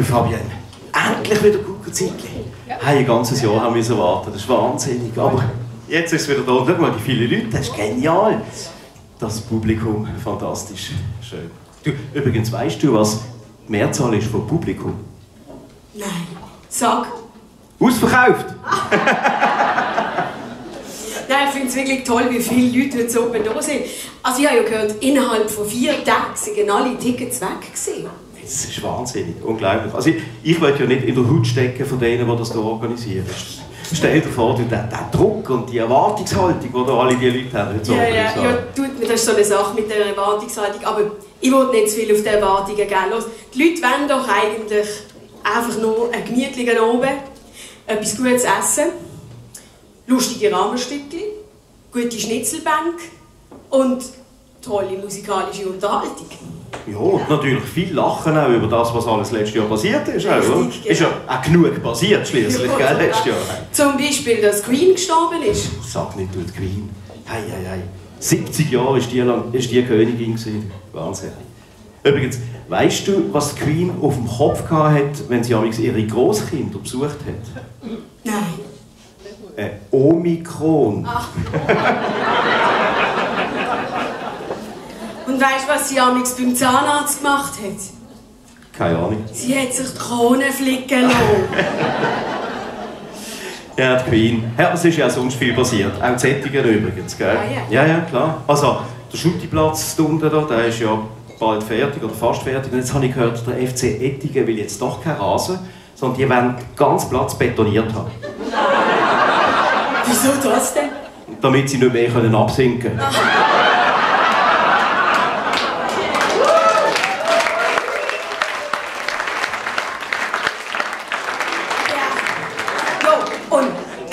Du, Fabienne, endlich wieder Guckerzeitli. Ja. Hey, ein ganzes Jahr haben wir so warten, das ist wahnsinnig. Aber jetzt ist es wieder da. Schau mal, wie viele Leute, das ist genial. Das Publikum, fantastisch, schön. Du, übrigens, weißt du, was die Mehrzahl ist vom Publikum? Nein, sag. Ausverkauft! Nein, ich finde es wirklich toll, wie viele Leute heute oben da sind. Also ich habe ja gehört, innerhalb von 4 Tagen sind alle Tickets weg gewesen. Das ist wahnsinnig, unglaublich. Also ich will ja nicht in der Haut stecken von denen, die das hier organisieren. Stell dir vor, den Druck und die Erwartungshaltung, die da alle diese Leute haben. Ja, das ist so eine Sache mit der Erwartungshaltung. Aber ich will nicht zu viel auf die Erwartungen gehen. Die Leute wollen doch eigentlich einfach nur einen gemütlichen Abend, etwas Gutes essen, lustige Rahmenstückchen, gute Schnitzelbank und tolle musikalische Unterhaltung. Ja, und natürlich viel Lachen auch über das, was alles letztes Jahr passiert ist. Richtig, ist ja auch genug passiert schliesslich, ja, letztes Jahr. Zum Beispiel, dass Queen gestorben ist. Sag nicht, du, die Queen. Hei. 70 Jahre ist die Königin gewesen. Wahnsinn. Übrigens, weißt du, was die Queen auf dem Kopf hatte, wenn sie ihre Großkinder besucht hat? Nein. Ein Omikron. Ach. Und weißt du, was sie amigs beim Zahnarzt gemacht hat? Keine Ahnung. Sie hat sich die Krone flicken lassen. Ja, die Queen. Ja, es ist ja sonst viel passiert. Auch die Sättigen übrigens, gell? Ja, klar. Also, der Schuttiplatz da unten, der ist ja bald fertig oder fast fertig. Und jetzt habe ich gehört, der FC Ettingen will jetzt doch keinen Rasen, sondern die wollen den ganzen Platz betoniert haben. Wieso das denn? Damit sie nicht mehr absinken können.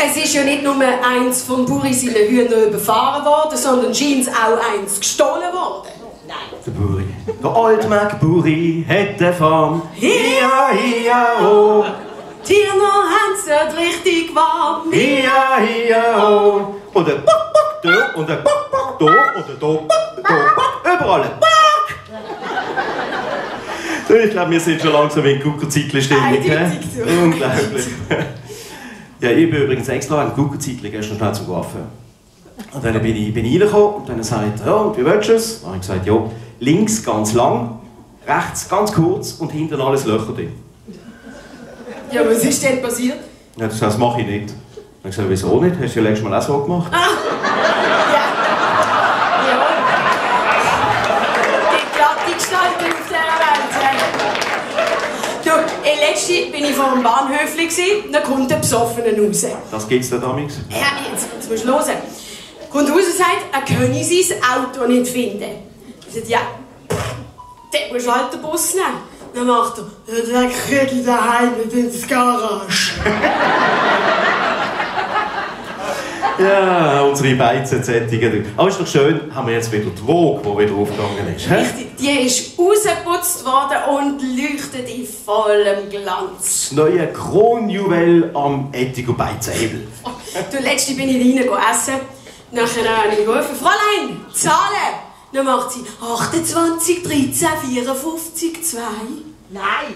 Es ist ja nicht nur eins von Buri seinen Hühnern überfahren worden, sondern scheint auch eins gestohlen worden. Nein. Der Buri. Der Altmark Buri hat eine Farm. Hia, oh. Tiere haben's dort richtig warm. Hia, oh. Und ein Bock, da, und ein Bock, da, und ein Bock, überall ein Bock. Ich glaube, wir sind schon langsam in Guckerzeitli-Stimmung. Unglaublich. Ja, ich bin übrigens extra an Guckerzeitli gestern schnell zum Coiffeur. Und dann bin ich reingekommen und dann sagt er, ja, und wie willst du es? Dann habe ich gesagt, ja, links ganz lang, rechts ganz kurz und hinten alles Löcher drin. Ja, was ist denn passiert? Ja, das mache ich nicht. Dann habe ich gesagt, wieso nicht? Hast du ja letztes Mal auch so gemacht? Ja. Die glatte Gestaltung auf dieser Welt. Du, letztens bin ich vor einem Bahnhöfli und dann kommt ein Besoffener raus. Das gibt's da damals? Ja, jetzt musst du hören. Kommt raus und sagt, er könne sein Auto nicht finden. Ich sage, ja, dann musst du halt den Bus nehmen. Dann macht er, ja, der kriegt daheim nicht ins Garage. Ja, unsere Beizensättige. Aber ist doch schön, haben wir jetzt wieder die Vogue, die wieder aufgegangen ist. Richtig, die ist rausgeputzt worden und leuchtet in vollem Glanz. Das neue Kronjuwel am Ettiger Beizenhebel. Oh, du, letzte bin ich rein essen. Nachher habe ich gerufen, Fräulein, zahlen! Dann macht sie 28, 13, 54, 2. Nein!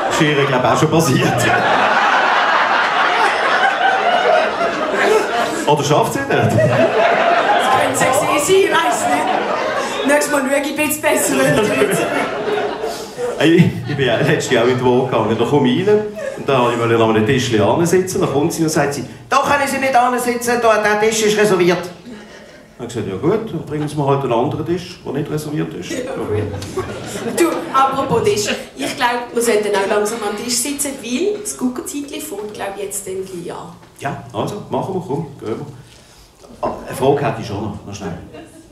Das ist ihr, glaube ich, auch schon passiert. Oder schafft sie nicht? Das könnte sexy sein, ich weiss nicht. Nächstes Mal schaue ich ein bisschen besser. Ich bin ja letztes Jahr auch in die Wohnung gegangen. Da komme ich rein und dann wollte ich an einem Tisch sitzen. Dann kommt sie und sagt sie, da können Sie nicht sitzen, der Tisch ist reserviert. Dann habe ich gesagt, ja gut, dann bringen Sie mir halt einen anderen Tisch, der nicht reserviert ist. Ja. Du, apropos Tisch, ich glaube, wir sollten auch langsam am Tisch sitzen, weil das Guckerzeitli fängt, glaube ich, jetzt dann gleich an. Ja, also, machen wir, komm, gehen wir. Eine Frage hätte ich schon noch schnell.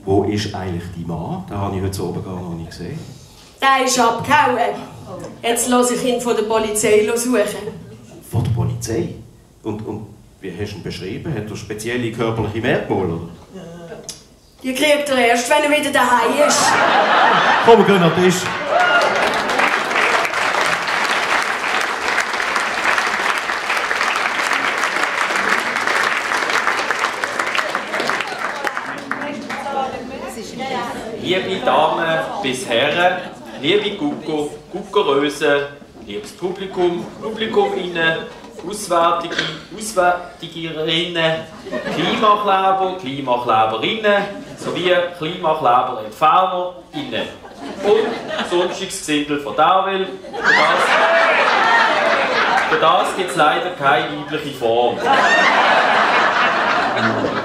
Wo ist eigentlich dein Mann? Den habe ich heute oben gar noch nicht gesehen. Der ist abgehauen. Jetzt lasse ich ihn von der Polizei suchen. Von der Polizei? Und wie hast du ihn beschrieben? Hat er spezielle körperliche Merkmale? Oder? Die kriegt er erst, wenn er wieder daheim ist. Komm, wir gehen an den Tisch. Liebe Damen bis Herren, liebe Gucko, Guckeröse, liebes Publikum, Publikuminnen, Auswärtigerinnen, Klimakleber, Klimakleberinnen sowie KlimakleberentfernerInnen und sonstiges Gesindel von Derwil. Für das gibt es leider keine weibliche Form.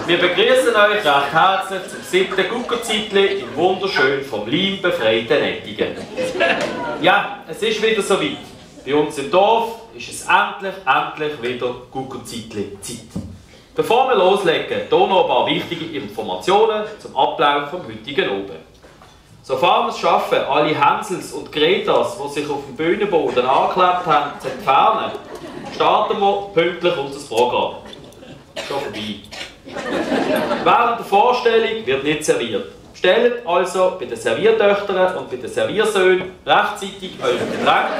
Wir begrüßen euch recht herzlich zum 7. Guckerzeitli im wunderschön vom Leim befreiten Ettingen. Ja, es ist wieder soweit. Bei uns im Dorf ist es endlich wieder Guckerzeitli-Zeit. Bevor wir loslegen, hier noch ein paar wichtige Informationen zum Ablauf vom heutigen Abend. Sofern wir es schaffen, alle Hänsels und Gretas, die sich auf dem Bühnenboden angeklebt haben, zu entfernen, starten wir pünktlich unser Programm. Schon vorbei. Während der Vorstellung wird nicht serviert. Bestellt also bei den Serviertöchtern und bei den Serviersöhnen rechtzeitig eure Getränke,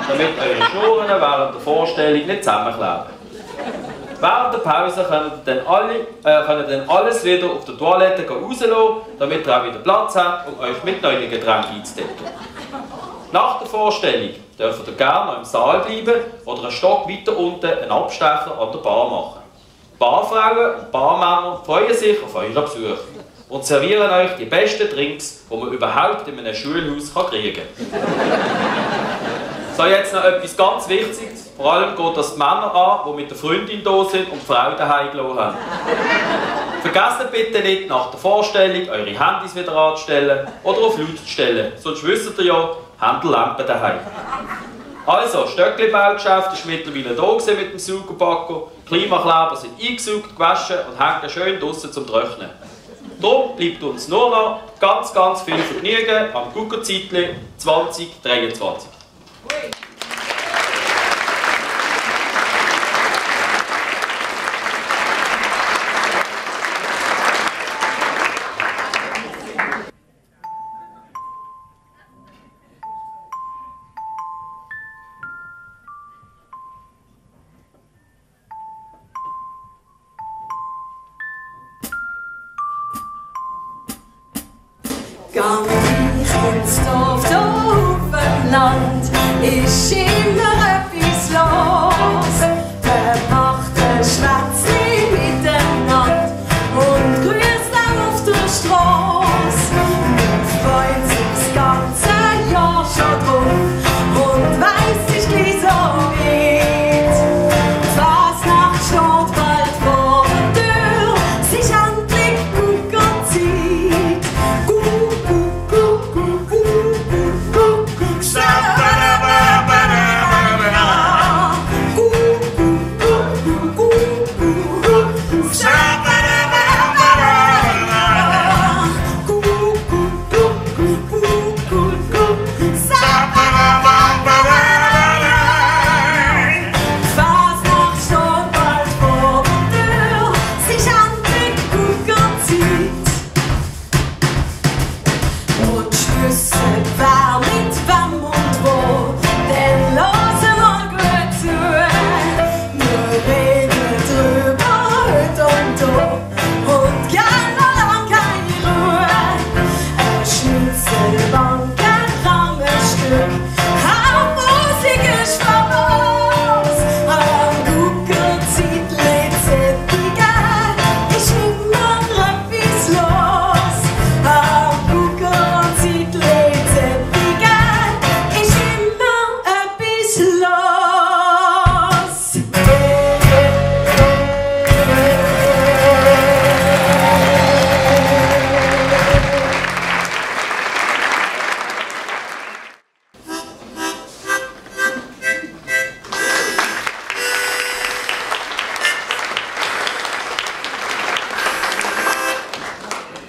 damit eure Schnurren während der Vorstellung nicht zusammenkleben. Während der Pause können dann alles wieder auf der Toilette rauslassen, damit ihr auch wieder Platz habt, um euch mit neuen Getränken einzudecken. Nach der Vorstellung dürft ihr gerne noch im Saal bleiben oder einen Stock weiter unten einen Abstecher an der Bar machen. Barfrauen und Barmänner freuen sich auf euren Besuch und servieren euch die besten Drinks, die man überhaupt in einem Schulhaus kriegen kann. So, jetzt noch etwas ganz Wichtiges. Vor allem geht das die Männer an, die mit der Freundin da sind und die Frau daheim gelassen haben. Vergesst bitte nicht, nach der Vorstellung eure Handys wieder anzustellen oder auf laut zu stellen, sonst wisst ihr ja, habt ihr Lampen daheim. Also, Stöckli-Baugeschäft ist mittlerweile da mit dem Saugerbacker. Klimakleber sind eingesaugt, gewaschen und hängen schön draussen zum Trocknen. Darum bleibt uns nur noch ganz viel Vergnügen am Guckerzeitli 2023. Gang ich ins Dorf, da auf dem Land, ist immer etwas los. Wer macht ein Schwätzchen miteinander und grüßt auch auf der Straße. Man freut sich das ganze Jahr schon drauf und weiss, ist gleich so weit. Die Fasnacht steht bald vor der Tür, es ist endlich Guckerzeit.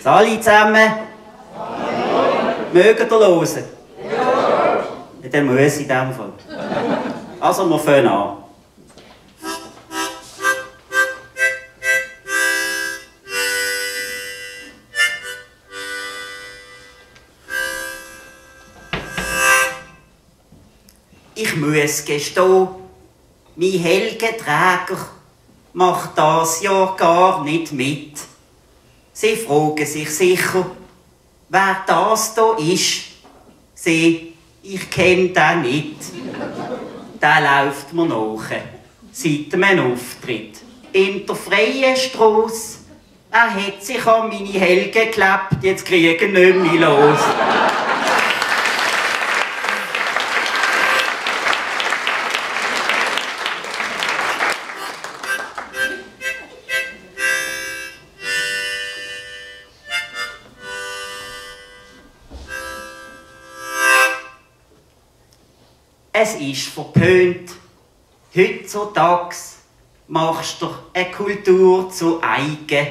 Alle zusammen? Mögt ihr hören? Ja. Dann muss ich in dem Fall. Also, wir fangen an. Ich muss gestehen, mein Helgenträger macht das Jahr gar nicht mit. Sie fragen sich sicher, wer das da ist, seh, ich kenn den nicht. Der läuft mir nach, seit einem Auftritt. In der freien Strasse, er hat sich an meine Helge geklebt, jetzt kriegen ihn nicht mehr los. Es ist verpönt. Heutzutage machst du eine Kultur zu eigen.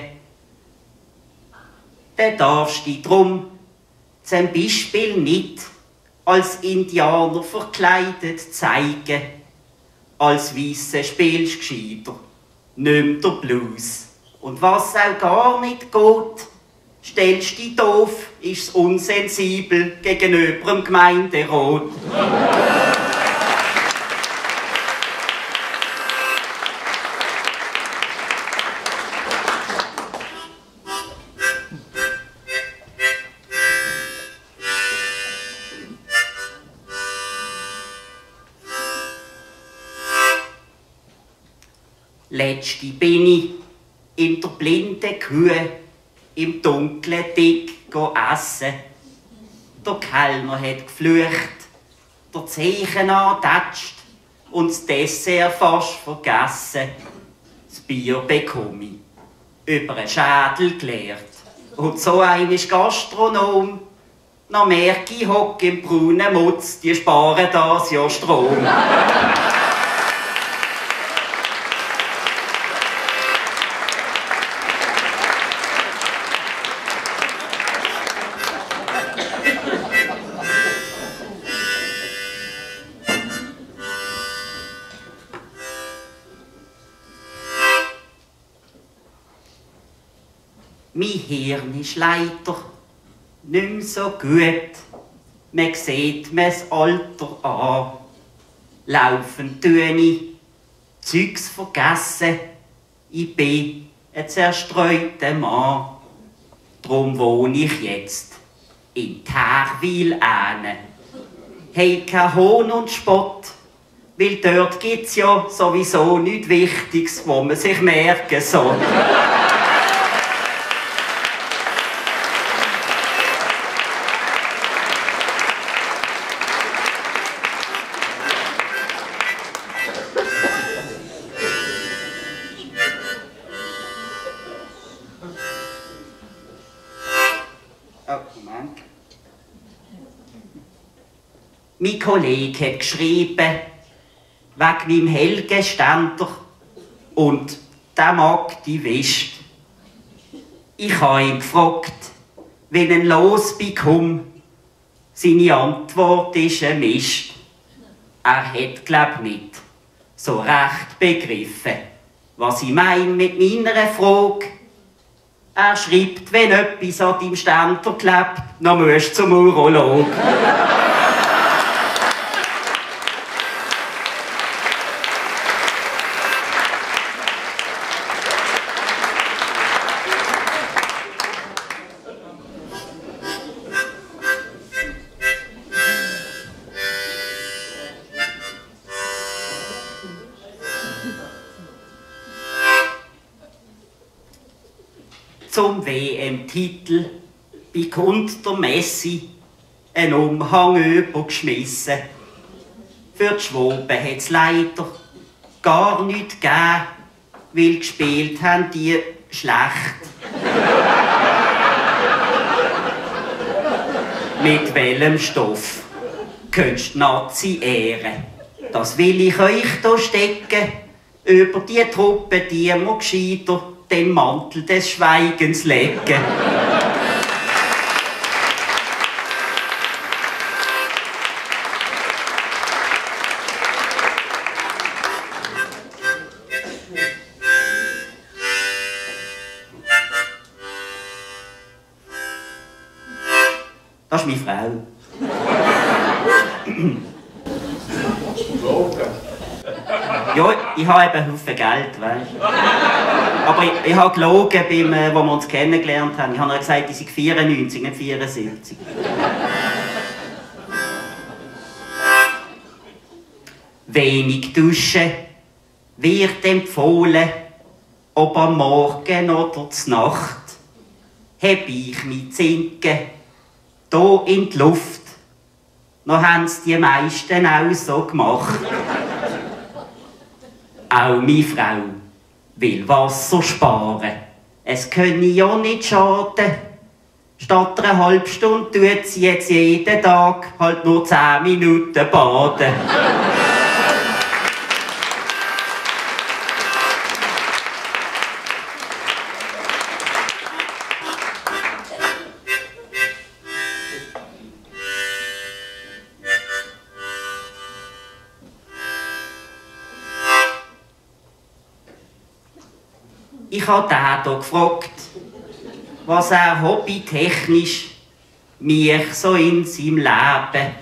Dann darfst du dich drum zum Beispiel nicht als Indianer verkleidet zeigen. Als Weisse spielst du gescheiter, nimm der Blues. Und was auch gar nicht geht, stellst dich doof, ist's unsensibel gegenüber dem Gemeinderat. Letzte bin ich in der blinden Kühe im dunklen Dick essen. Der Kellner hat geflucht, der Zeichen angetatscht und das Dessert fast vergessen. Das Bier bekomme ich, über einen Schädel geleert. Und so ein ist Gastronom. Noch merke ich, hock im braunen Mutz, die sparen das ja Strom. Mein Hirn ist leider nicht mehr so gut. Man sieht mir das Alter an. Laufend tue ich Zeugs vergessen. Ich bin ein zerstreuter Mann. Drum wohne ich jetzt in Tärwil ane. Hey, kein Hohn und Spott, weil dort gibt's ja sowieso nichts Wichtiges, wo man sich merken soll. Mein Kollege hat geschrieben, wegen meinem Helgenständer und der mag die wischt. Ich habe ihn gefragt, wenn ein Los bekomme. Seine Antwort ist ein Mist. Er hat, glaub nicht so recht begriffen, was ich meine mit meiner Frage. Er schreibt, wenn etwas an deinem Ständer klebt, dann musst du zum Urolog. Zum WM-Titel bekommt der Messi einen Umhang übergeschmissen. Für die Schwaben hat es leider gar nichts gegeben, weil gespielt haben die schlecht. Mit welchem Stoff könntest du Nazi ehren? Das will ich euch hier stecken. Über die Truppe, die muss gescheiter den Mantel des Schweigens legen. Das ist meine Frau. Hast du geflogen? Ja, ich habe eben Haufen Geld, weißt du. Aber ich habe gelogen, wo wir uns kennengelernt haben. Ich habe gesagt, ich sei 94, nicht 74. Wenig duschen wird empfohlen, ob am Morgen oder zur Nacht. Heb ich mein Zinken hier in die Luft. Noch haben es die meisten auch so gemacht. Auch meine Frau will Wasser sparen. Es könne ja nicht schaden. Statt einer halben Stunde tut sie jetzt jeden Tag halt nur 10 Minuten baden. Ich habe den hier gefragt, was er hobbytechnisch mich so in seinem Leben.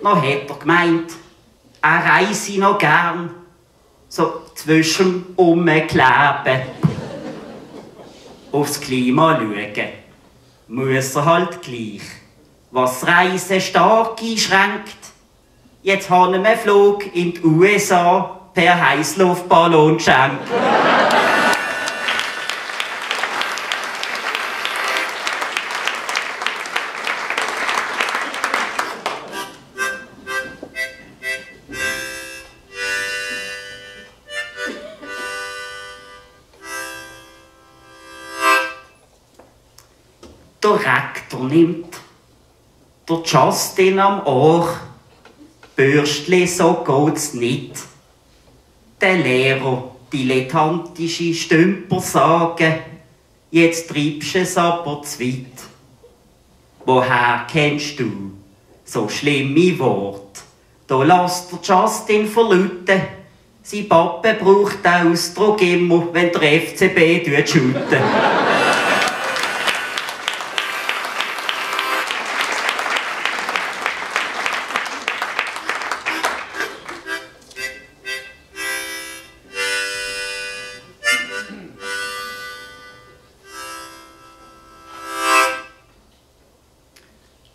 Noch hat er gemeint, er reise noch gern, so zwischen Umkleben. Aufs Klima schauen muss er halt gleich, was Reisen stark einschränkt. Jetzt haben wir einen Flug in die USA per Heißluftballon geschenkt. Der Rektor nimmt der Justin am Ohr. Bürstli, so geht's nicht. Der Lehrer, dilettantische Stümper sagen, jetzt treibst du es aber zu weit. Woher kennst du so schlimme Worte? Da lässt der Justin verlauten, sein Papa braucht den Ausdruck immer, wenn der FCB shooten.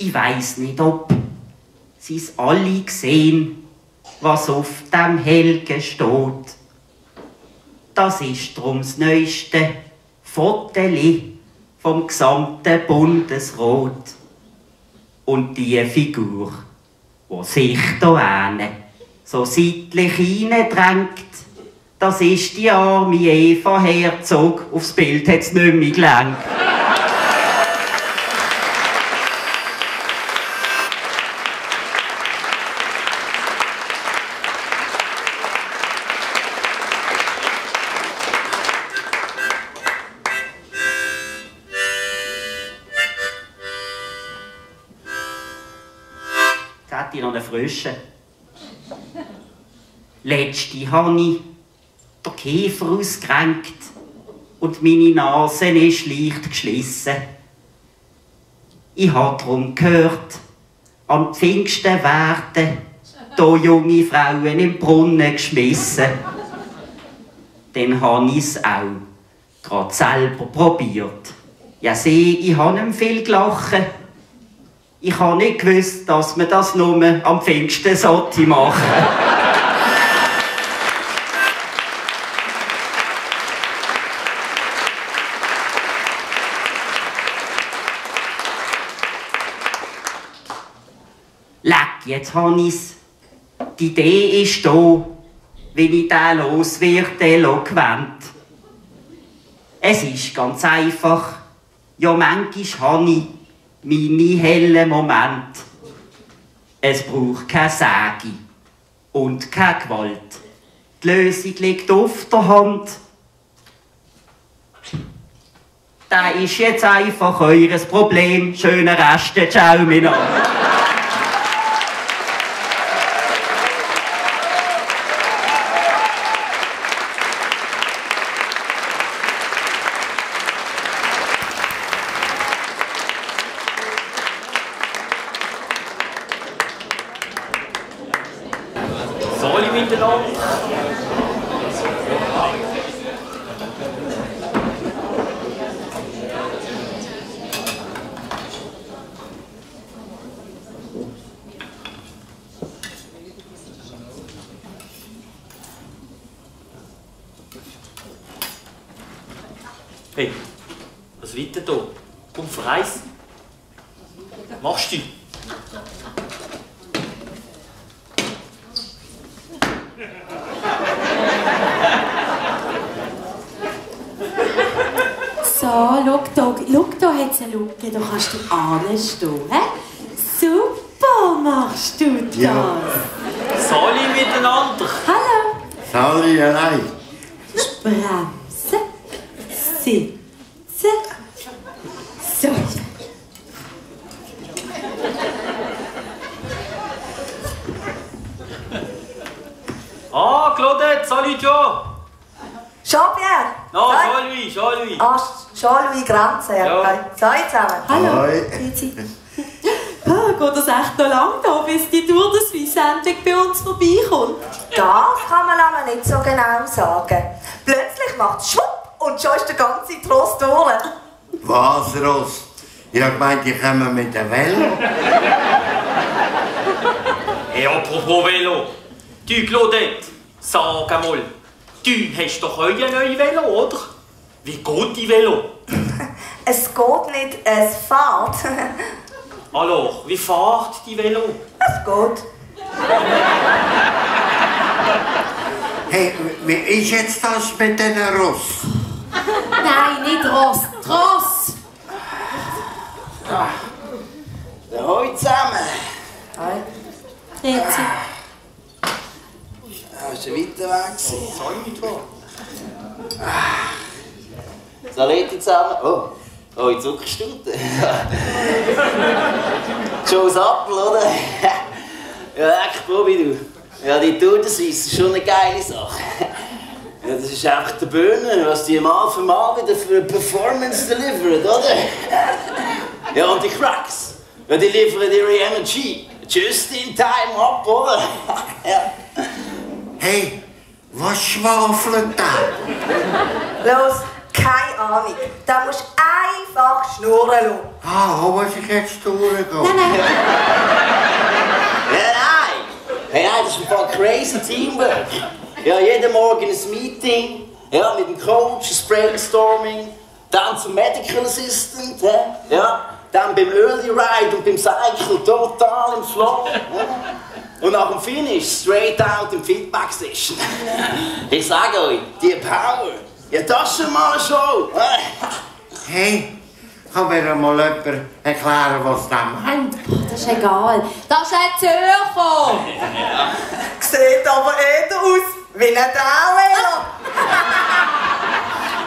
Ich weiss nicht, ob sie's alle gesehen, was auf dem Helgen steht. Das ist drum das neueste Foteli vom gesamten Bundesrat. Und die Figur, die sich da so seitlich hineindrängt, das ist die arme Eva Herzog. Aufs Bild hat's nicht mehr gelangt. Jetzt hätte ich noch einen Frischen. Letzte habe ich den Käfer ausgerenkt und meine Nase ist leicht geschlissen. Ich habe darum gehört, am Pfingsten werden hier junge Frauen im Brunnen geschmissen. Dann habe ich es auch gerade selber probiert. Ja, sieh, ich habe nicht viel gelacht. Ich habe nicht gewusst, dass man das nur am Pfingsten sollte machen. Leck, jetzt habe ich's. Die Idee ist da, wenn ich den loswerde, gewendet. Es ist ganz einfach. Ja, manchmal habe ich meine hellen Momente. Es braucht keine Säge und keine Gewalt. Die Lösung liegt auf der Hand. Das ist jetzt einfach eures Problem. Schöne Reste, ciao miteinander. Soll ich mit der miteinander. Hey, was wird denn da? Komm, verreis. Machst du? So, schau da hat's eine Lücke, da kannst du anstehen. Super machst du das. Ja. Sali miteinander. Hallo. Sali allein. Bremsen. Sitzen. So. Ah, Claudette, salut toi. Jean-Pierre! No, Jean-Louis, Jean-Louis. Ah, Jean-Louis Grenzer. Ja. Hallo zusammen. Hallo. Hoi. Grüezi. Geht das echt noch lang da, bis die Tour de Suisse endlich bei uns vorbeikommt? Das kann man aber nicht so genau sagen. Plötzlich macht es schwupp und schon ist der ganze Tross durch. Was, Ross? Ich hab gemeint, die kommen mit dem Velo. Hey, apropos Velo. Du, Claudette, sag einmal, du hast doch euer neues Velo, oder? Wie geht die Velo? Es geht nicht, es fährt. Alors, wie fährt die Velo? Es geht. Hey, wie ist jetzt das mit den Ross? Nein, nicht Ross. Tross. Hallo zusammen. Grüezi. Hast du weiter weg gewesen? Sag mit was. Saleti zusammen. Oh, in Zuckerstunden. Joe's Apfel, oder? Ja, echt, Bobby, du. Ja, die Tour de Suisse ist schon eine geile Sache. Ja, das ist einfach der Bühne, was die Mal für Mal wieder für eine Performance delivert, oder? Ja, und die Cracks, ja, die liefern ihre Energy just in time ab, oder? Ja. Hey, was schwafelt da? Los, keine Ahnung. Da musst du einfach schnurren lassen. Ah, wo muss ich jetzt durchgehen? Nein. Ja, nein! Hey, nein, das ist ein paar crazy Teamwork. Ja, jeden Morgen ein Meeting, ja, mit dem Coach, ein Brainstorming, dann zum Medical Assistant, ja, dann beim Early Ride und beim Cycle total im Flow. Ja. Und nach dem Finish straight out im Feedback Session. Ich sage euch, die Power, ja, das ist schon mal eine Show. Hey, kann mir mal jemand erklären, was das meint? Das ist egal. Das ist ein Zürcher. Sieht aber eher aus wie ein Dauer.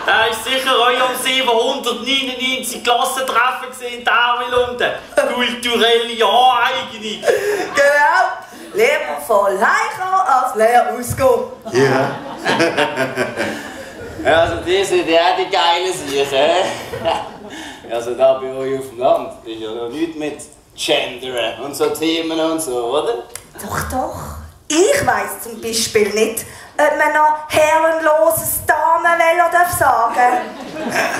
Da ist sicher euer um 799 Klassentreffen gesehen in Darwin-Lunden. Kulturelle Aneignung. Genau. Lieber voll heimkommen als leer ausgehen. Ja. Also, die sind ja auch die geilen Sachen. Also, da bei euch auf dem Land ist ja noch nichts mit Gendern und so Themen und so, oder? Doch. Ich weiss zum Beispiel nicht, ob man noch herrenloses Damenvelo sagen darf.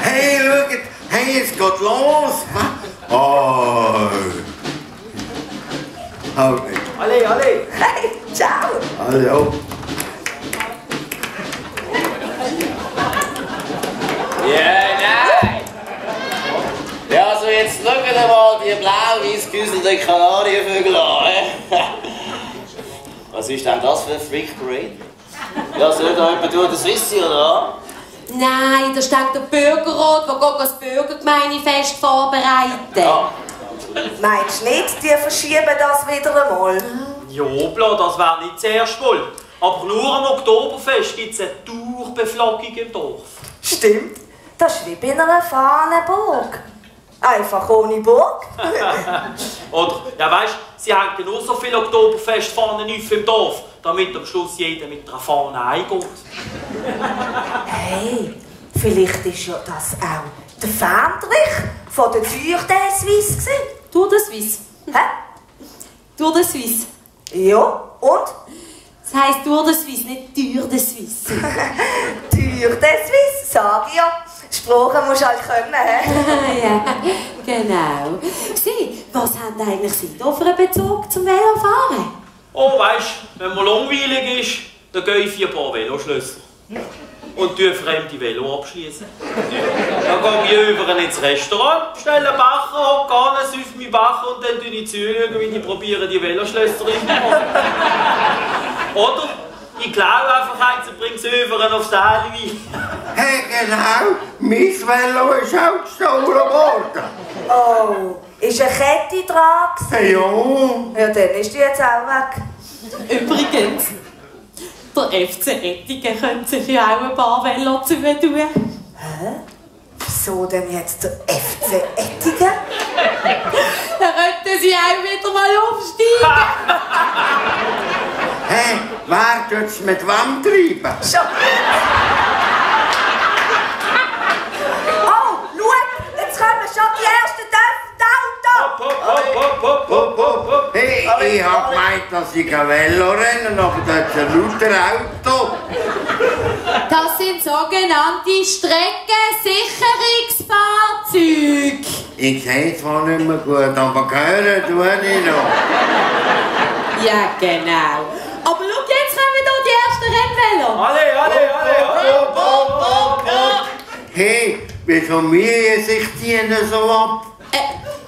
Hey, schaut, hey, es geht los. Oh. Okay. Alle. Hey, ciao. Hallo. Ja, nein! Ja, also jetzt schaut mal die blau-weiß gehäuselten Kanarienvögel an. Was ist denn das für eine Freak Parade? Ja, soll da jemand durch das Suisse, oder? Nein, da steht der Bürgerrat, der geht das Bürgergemeindefest vorbereiten. Ja. Meinst du nicht, die verschieben das wieder einmal? Ja, Bla, das wäre nicht das erste Mal. Aber nur am Oktoberfest gibt es eine Durchbeflaggung im Dorf. Stimmt, das ist wie bei einer Fahnenburg. Einfach ohne Burg. Oder, ja weisst, sie hängen nur so viele Oktoberfestfahnen auf im Dorf, damit am Schluss jeder mit einer Fahne eingeht. Hey, vielleicht ist ja das auch der Fähndrich von der Tour de Suisse gewesen. Tour de Suisse. Hä? Tour de Suisse. Ja, und? Es heisst Tour de Suisse, nicht Tür de Suisse. Tür de Suisse, sag ich ja. Sprachen musst du halt können, hä? Ja, genau. Sie, was haben eigentlich Sie da für einen Bezug zum Velofahren? Oh, weisst, wenn man langweilig ist, dann gehe ich 4 Paar Veloschlösser. Und fremde Velo abschließen. Dann gehe ich über ins Restaurant, stelle einen Becher, hocke an, säufe meinen Becher und dann schaue ich zu, wie die probieren, die Veloschlösser reinzumachen. Oder ich klaue einfach eins und bringe es über aufs Teilwein. Hey, genau. Mein Velo ist auch gestohlen worden. Oh, ist eine Kette dran gewesen? Ja. Ja, dann ist die jetzt auch weg. Übrigens, der FC Ettigen könnte sich ja auch ein paar Velo zutun. Hä? Wieso denn jetzt der FC Ettigen? Dann könnten Sie auch wieder mal aufsteigen. Hey, wer tut's mit wem treiben? Schon. Oh, schau, jetzt kommen schon die ersten Autos. Hey, ich hab gemeint, dass ich ein Velo rennen, aber das ist ein lauter Auto. Das sind sogenannte Streckensicherungsfahrzeuge. Ich sehe zwar nicht mehr gut, aber hören tue ich noch. Ja, genau. Aber schau, jetzt kommen hier die ersten Rennvelo. Alle! Hey, wieso mühen sich die denn so ab?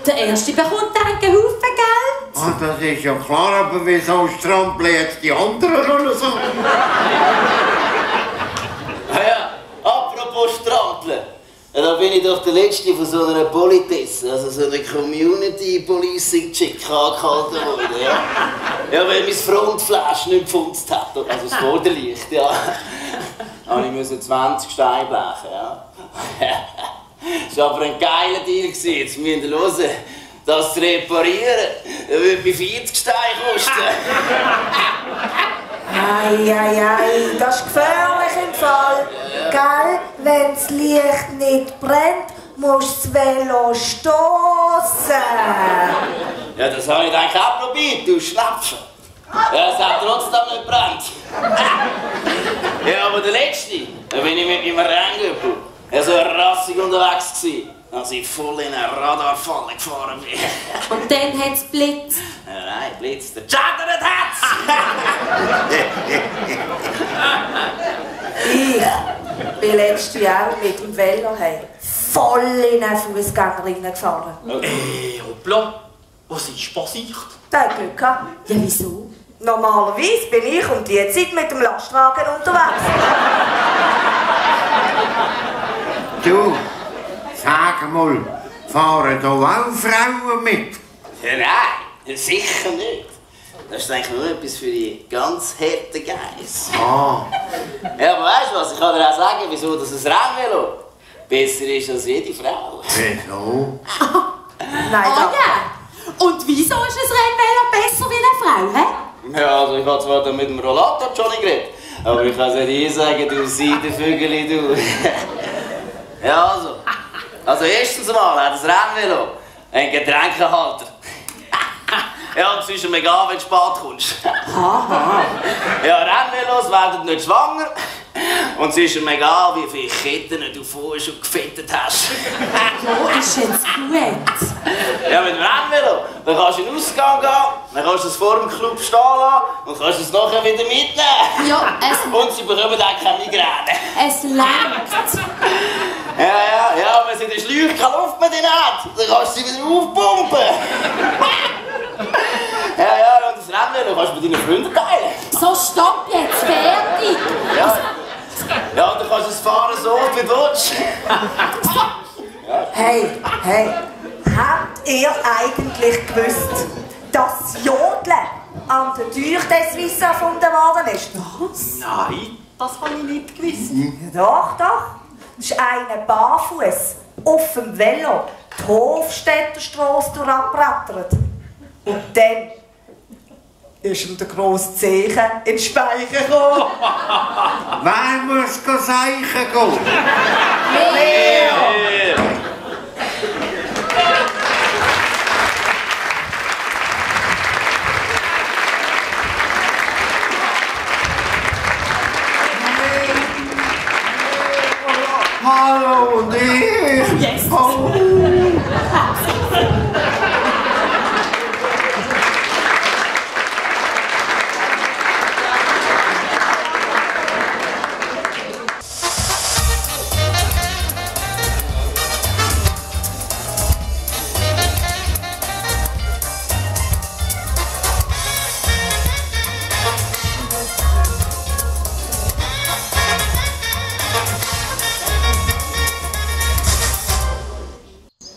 Der Erste bekommt dann einen Haufen Geld. Ah, das ist ja klar, aber wieso strampeln jetzt die anderen oder so? Ja, apropos Strampeln. Da bin ich doch der Letzte von so einer Politesse, also so einer Community-Policing-Chick angehalten worden, ja. Ja, weil mein Frontflash nicht gefunden hat, also das Vorderlicht, ja. Aber ich musste 20 Steine blechen, ja. Das war aber ein geiler Deal, jetzt müsst ihr hören. Das zu reparieren, das würde mich 40 Steine kosten. Ei, das ist gefährlich im Fall. Gell, wenn das Licht nicht brennt, musst du das Velo stoßen. Ja, das habe ich eigentlich auch probiert, du Schnapfen. Ja, es hat trotzdem nicht brennt. Ja, aber der Letzte, da bin ich mit meinem Renngöppel so rassig unterwegs gewesen, als ich voll in eine Radarfalle gefahren bin. Und dann hat es blitzt. Ja, nein, Blitz, der chattert hat's! Ich bin letztes Jahr mit dem Velo voll in eine Fußgängerin gefahren. Ey, hoppla, was ist passiert? Da hat Glück gehabt. Ja, wieso? Normalerweise bin ich um die Zeit mit dem Lastwagen unterwegs. Du, sag mal, fahren da auch Frauen mit? Ja, nein, sicher nicht. Das ist eigentlich nur etwas für die ganz harten Geiss. Ah. Ja, aber weißt du was, ich kann dir auch sagen, wieso das ein Rennvelo besser ist als jede Frau. Wieso? Nein, Ah ja. Und wieso ist ein Rennvelo besser wie eine Frau, hä? Ja, also ich habe zwar da mit dem Rollator Johnny geredet, aber ich kann es ja dir sagen, du Seidenvögeli, du. Ja, also erstens mal hat das Rennvelo einen Getränkehalter. Ja, und es ist mir egal, wenn du spät kommst. Ja, Rennvelos werden nicht schwanger. Und es ist mir egal, wie viele Ketten du vorher schon gefettet hast. Ja, ist jetzt gut. Ja, mit dem Rennvelo, dann kannst du in den Ausgang gehen, dann kannst du es vor dem Club stehen lassen und kannst es nachher wieder mitnehmen. Ja, Und sie bekommen dann keine Migräne. es langt. Ja, wenn sie in der Schläuche keine Luft mehr drin hat, dann kannst du sie wieder aufpumpen. Ja, und das Rennvelo kannst du mit deinen Freunden teilen. So, stopp jetzt, fertig. Ja, und dann kannst du es fahren so oft wie du willst. Hey, habt ihr eigentlich gewusst, dass Jodeln an der Tür des Suisse erfunden worden ist? Was? Nein, das habe ich nicht gewusst. Doch. Das ist einer barfuß auf dem Velo die Hofstädter Strasse durchgebrettert. Und dann ist ihm der grosse Zeichen in den Speicher gekommen. Wer muss Zeichen gehen?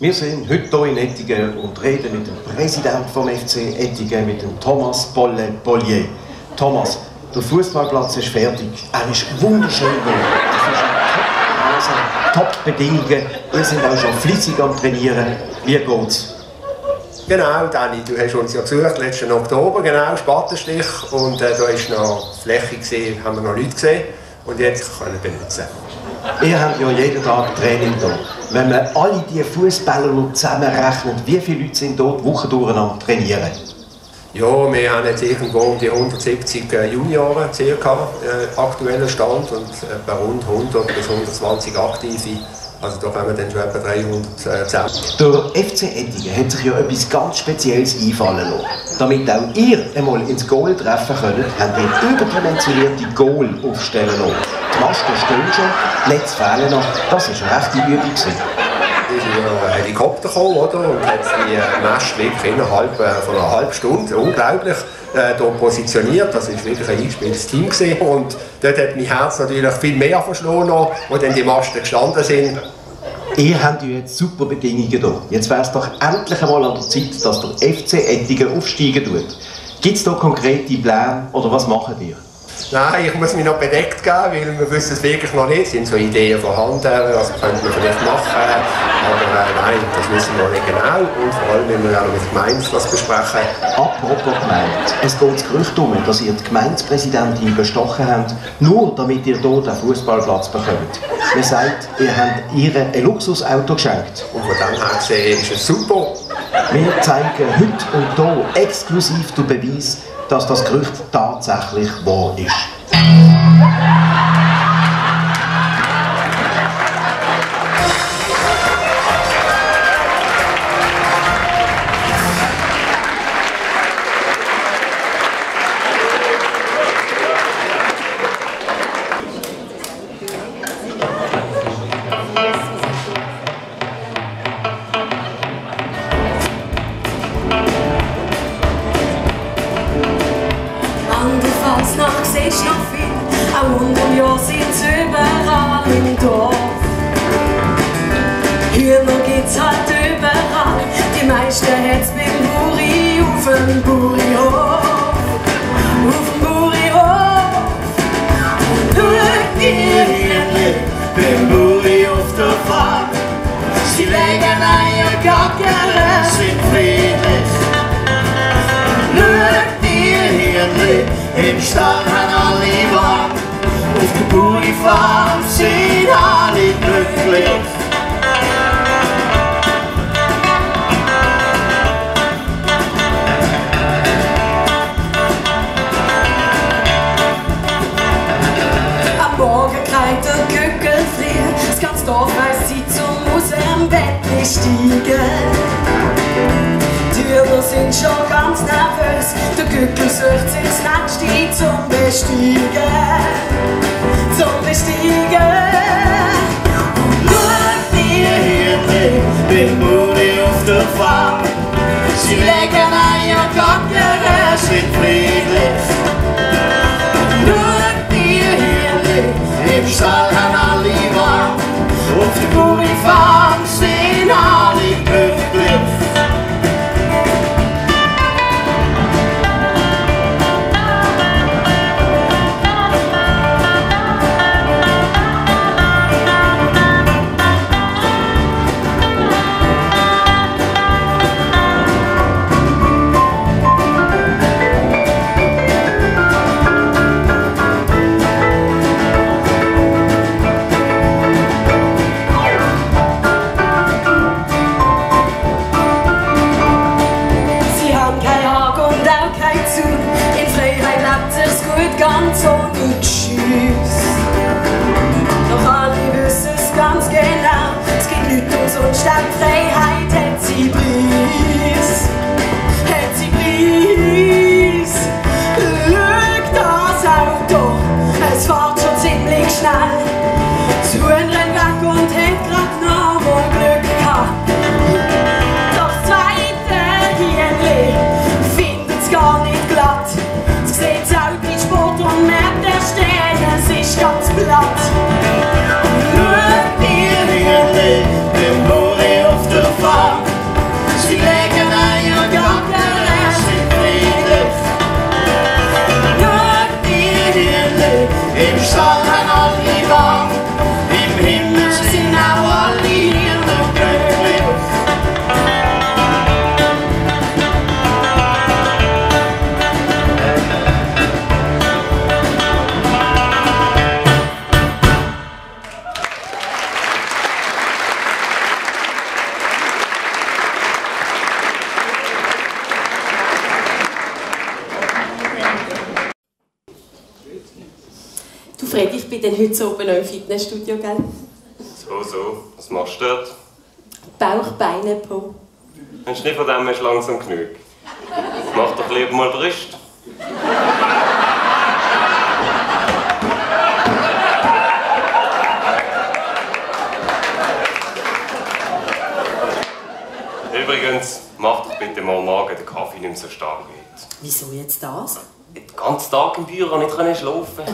Wir sind heute hier in Ettigen und reden mit dem Präsidenten vom FC Ettigen, mit dem Thomas Bollier. Thomas, der Fußballplatz ist fertig. Er ist wunderschön geworden. Es ist ein Top-Bedingungen. Ihr seid auch schon fleissig am Trainieren. Wie geht's? Genau, Danny, du hast uns ja besucht, letzten Oktober, genau, Spatenstich. Und da war noch Fläche, gesehen, haben wir noch nicht gesehen. Und jetzt können wir benutzen. Ihr habt ja jeden Tag Training hier. Wenn man alle diese Fußballer zusammenrechnet, wie viele Leute sind dort Wochen durch am Trainieren? Ja, wir haben jetzt irgendwo um die 170 Junioren circa aktueller Stand und etwa rund 100 bis 120 Aktive. Also da kommen dann schon etwa 300 zusammen. Der FC Ettigen hat sich ja etwas ganz Spezielles einfallen lassen. Damit auch ihr einmal ins Goal treffen könnt, habt ihr überdimensionierte Goal aufstellen lassen. Die Masten stehen schon, Netz fehlen noch. Das war eine rechte Übung. Es ist ein Helikopter gekommen, oder? Und hat die Mast wirklich innerhalb von einer halben Stunde, unglaublich, dort positioniert. Das war wirklich ein eingespieltes Team gewesen. Und dort hat mein Herz natürlich viel mehr verschlagen, wo dann die Masten gestanden sind. Ihr habt ja jetzt super Bedingungen hier. Jetzt wäre es doch endlich einmal an der Zeit, dass der FC Ettigen aufsteigen tut. Gibt es da konkrete Pläne oder was machen ihr? Nein, ich muss mich noch bedeckt geben, weil wir wissen es wirklich noch nicht. Es sind so Ideen vorhanden, was könnte man vielleicht machen. Aber nein, das wissen wir noch nicht genau. Und vor allem, wenn wir auch noch mit der Gemeinde das besprechen. Apropos Gemeinde. Es geht das Gerücht um, dass ihr die Gemeindepräsidentin bestochen habt, nur damit ihr hier den Fußballplatz bekommt. Man sagt, ihr habt ihr ein Luxusauto geschenkt. Und von dem her gesehen ist es super. Wir zeigen heute und hier exklusiv den Beweis, dass das Gerücht tatsächlich wahr ist. Fasnacht siehst noch viel, auch unter Jahr sind's überall im Dorf. Hühner gibt's halt überall, die meisten hat's beim Buri auf dem Burihof. Auf dem Burihof. Und schau dir Hühner beim Buri auf der Farm. Sie legen Eier, gackern, sind friedlich. Schau dir Hühner im Stall haben alle warm, auf der Buri-Farm sind alle glücklich. Am Morgen kreit der Gückel frier, das ganze Dorf weiss Zeit zum aus dem Bett steigen. Die Hühner sind schon ganz nervös, der Gückel sucht sich das Nächste zum Besteigen. Zum Besteigen. Und schau die Hühner beim Buri auf der Farm. Sie legen Eier, gackern, sind friedlich. Schau die Hühner im Stall haben alle warm. Auf der Buri-Farm sind alle glücklich. Fred, ich bin dann heute so oben noch im Fitnessstudio, gell? So. Was machst du dort? Bauch, Beine, Po. Hast du nicht von dem hast du langsam genug? Mach doch lieber mal Brust. Übrigens, mach doch bitte mal morgen den Kaffee nicht mehr so stark geht. Wieso jetzt das? Den ganzen Tag im Büro nicht schlafen.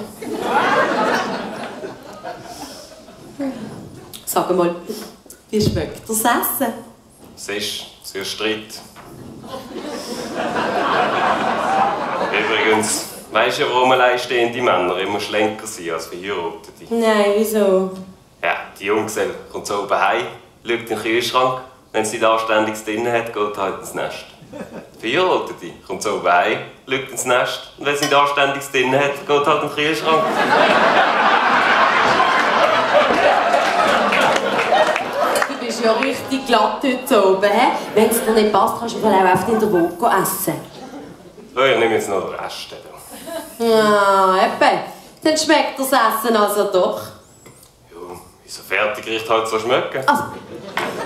Sag mal, wie schmeckt das Essen? Es ist sehr Streit. Übrigens, weisst du, warum alleinstehende Männer immer schlanker sind als Verheiratete? Nein, wieso? Ja, die Junggeselle kommt so oben heim, schaut in den Kühlschrank, wenn sie da Anständiges drin hat, geht halt ins Nest. Die Verheiratete kommt so oben heim, schaut ins Nest, und wenn sie da Anständiges drin hat, geht halt in den Kühlschrank. Du bist ja richtig glatt heute oben, he? Wenn es dir nicht passt, kannst du auch einfach in der Woche essen. So, ich nehme jetzt noch den Rest. Ah, eben. Dann schmeckt das Essen also doch. Ja, wie so Fertiggericht halt so schmecken. Also,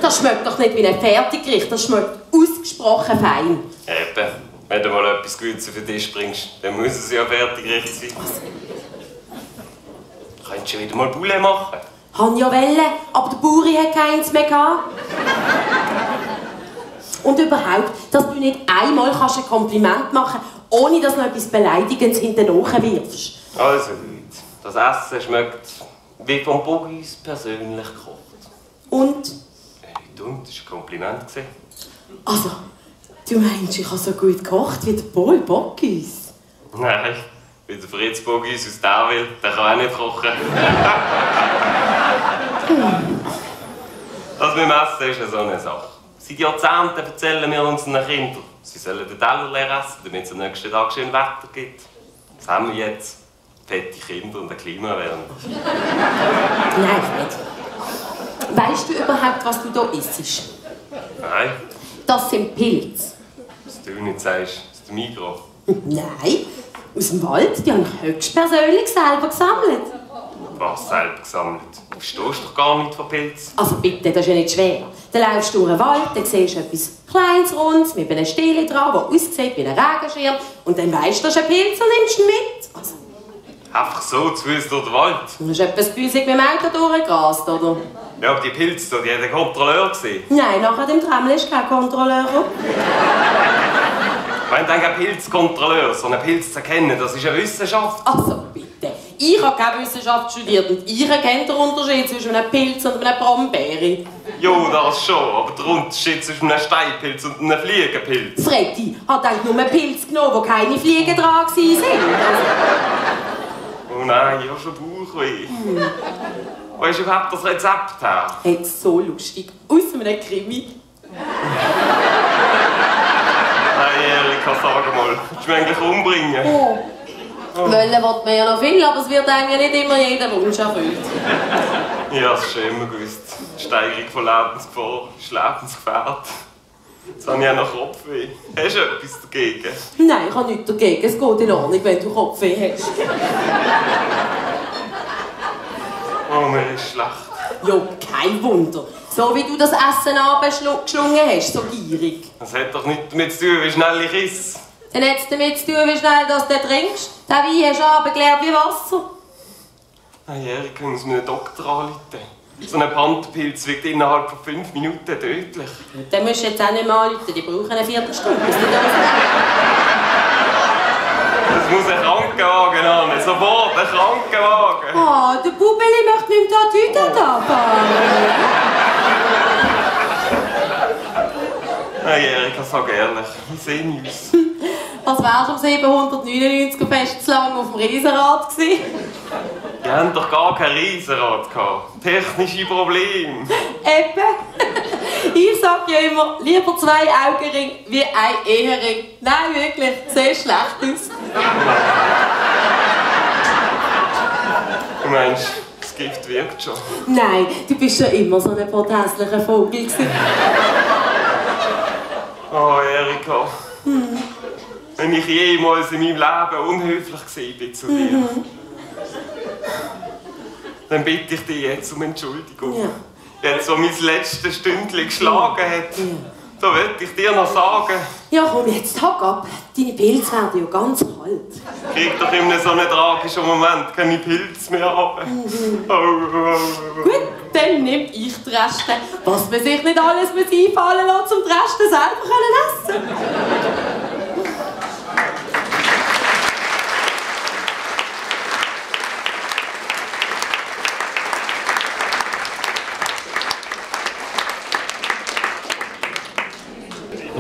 das schmeckt doch nicht wie ein Fertiggericht, das schmeckt ausgesprochen fein. Eben, wenn du mal etwas Gutes auf den Tisch bringst, dann muss es ja Fertiggericht sein. Könntest du wieder mal Poulet machen? Han ja wollen, aber der Buri hat keins mehr gehabt. Und überhaupt, dass du nicht einmal ein Kompliment machen kannst, ohne dass du noch etwas Beleidigendes hinterher wirfst. Also Leute, das Essen schmeckt wie vom Bogis persönlich gekocht. Und? Nicht und, das war ein Kompliment. Also, du meinst, ich habe so gut gekocht wie der Paul Bogis? Nein, wie der Fritz Bogis aus Darwil, der kann auch nicht kochen. Das mit dem Essen ist ja so eine Sache. Seit Jahrzehnten erzählen wir unseren Kindern, sie sollen den Teller leer essen, damit es am nächsten Tag schön Wetter gibt. Was haben wir jetzt? Fette Kinder und eine Klimaerwärmung. Nein, nicht. Weißt du überhaupt, was du hier isst? Nein. Das sind Pilze. Was du nicht sagst, aus dem Migros. Nein, aus dem Wald. Die habe ich höchstpersönlich selber gesammelt. Was selber gesammelt? Du verstehst doch gar nicht von Pilzen. Also bitte, das ist ja nicht schwer. Dann laufst du durch den Wald, dann siehst du etwas Kleines, Rundes, mit einem Stiel dran, das aussieht wie ein Regenschirm. Und dann weisst du, das ist ein Pilz und nimmst ihn mit. Also, einfach so, zu Fuß durch den Wald? Du hast etwas büsig mit dem Auto durchgerast, oder? Ja, aber die Pilze, die hat der Kontrolleur gesehen. Nein, nachher dem Tremmel ist kein Kontrolleur. Wenn dann ein Pilzkontrolleur, so einen Pilz zu erkennen, das ist eine Wissenschaft. Also bitte, ich habe keine Wissenschaft studiert und ich kenne den Unterschied zwischen einem Pilz und einer Brombeere. Jo, das schon, aber der Unterschied zwischen einem Steinpilz und einem Fliegenpilz. Freddy hat eigentlich nur einen Pilz genommen, wo keine Fliegen dran waren. Oh nein, ich habe schon Bauchweh. Wo ist überhaupt das Rezept her? Hey, so lustig. Aus einem Krimi. Hey Erika, sag mal, willst du mich eigentlich umbringen? Oh. Wollen will man ja noch viel, aber es wird einem ja nicht immer jeder Wunsch erfüllt. Ja, das ist schon immer gewusst. Die Steigerung von Lebensgefahr ist lebensgefährdet. Jetzt habe ich auch noch Kopfweh. Hast du etwas dagegen? Nein, ich habe nichts dagegen. Es geht in Ordnung, wenn du Kopfweh hast. Oh, mir ist schlecht. Ja, kein Wunder. So wie du das Essen abgeschlungen hast, so gierig. Das hat doch nichts damit zu tun, wie schnell ich esse. Dann hat es damit zu tun, wie schnell du trinkst. Den Wein hast du runtergeleert wie Wasser. Hey Erika, ich muss mir einen Doktor anrufen. So ein Pantherpilz wirkt innerhalb von 5 Minuten tödlich. Den musst du jetzt auch nicht mehr anrufen, die brauchen eine Viertelstunde. Bis die da sind. Es muss ein Krankenwagen an, sofort ein Krankenwagen. Oh, der Bubeli möchte mit dem Tatüter da fahren. Hey Erika, sag ehrlich, wie sehen wir uns? Was wärst du am 799er Fest zu lang auf dem Riesenrad gewesen? Die haben doch gar kein Riesenrad gehabt. Technische Probleme. Eben. Ich sag ja immer, lieber 2 Augenringe wie ein Ehering. Nein, wirklich, sehr schlecht aus. Du meinst, das Gift wirkt schon? Nein, du bist schon immer so ein hässlicher Vogel gewesen. Oh, Erika. Wenn ich jemals in meinem Leben unhöflich war zu dir. dann bitte ich dich jetzt um Entschuldigung. Ja. Jetzt, wo mein letztes Stündchen geschlagen hat, da wollte ich dir noch sagen. Ja, komm jetzt, hack ab. Deine Pilze werden ja ganz kalt. Krieg doch in einem so einem tragischen Moment keine Pilze mehr ab. Gut, dann nehme ich die Reste. Was man sich nicht alles einfallen lässt, um die Reste selber essen zu können.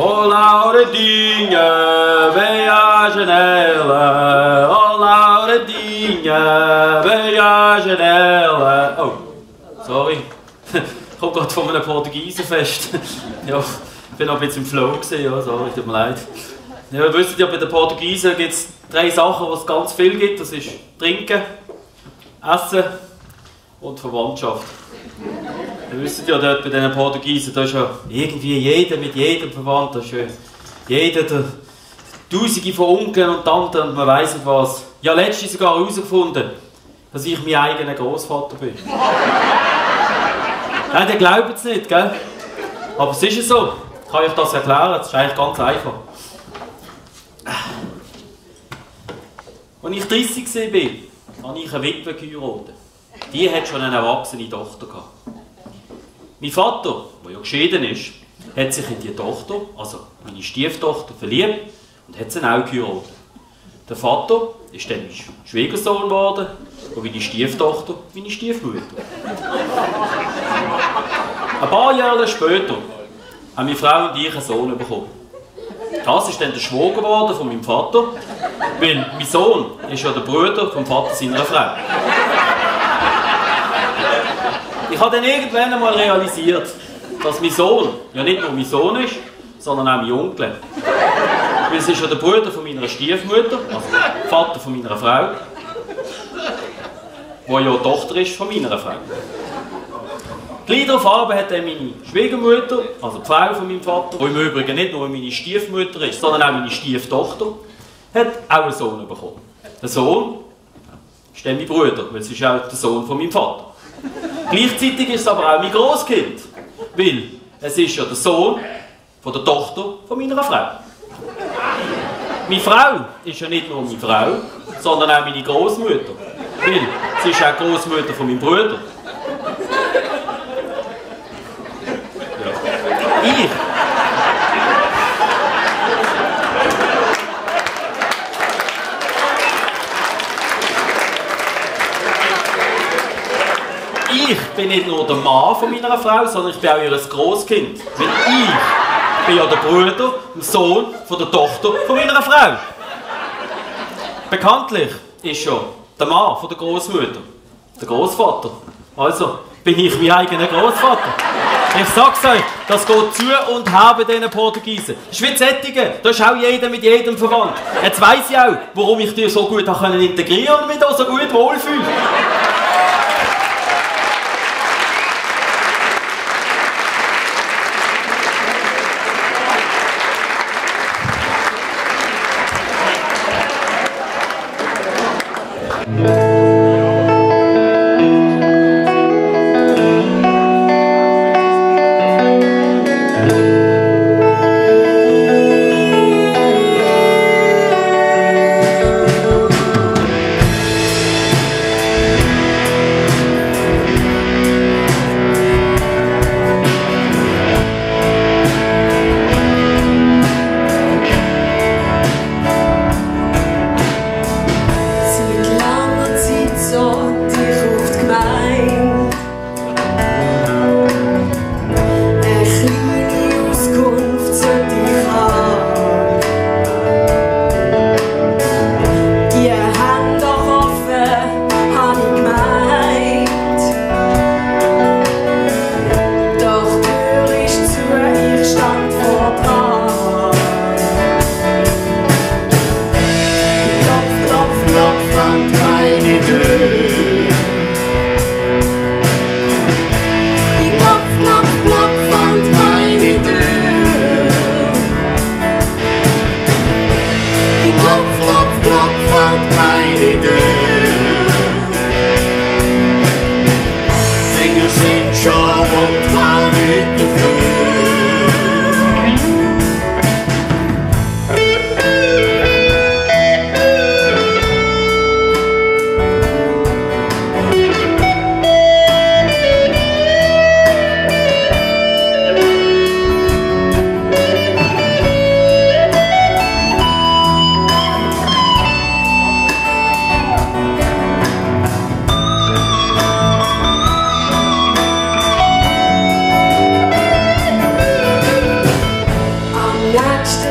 Oh Lauredinha, vem à janela. Oh Lauredinha, vem à janela. Oh, sorry. Ich komme gerade von einem Portugiesenfest. Ja, ich war noch ein bisschen im Flow gewesen, ja, sorry, tut mir leid. Ja, ihr wisst ja, bei den Portugiesen gibt es 3 Sachen, die es ganz viel gibt. Das ist Trinken, Essen und Verwandtschaft. Ihr wisst ja dort bei diesen Portugiesen, da ist ja irgendwie jeder mit jedem verwandt. Da ist ja jeder der Tausende von Onkeln und Tanten und man weiss nicht was. Ja, letztens sogar herausgefunden, dass ich mein eigener Großvater bin. Nein, der glaubt es nicht, gell? Aber es ist so. Ich kann euch das erklären, es ist eigentlich ganz einfach. Als ich 30 war, habe ich eine Witwe geheiratet. Die hat schon eine erwachsene Tochter gehabt. Mein Vater, der ja geschieden ist, hat sich in die Tochter, also meine Stieftochter, verliebt und hat sie auch geheiratet. Der Vater ist dann mein Schwiegersohn geworden und meine Stieftochter meine Stiefmutter. Ein paar Jahre später haben meine Frau und ich einen Sohn bekommen. Das ist dann der Schwager geworden von meinem Vater, weil mein Sohn ist ja der Bruder vom Vater seiner Frau. Ich habe dann irgendwann einmal realisiert, dass mein Sohn ja nicht nur mein Sohn ist, sondern auch mein Onkel. Weil es ist ja der Bruder von meiner Stiefmutter, also der Vater von meiner Frau, der ja die Tochter ist von meiner Frau. Gleich darauf hat dann meine Schwiegermutter, also die Frau von meinem Vater, die im Übrigen nicht nur meine Stiefmutter ist, sondern auch meine Stieftochter, hat auch einen Sohn bekommen. Der Sohn ist dann mein Bruder, weil es ist auch der Sohn von meinem Vater. Gleichzeitig ist es aber auch mein Grosskind, weil es ist ja der Sohn von der Tochter von meiner Frau. Meine Frau ist ja nicht nur meine Frau, sondern auch meine Großmutter, weil sie ist auch die Großmutter von meinem Bruder. Ja. Ich bin nicht nur der Mann von meiner Frau, sondern ich bin auch ihr Grosskind. Weil ich bin ja der Bruder und Sohn von der Tochter von meiner Frau. Bekanntlich ist ja der Mann von der Großmutter der Großvater. Also bin ich mein eigener Großvater. Ich sag's euch, das geht zu und her bei diesen Portugiesen. Schweizsättigen, da ist auch jeder mit jedem verwandt. Jetzt weiss ich auch, warum ich dich so gut integrieren konnte und mich da so gut wohlfühle.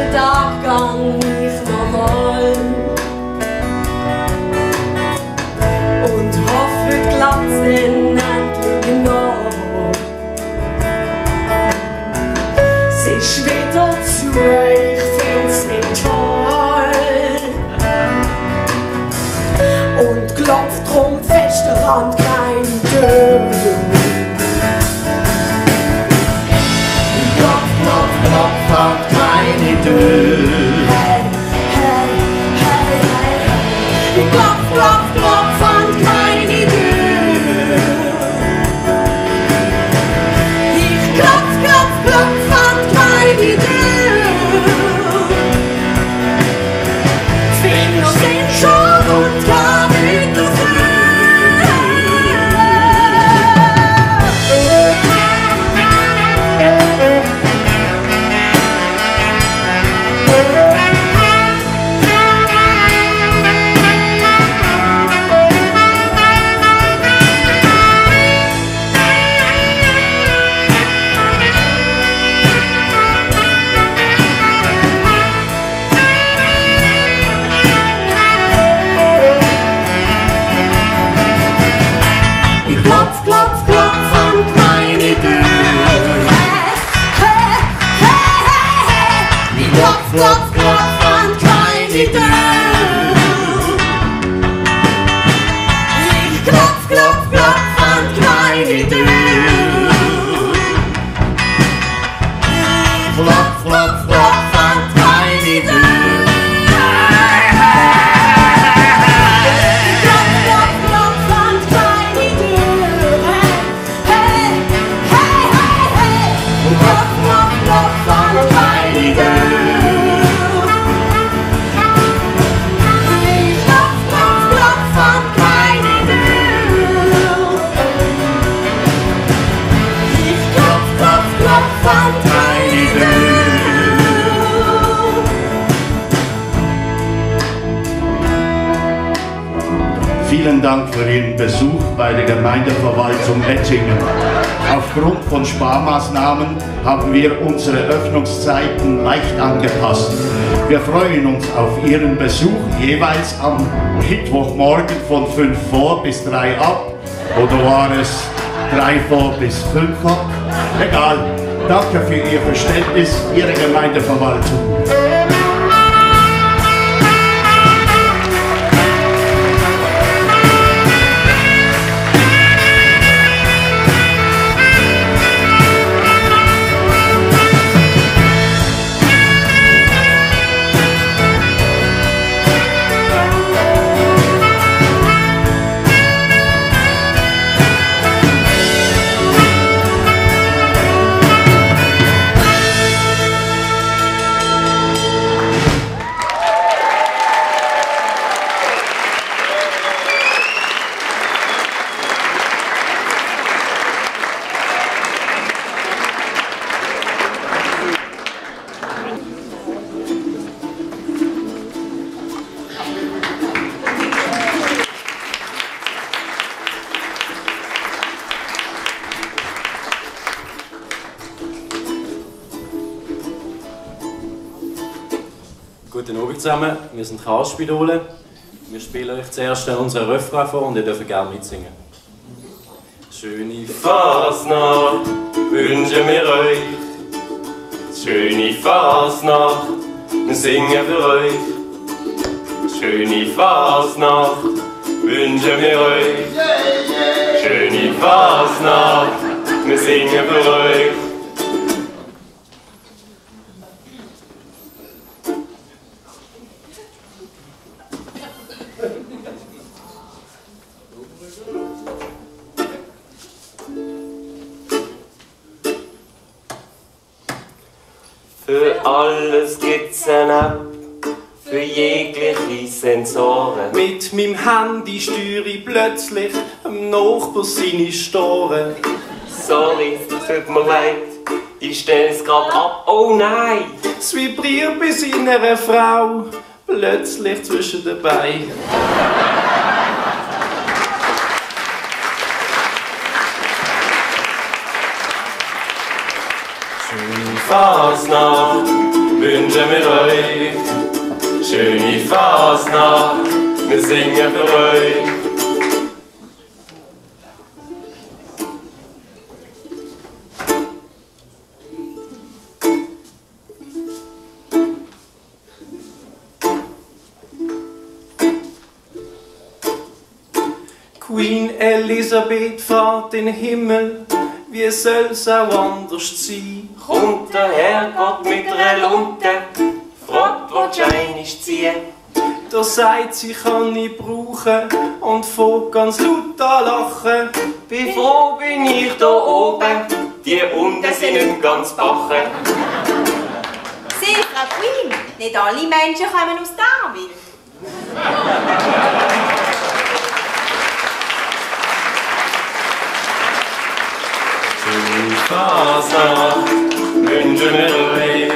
nächsten Tag gang ich nochmal und hoffe, heute klappt's dann endlich noch. Es ist wieder zu, ich find's nicht toll und klopft drum fester an keine Tür. Klopf an keine Tür. Hey, hey, hey, hey, hey. Klopf, klopf, klopf an keine Tür. Ich klopf, klopf, klopf an keine Tür. Die Finger sind schon und gar nicht dafür. Klopf, klopf, klopf an meine Tür. Hey, hey, hey, hey. Ich klopf, klopf, klopf an keine Tür. Ich klopf, klopf, klopf an keine Tür. Klopf, klopf, klopf an keine Tür. Vielen Dank für Ihren Besuch bei der Gemeindeverwaltung Ettingen. Aufgrund von Sparmaßnahmen haben wir unsere Öffnungszeiten leicht angepasst. Wir freuen uns auf Ihren Besuch jeweils am Mittwochmorgen von 5 vor bis 3 ab. Oder war es 3 vor bis 5 ab? Egal. Danke für Ihr Verständnis, Ihre Gemeindeverwaltung. Guten Abend zusammen, wir sind Chaos-Spidole. Wir spielen euch zuerst unseren Refrain vor und ihr dürft gerne mitsingen. Schöne Fasnacht wünschen wir euch. Schöne Fasnacht, wir singen für euch. Schöne Fasnacht wünschen wir euch. Schöne Fasnacht, wir singen für euch. Für alles gibt's eine App, für jegliche Sensoren. Mit meinem Handy steuere ich plötzlich am Nachbar seine Storen. Sorry, tut mir leid, ich stell's grad ab. Oh nein! Es vibriert bei seiner Frau plötzlich zwischen den Beinen. Schöne Fasnacht wünschen wir euch schöne Fasnacht, wir singen für euch. Queen Elisabeth fährt in den Himmel, wie soll's auch anders sein? Kommt der Herrgott mit einer Lunte, fragt, wo die Scheine ziehen. Da sagt sie, kann ich brauchen und fängt ganz laut an lachen. Wie froh bin ich da oben, die unten sind nicht ganz bachen. Sieh, Frau Queen, nicht alle Menschen kommen aus Darwin. Schöne Fasnacht wünschen wir euch,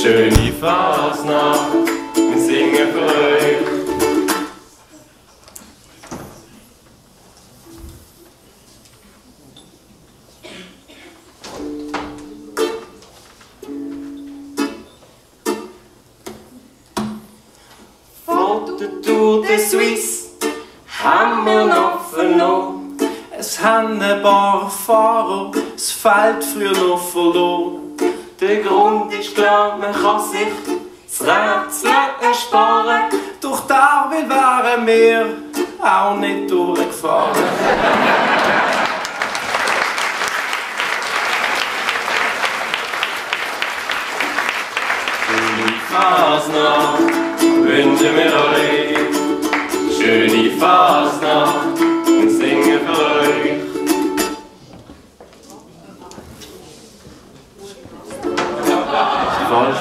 schöne Fasnacht, wir singen für euch. Vor der Tour de Suisse haben wir noch verloren. Es haben ein paar Fahrer das Feld früher noch verloren. Der Grund ist klar, man kann sich das Rätsel ersparen. Durch Darwin wären wir auch nicht durchgefahren. Schöne Fasnacht wünschen wir euch, schöne Fasnacht, wir singen für euch. Falsch.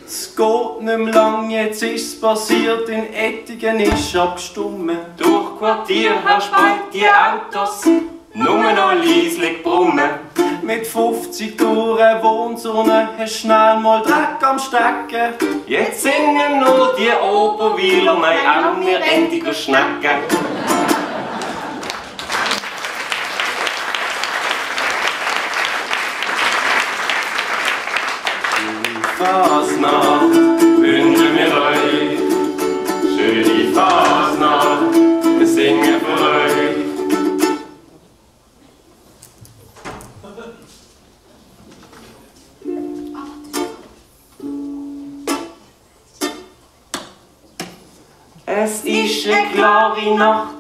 Es geht nicht mehr lang, jetzt ist's passiert, in Ettingen ist abgestummen. Durch Quartier hast du bald die Autos, nur noch leislich brummen. Mit 50 Touren Wohnsonne hast schnell mal Dreck am Stecken. Jetzt singen nur die Oberweiler, nein, auch wir endiger Schnecken. Fasnacht wünschen wir euch, schöne Fasnacht, wir singen für euch. Es ist eine klare Nacht,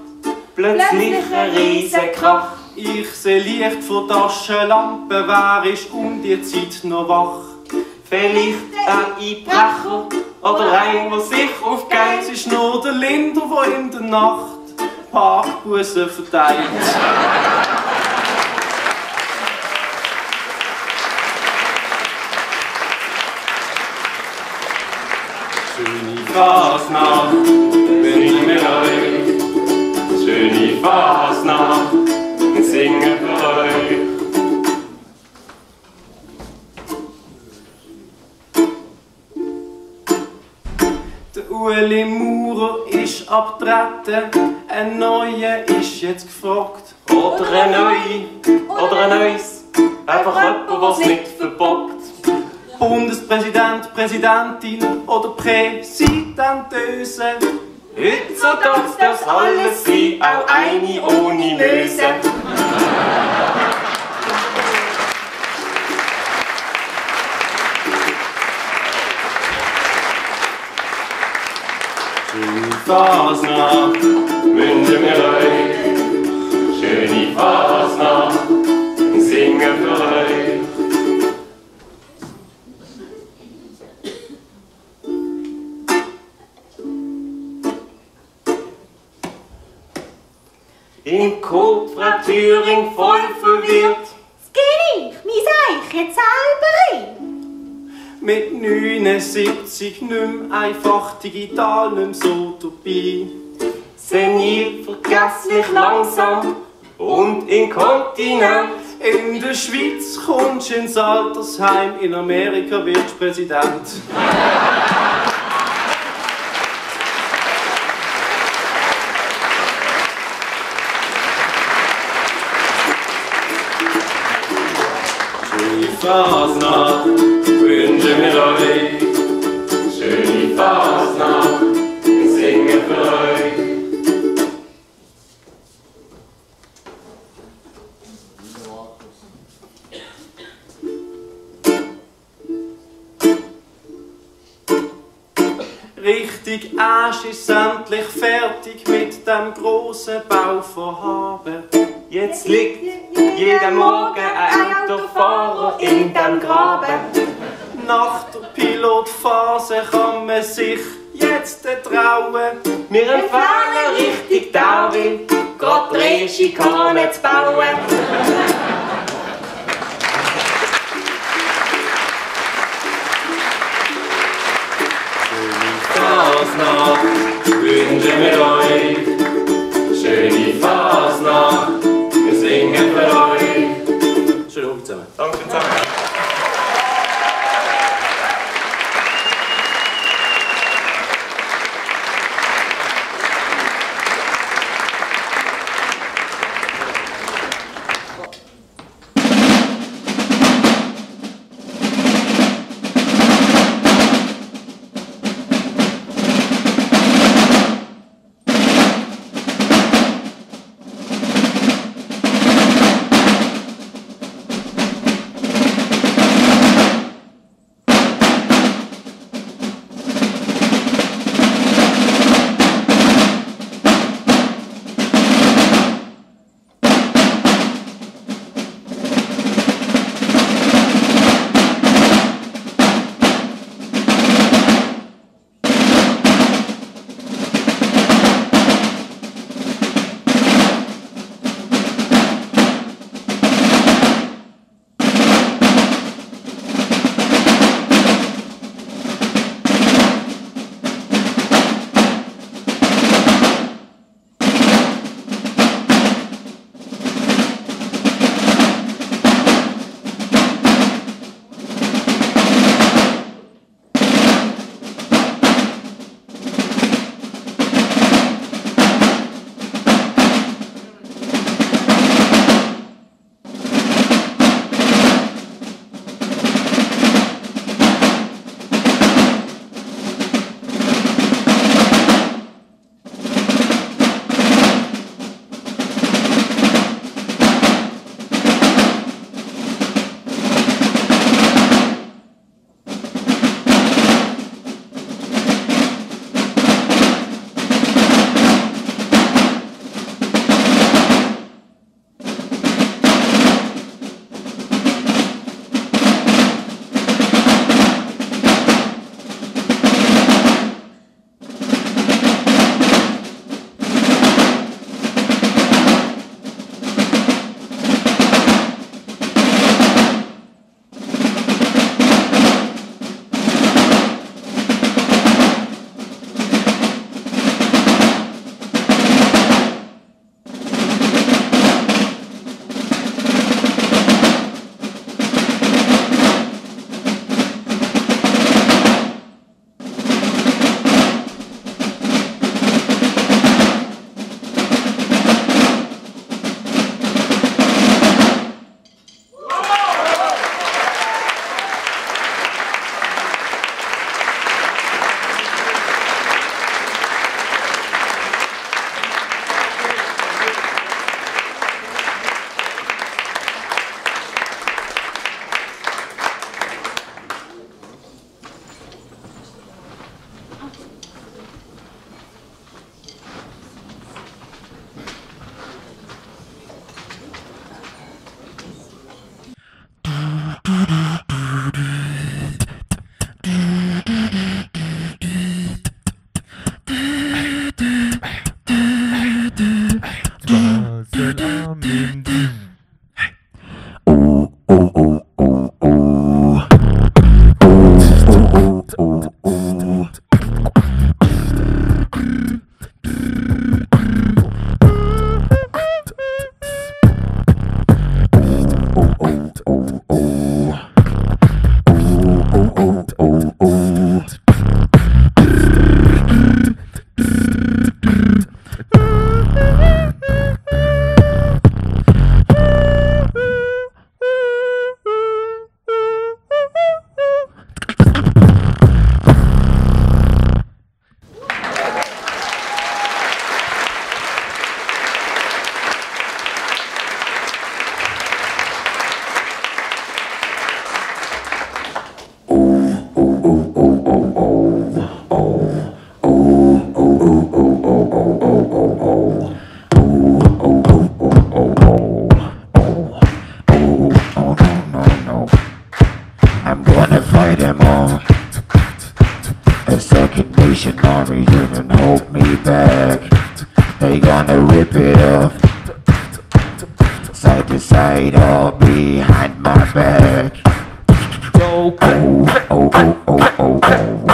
plötzlich ein Riesenkrach. Ich seh Licht von Taschenlampen, wer ist um die Zeit noch wach? Vielleicht ein Einbrecher oder ein, der sich aufgeht. Es ist nur der Linder, der in der Nacht Parkbussen verteilt. Schöne Fasnacht wünschen wir euch, schöne Fasnacht, wir singen für euch. Der Ueli Maurer ist abgetreten, ein neuer ist jetzt gefragt. Oder ein Neue, oder ein Neues, einfach jemand, was nicht verbockt. Bundespräsident, Präsidentin oder Präsidentöse. Heutzutage darf alles sein, auch eine ohne Möse. Schöne Fasnacht wünschen wir euch, schöne Fasnacht, wir singen für euch. Im Coop Frau Thüring voll verwirrt. Skinny, mein Eich jetzt selber hin. Mit 79 nicht mehr einfach digital, nicht mehr so dabei. Senil, vergesslich langsam und inkontinent. In der Schweiz kommst du ins Altersheim, in Amerika wirst du Präsident. Fasnacht wünschen wir euch. Schöne Fasnacht, wir singen für euch. Richtig, Asch ist endlich fertig mit dem grossen Bauvorhaben. Jetzt liegt jeden Morgen ein Autofahrer in dem Graben. Nach der Pilotphase kann man sich jetzt trauen. Wir empfehlen richtig Darwin, grad drei Schikanen zu bauen. Fasnacht wünschen wir euch. Schöne Fasnacht, wir singen für euch. Schönen Abend zusammen. Danke zusammen. They gonna rip it off. Side to side or behind my back. Oh, oh, oh, oh, oh, oh, oh.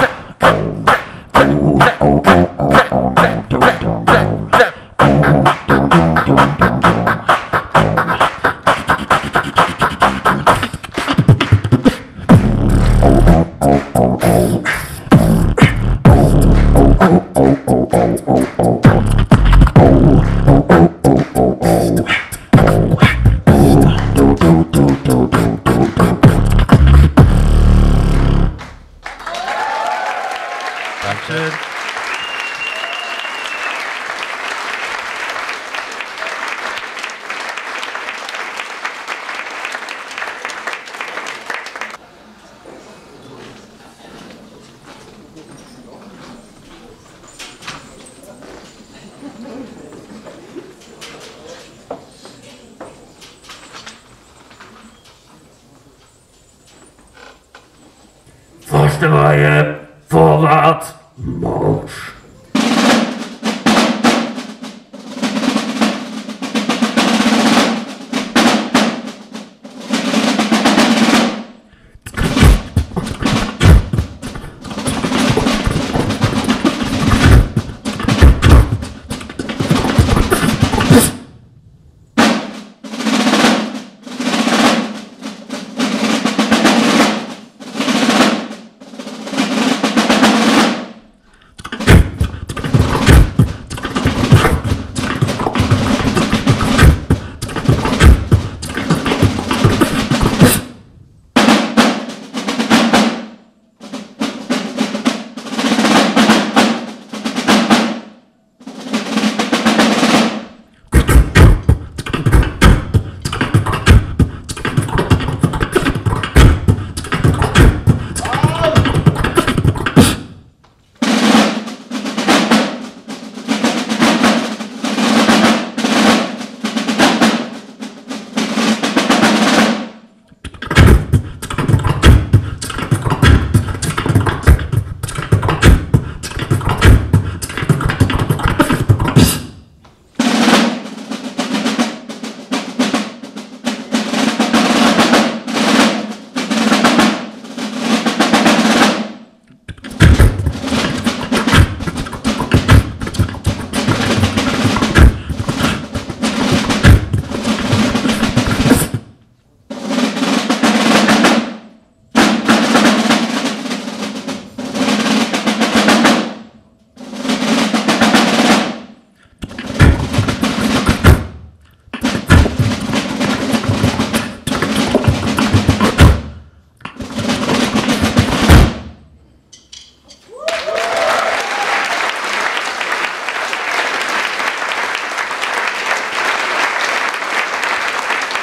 Erste Reihe, vorwärts, Marsch!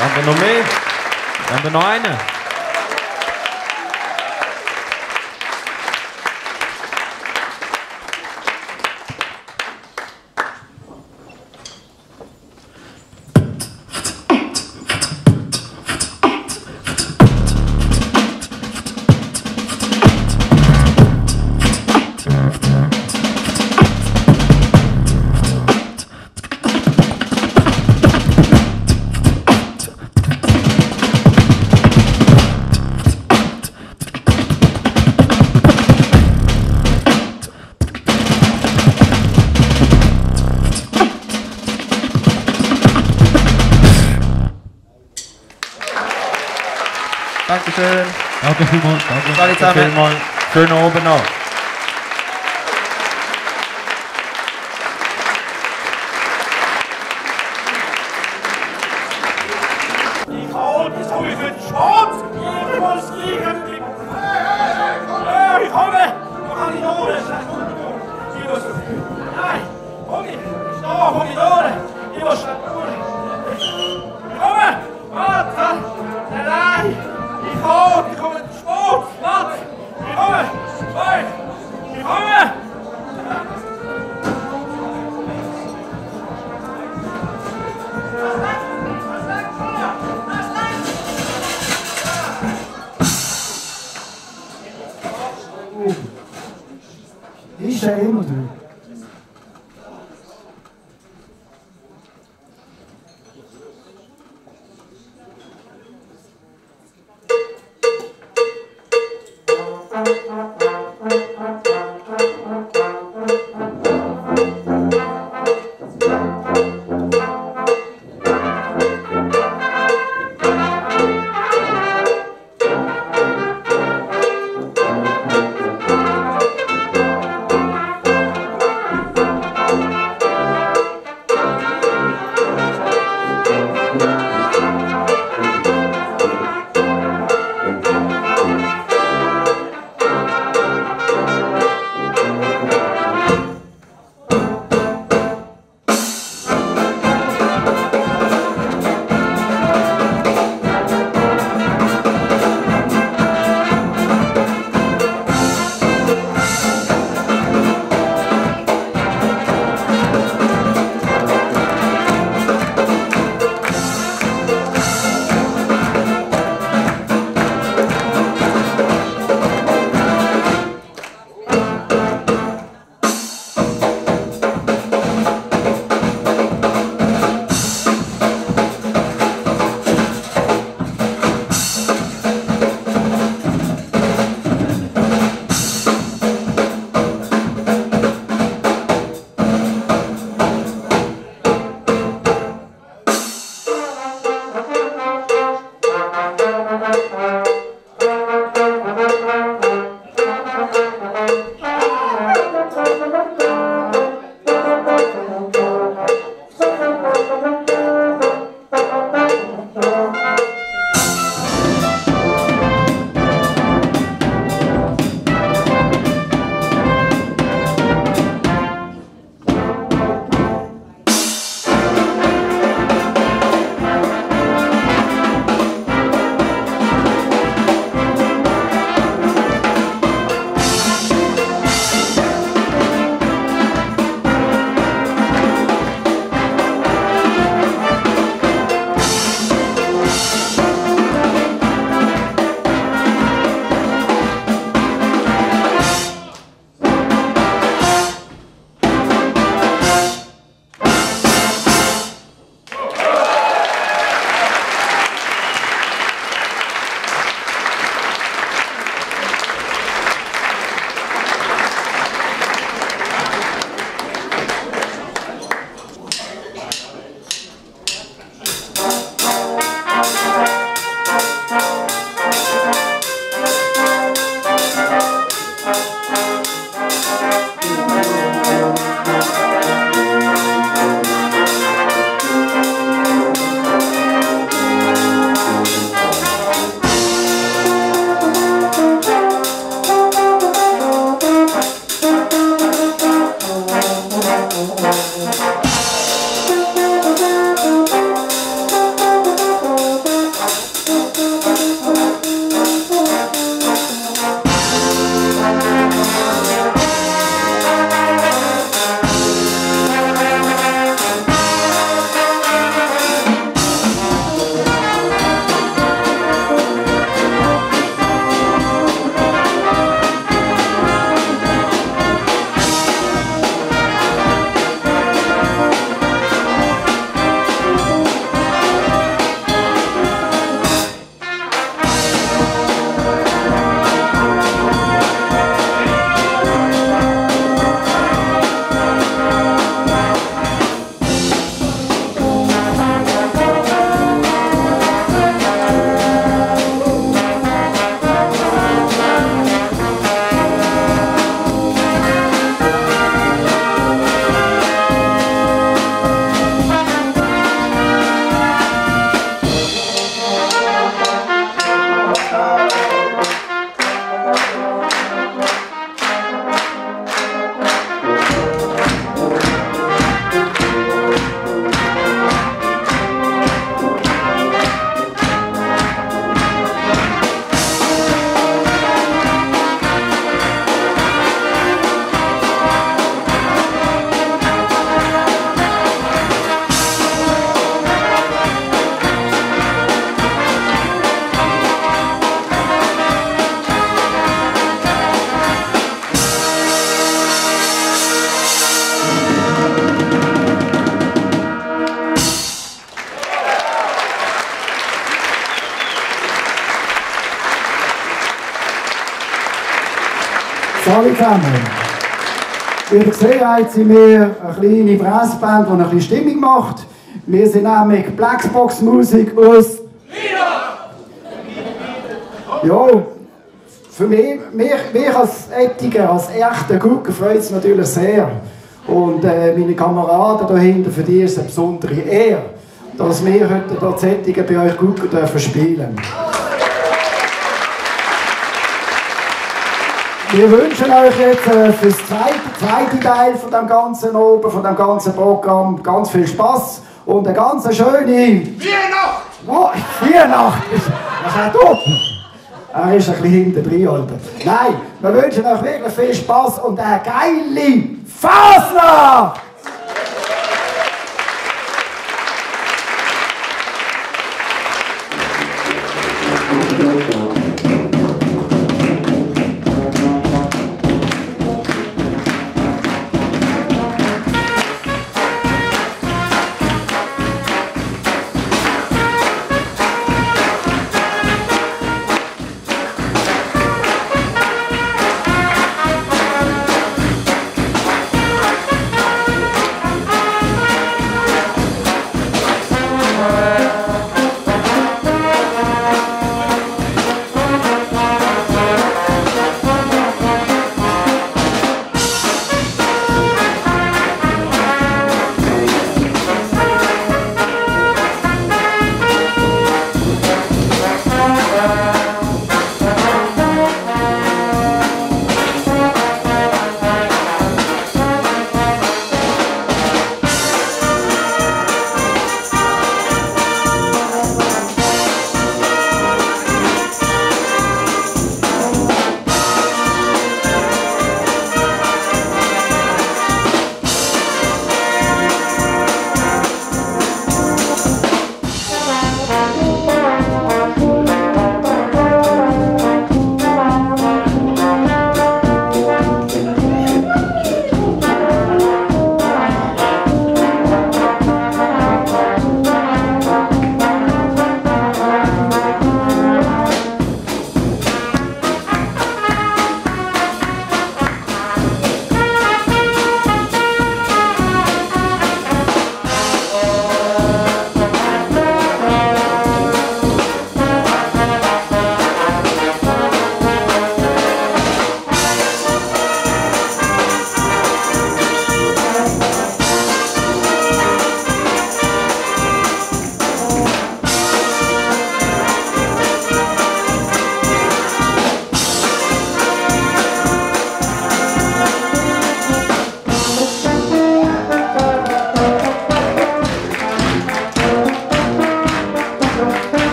Haben wir noch mehr? Haben wir noch einen? Dankeschön. Danke vielmals. Danke vielmals. Schönen Abend noch. Die Kraut ist ruhig für den Schwarz. Ich muss liegen. Ich komme. Pomidore. Ich muss. Nein. Pomidore. Ich muss. Ich komme. Warte. Nein. Ich komme mit dem Schwarz. Warte. Ich komme. Ich komme. Ist er immer drin? zusammen. Wie ihr gesehen habt, sind wir eine kleine Brassband, die ein bisschen Stimmung macht. Wir sind nämlich Blackbox-Musik aus ja, für mich als Ettiger, als echter Gucker freut es natürlich sehr. Und meine Kameraden dahinter, für die ist es eine besondere Ehre, dass wir heute dort Ettiger bei euch Gucker dürfen spielen. Wir wünschen euch jetzt für das zweite Teil von dem ganzen Oben, von dem ganzen Programm ganz viel Spass und eine ganz schöne Weihnacht! Oh, Weihnacht! Das ist auch top! Er ist ein bisschen hinten drin, Alter. Nein, wir wünschen euch wirklich viel Spass und eine geile Fasnacht!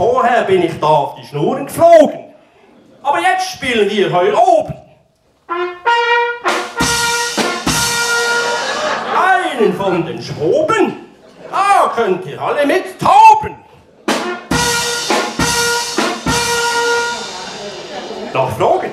Vorher bin ich da auf die Schnurren geflogen. Aber jetzt spielen wir hier oben. Einen von den Schwoben, da könnt ihr alle mit tauben. Noch Fragen?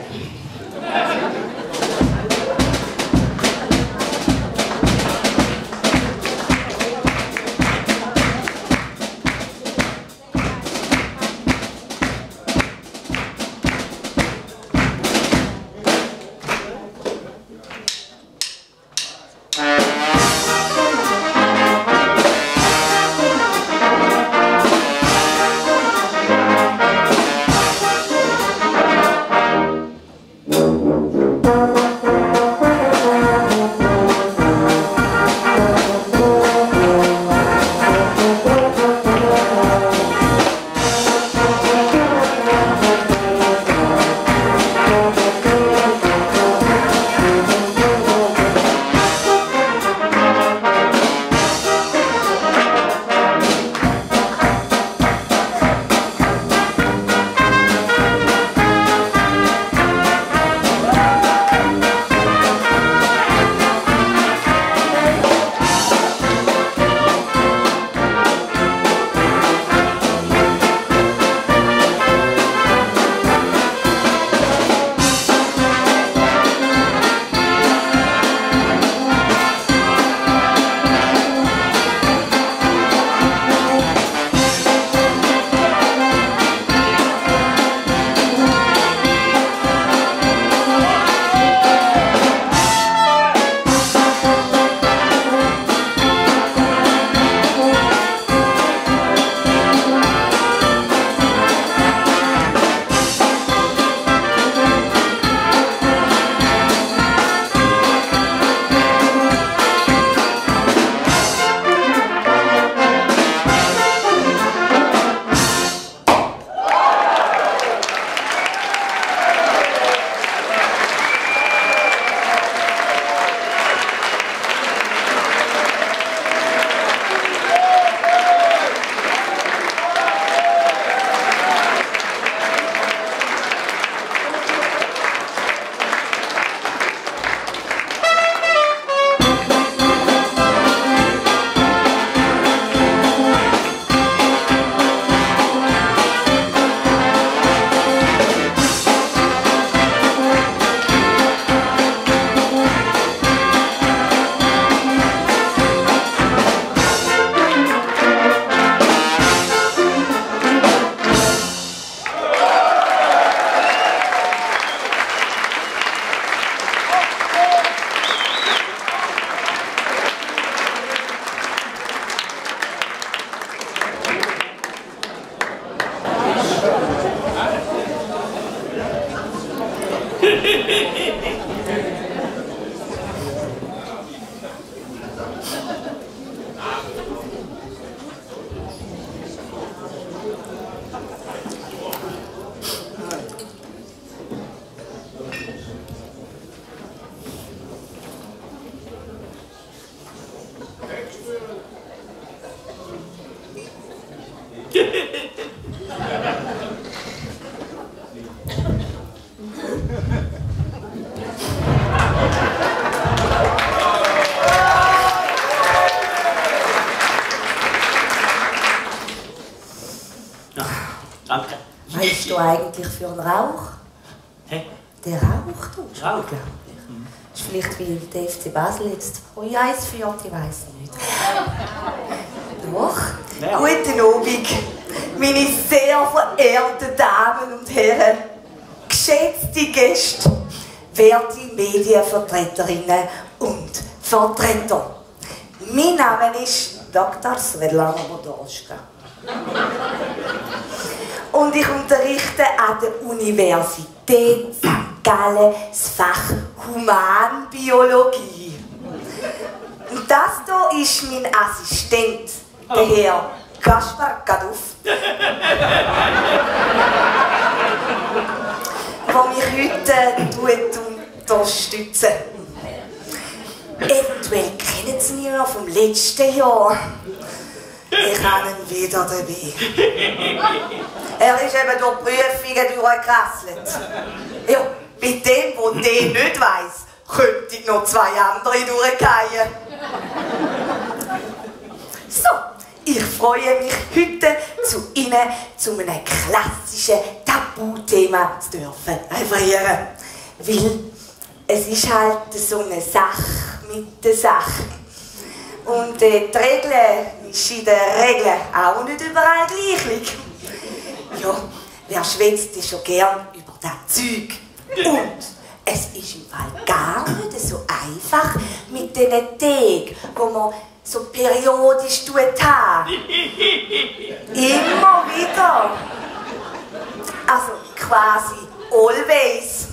du eigentlich für einen Rauch? Hä? Der Rauch, du? Rauch? Unglaublich. Das ist vielleicht, weil der FC Basel jetzt Eis führt, ich weiss nicht. Doch. Ja. Guten Abend, meine sehr verehrten Damen und Herren, geschätzte Gäste, werte Medienvertreterinnen und Vertreter. Mein Name ist Dr. Svetlana Podolska. Und ich unterrichte an der Universität St. Gallen das Fach Humanbiologie. Und das hier ist mein Assistent, der Herr Kaspar Kaduff, der mich heute unterstützt. Eventuell kennen Sie mich noch vom letzten Jahr. Ich habe ihn wieder dabei. Er ist eben durch Prüfungen durchgerasselt. Ja, bei dem, der den nicht weiss, könnte ich noch 2 andere durchgehen. So, ich freue mich heute zu Ihnen zu einem klassischen Tabuthema zu dürfen referieren. Weil es ist halt so eine Sache mit der Sache. Und die Regel ist in der Regel auch nicht überall gleich. Ja, wer schwätzt ist schon gern über das Zeug. Und es ist im Fall gar nicht so einfach mit diesen Tagen, die man so periodisch haben. Immer wieder. Also quasi always.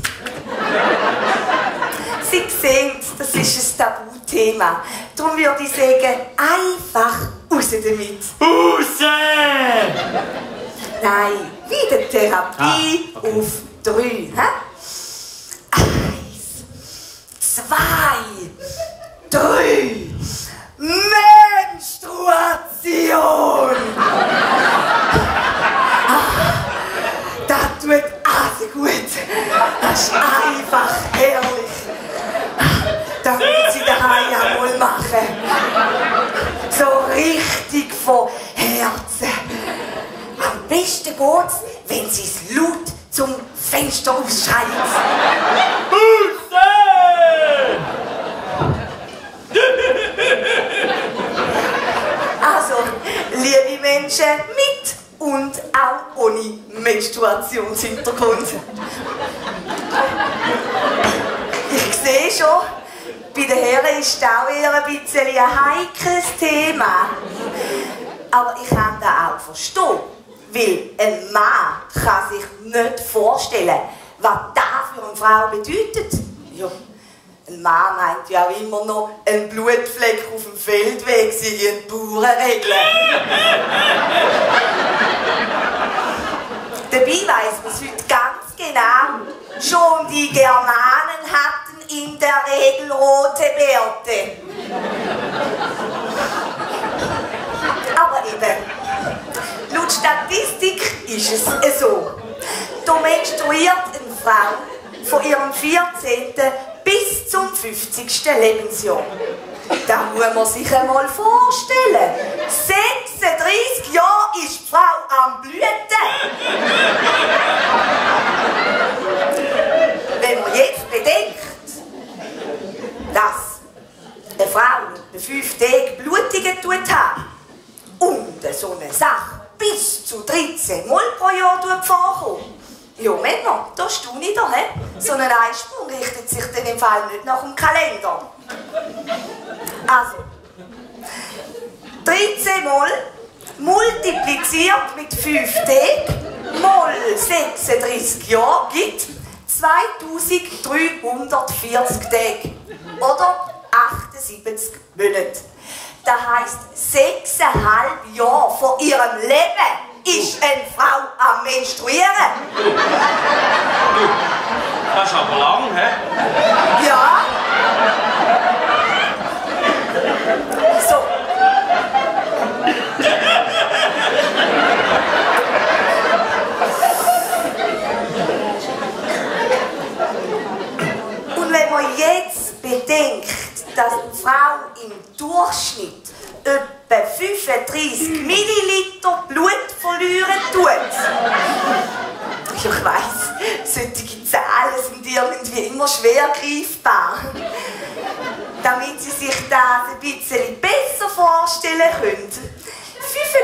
Sie sehen, das ist ein Tabuthema. Darum würde ich sagen, einfach raus damit. Raus! Nein, wieder Therapie auf 3. 1, 2, 3. Menstruation! Das tut also gut. Das ist einfach herrlich. Das müssen Sie daheim einmal machen. So richtig von Herzen. Am besten geht's, wenn Sie es laut zum Fenster ausschreien. Also, liebe Menschen mit und auch ohne Menstruationshintergrund. Ich sehe schon, bei den Herren ist das auch eher ein bisschen ein heikles Thema. Aber ich kann das auch verstehen, weil ein Mann kann sich nicht vorstellen, was das für eine Frau bedeutet. Ja. Ein Mann meint ja auch immer noch, ein Blutfleck auf dem Feldweg sei eine Bauernregel. Dabei weiss man es heute ganz genau. Schon die Germanen hatten in der Regel rote Bärte. Aber eben, laut Statistik ist es so. Da menstruiert eine Frau von ihrem 14. bis zum 50. Lebensjahr. Das muss man sich einmal vorstellen. 36 Jahre ist die Frau am Blüten. Wenn man jetzt bedenkt, dass eine Frau mit 5 Tagen Blutungen hat und so eine Sache bis zu 13 Mal pro Jahr vorkommt, ja, Männer, da staune ich doch, he? So ein Eisprung richtet sich dann im Fall nicht nach dem Kalender. Also, 13 Mal multipliziert mit 5 Tagen mal 36 Jahre gibt 2340 Tage. Oder 78 Monate. Das heisst, 6,5 Jahre von ihrem Leben ist eine Frau am Menstruieren. Das ist aber lang, hä? Ja. So. Und wenn man jetzt bedenkt, dass eine Frau im Durchschnitt etwa 35 Milliliter Blut verlieren tut, Ja, ich weiss, solche Zahlen sind irgendwie immer schwer greifbar. Damit Sie sich das ein bisschen besser vorstellen können.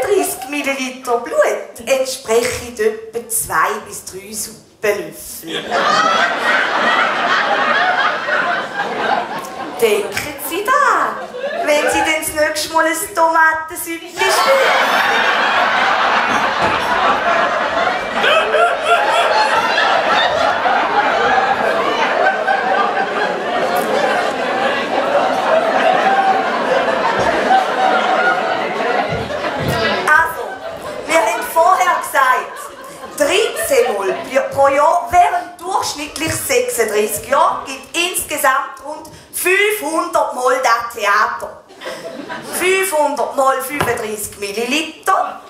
35 Milliliter Blut entsprechen etwa 2 bis 3 Suppenlöffel. Denken Sie da, wenn Sie dann das nächste Mal ein Tomatensüppchen stellen. Wir haben vorher gesagt, 13 Mal pro Jahr während durchschnittlich 36 Jahren gibt insgesamt rund 500 Mal das Theater. 500 mal 35 Milliliter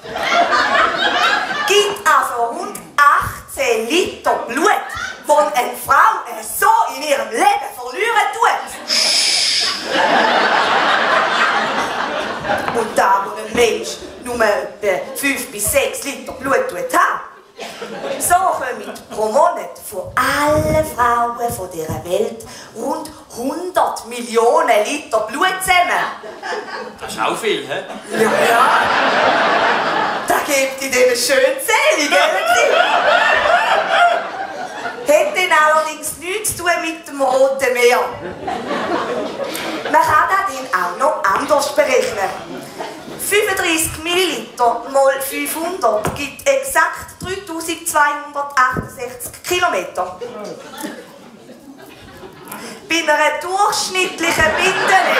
gibt also rund 18 Liter Blut, das eine Frau so in ihrem Leben verlieren tut. Und da, wo ein Mensch nur etwa 5 bis 6 Liter Blut hat, so kommen pro Monat von allen Frauen von dieser Welt rund 100 Millionen Liter Blut zusammen. Das ist auch viel, hä? Ja. Da gibt in denen schön Zählung, gell? Hat dann allerdings nichts zu tun mit dem Roten Meer. Man kann das dann auch noch anders berechnen. 35 Milliliter mal 500 gibt exakt 3268 Kilometer. Bei einer durchschnittlichen Bindenlänge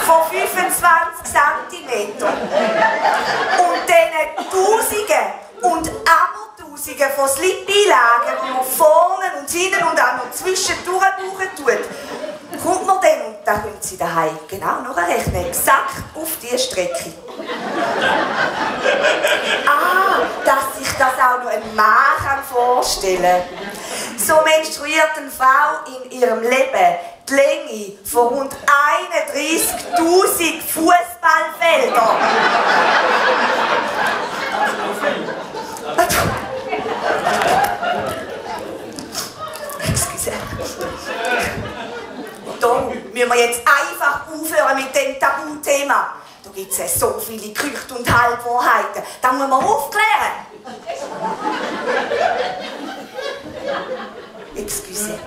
von 25 cm und diesen Tausenden und Abertausenden von Slip-Einlagen, die man vorne und hinten und auch noch zwischendurch brauchen tut, kommt man dann, und da können Sie daheim genau nachrechnen, exakt auf diese Strecke. Dass sich das auch noch ein Mann vorstellen kann. So menstruiert eine Frau in ihrem Leben die Länge von rund 31.000 Fußballfeldern. Excuse. Und da müssen wir jetzt einfach aufhören mit dem Tabuthema. Da gibt es so viele Gerüchte und Halbwahrheiten. Da muss man aufklären. Excuse.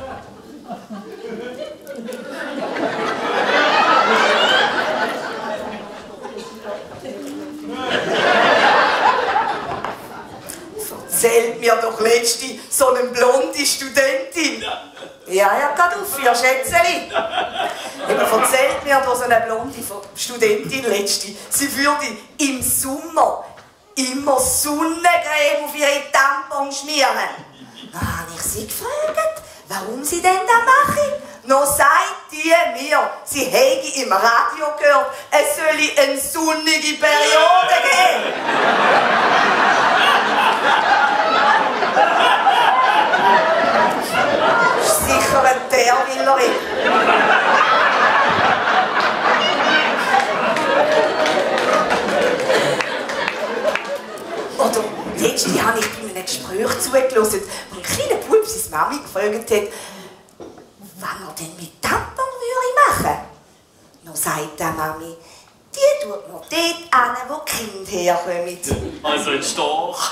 Erzählt mir doch letzte so eine blonde Studentin. Ja, gerade auf, ja, Schätzeli. Eben erzählt mir da so eine blonde Studentin letzte, sie würde im Sommer immer Sonnencreme auf ihre Tampons schmieren. Da habe ich sie gefragt, warum sie denn das machen. Noch sagt die mir, sie hätte im Radio gehört, es solle eine sonnige Periode geben. Sicher ein Terwillerin. Oder letztens habe ich bei einem Gespräch zugelassen, wo ein kleiner Bub seine Mami gefragt hat, wann er denn mit Tampon machen würde. Dann sagt die Mami, die tut man dort an, wo die Kinder herkommen. Also ein Storch.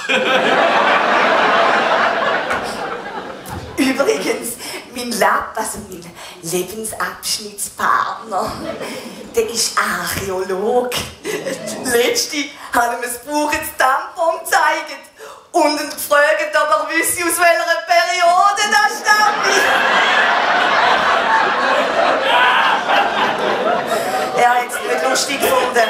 Übrigens, mein Lebensabschnittspartner, der ist Archäologe. Letzte hat ihm ein gebrauchtes Tampon gezeigt und ihn gefragt, ob er wüsste, aus welcher Periode das stammt. Er hat es nicht lustig gefunden.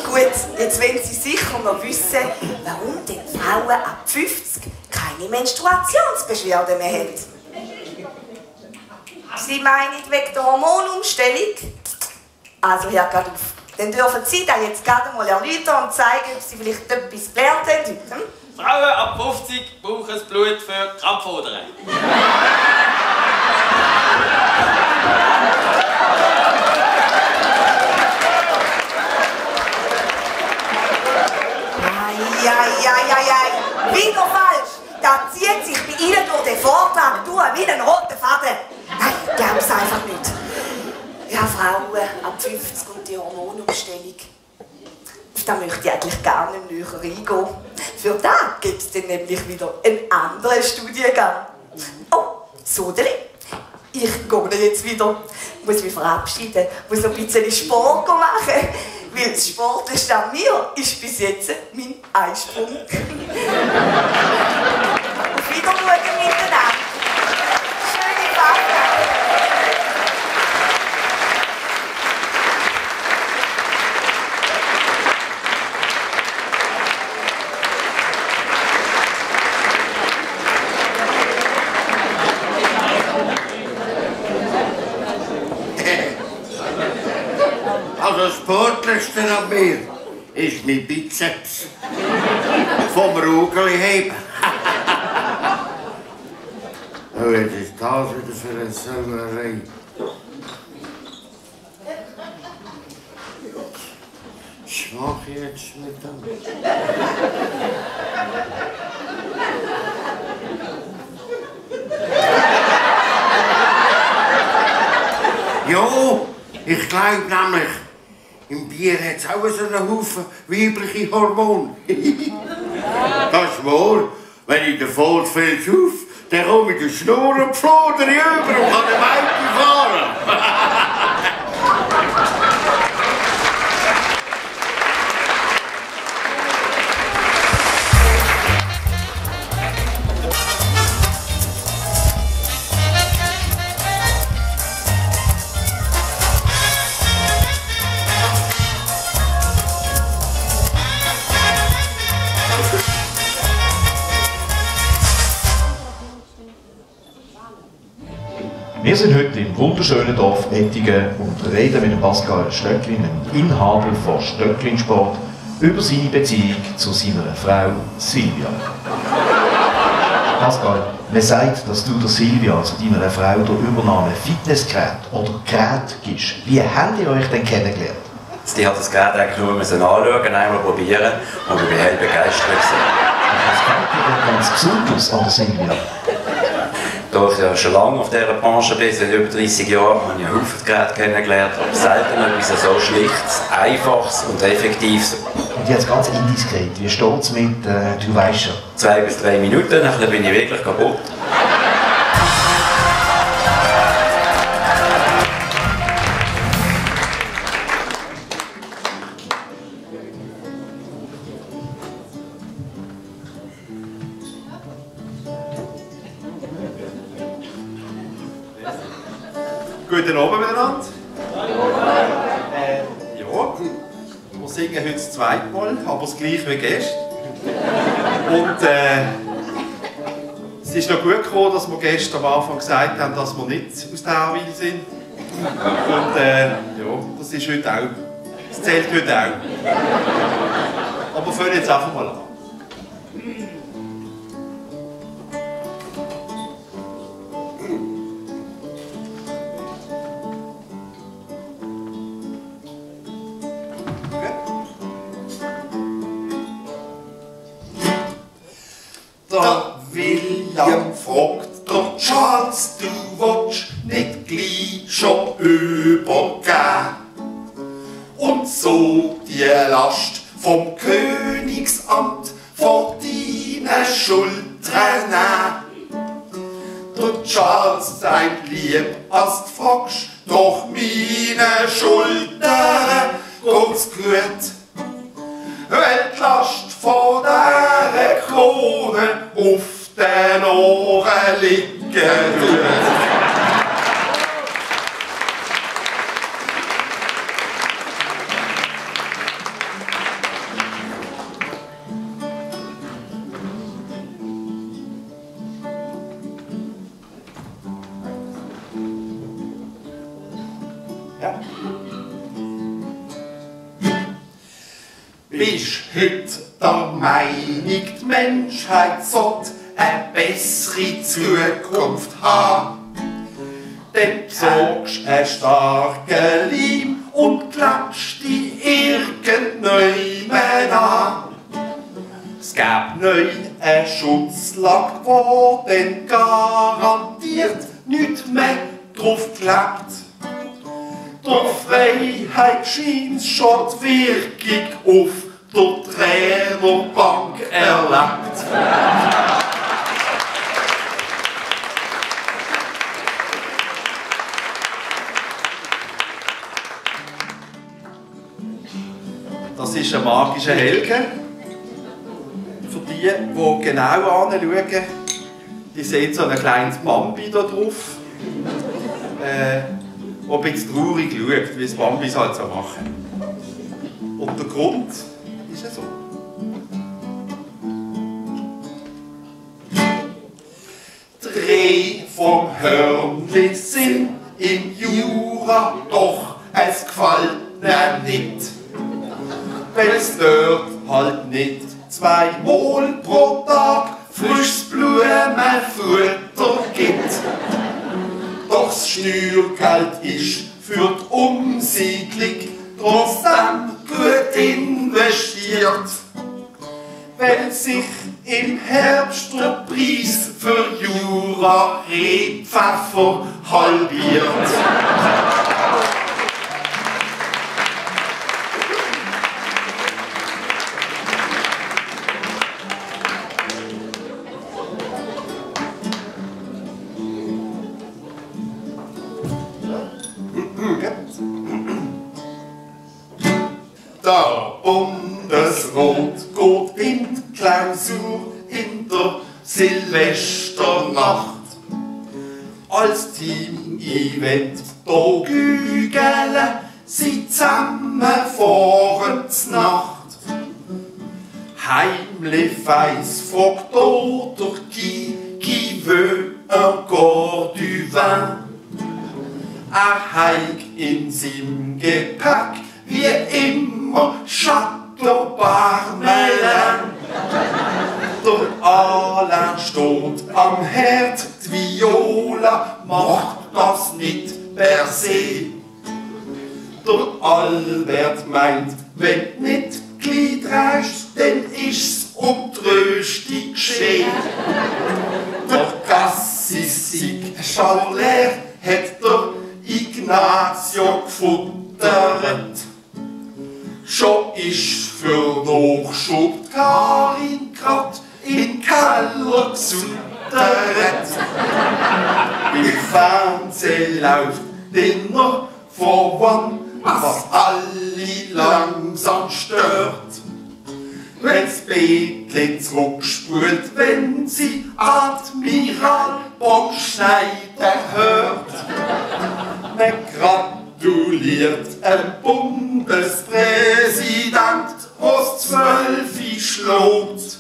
Gut, jetzt wollen Sie sicher noch wissen, warum die Frauen ab 50 keine Menstruationsbeschwerden mehr haben. Sie meinen wegen der Hormonumstellung? Also, Herr Gaduff, dann dürfen Sie das jetzt gerade mal erläutern und zeigen, ob Sie vielleicht etwas gelernt haben. Frauen ab 50 brauchen das Blut für Krampfadern. Nein, ich glaube es einfach nicht. Ja, Frauen ab 50 und die Hormonumstellung. Auf das möchte ich eigentlich gar nicht näher eingehen. Für das gibt es dann nämlich wieder einen anderen Studiengang. Oh, Sodeli, ich gehe jetzt wieder. Ich muss mich verabschieden, muss noch ein bisschen Sport machen. Weil das Sportlichste an mir ist bis jetzt mein Eisprung. Auf Wiedersehen miteinander. Schöne Fahrt. Also das Sportlichste an mir ist mein Bizeps. Vom Rugeli heben. Oh, jetzt ist das wieder für eine Sauerei. Was mache ich jetzt mit dem? Jo, ich glaube nämlich, im Bier hat es auch so einen Haufen weibliche Hormone. Das ist wahr. Wenn ich den Volksfeld auf, dann komme ich den Schnur und flodere über und kann den Weibchen fahren. Wir sind heute im wunderschönen Dorf Ettingen und reden mit Pascal Stöcklin, dem Inhaber von Stöcklin Sport, über seine Beziehung zu seiner Frau Silvia. Pascal, man sagt, dass du der Silvia, zu deiner Frau, der Übernahme Fitnessgerät oder Gerät gibst. Wie habt ihr euch denn kennengelernt? Die hat das Gerät eigentlich nur anschauen, einmal probieren und ich war hell begeistert. Was gefällt dir denn ganz besonders an der Silvia? Da ich ja schon lange auf dieser Branche bin, seit über 30 Jahren, habe ich ein Haufen Geräte kennengelernt, aber selten etwas so Schlichtes, Einfaches und Effektives. Und jetzt ganz indiskret, wie steht es mit, du weißt schon? 2 bis 3 Minuten, dann bin ich wirklich kaputt. Guten Abend miteinander. Ja, wir singen heute das zweite Mal, aber das gleiche wie gestern. Und es ist noch gut gekommen, dass wir gestern am Anfang gesagt haben, dass wir nicht aus Tauwil sind. Und ja, das ist heute auch. Das zählt heute auch. Aber wir fangen jetzt einfach mal an. William fragt der Charles, du willst nicht gleich schon übergehen und so die Last vom Königsamt vor deine Schultern nehmen. Der Charles sagt lieb, als du fragst, doch meine Schultern geht's gut. Weil die Last von dieser Krone auf den Ohren liegen tut. Ja. Bist heute der Meinung, die Menschheit sollte eine bessere Zukunft haben? Dann besorgst einen starken Leim und klatschst dich irgendjemand an. Es gäbe neu eine Schutzlage, die dann garantiert nicht mehr drauf gelebt. Der Freiheit scheint schon die Wirkung auf der Trainerbank erlebt. Das ist ein magischer Helge. Für die genau anschauen, die sehen so ein kleines Bambi da drauf. Ob jetzt traurig schaut, wie es Bambis halt so machen. Und der Grund ist ja so. Dreh vom Hörnli sind im Jura, doch es gefällt mir nicht. Weil es dort halt nicht 2 Mal pro Tag frisches Blumenfutter gibt. Doch das Steuergeld ist für die Umsiedlung trotzdem gut investiert. Weil sich im Herbst der Preis für Jura-Rebpfeffer halbiert. Der Bundesrat geht in die Klausur in der Silvesternacht. Als Team-Event da gügeln sie zusammen fahren Nacht. Heimlich weiss fragt der qui veut encore du vin. Heik in seinem Gepäck wie immer Chateau Parmelin. Der Alain steht am Herd, die Viola macht das nicht per se. Der Albert meint, wenn du nicht gleich drehst, dann ist's um die Rösti geschehen. Der Cassis siegt Charler, hat der Ignacio gefuttert. Schon ist für Nachschub Karin grad in den Keller gesuttert. Im Fernsehen läuft Dinner for One, was alle langsam stört. Wenn's Bettli zurückspult, wenn sie Admiral Bockschneider hört. Man gratuliert einem Bundespräsident, was 12 schlägt.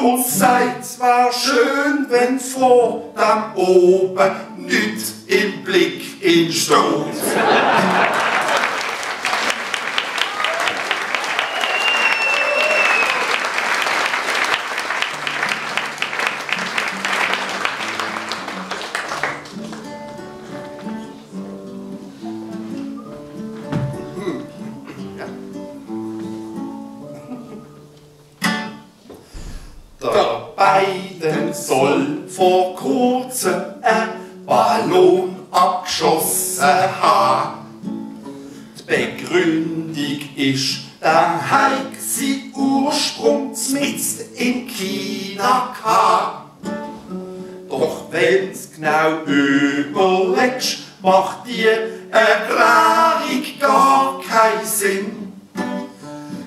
Und sagt, es wär schön, wenn vor dem oben nichts im Blick entsteht. Soll vor kurzem ein Ballon abgeschossen haben. Die Begründung ist, der Heik sein Ursprung mitten in China gehabt. Doch wenn's genau überlegst, macht die Erklärung gar keinen Sinn.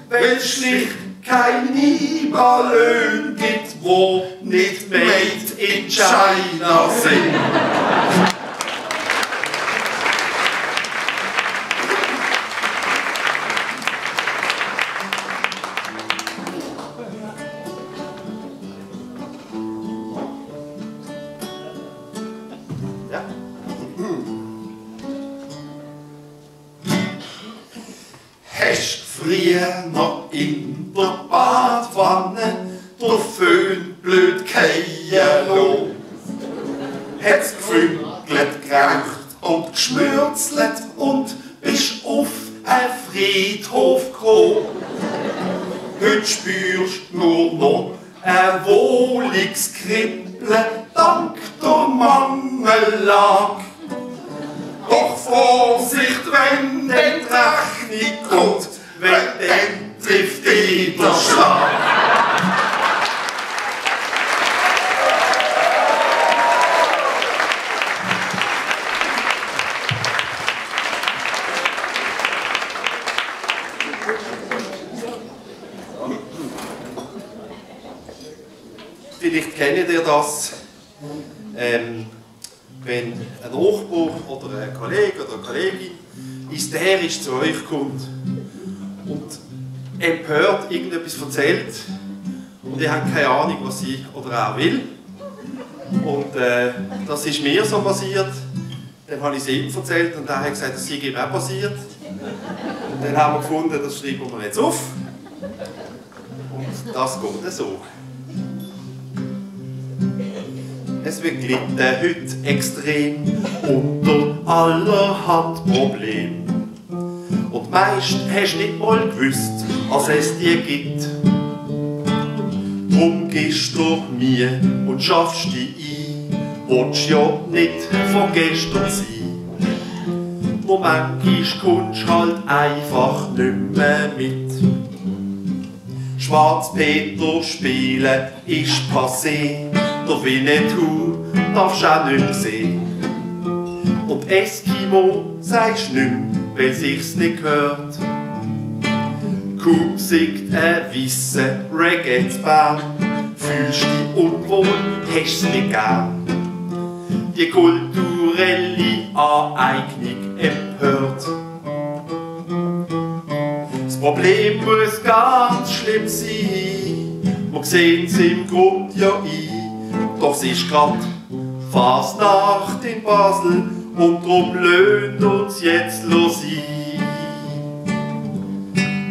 Weil schlicht keine Ballon gibt, wo nicht made in China sind. Ja. Hast früher noch in der Badwanne der Föhn blöd keien lassen? Hat's gefünkelt, geraucht und geschmürzelt und bist auf einen Friedhof gekommen. Heute spürst du nur noch ein wohliges Kribbeln dank der Mann lag. Doch Vorsicht, wenn denn die Rechnung kommt, wenn dann trifft dich der Schlag. Vielleicht kennt ihr das, wenn ein Nachbar oder ein Kollege oder eine Kollegin hysterisch zu euch kommt und empört irgendetwas erzählt und ihr habt keine Ahnung, was sie oder er will. Und das ist mir so passiert. Dann habe ich es ihm erzählt und er hat gesagt, das sei ihm auch passiert. Und dann haben wir gefunden, das schreiben wir jetzt auf. Und das geht so. Es wird gelitten heute extrem unter allerhand Problemen. Und meist hast du nicht mal gewusst, was es dir gibt. Drum gehst du mir und schaffst dich ein, willst ja nicht von gestern sein. Nur manchmal kommst halt einfach nicht mehr mit. Schwarzpeter spielen ist passé. Der Winnetou darfst du auch nicht mehr sehen. Und Eskimo sagst du nicht mehr, weil sich's nicht gehört. Kaum singt ein weisser Reggae-Band, fühlst dich unwohl, hast nicht gern. Die kulturelle Aneignung empört. Das Problem muss ganz schlimm sein, wir sehen's im Grund ja ein. Doch es ist grad Fasnacht in Basel und drum löhnt uns jetzt los ein.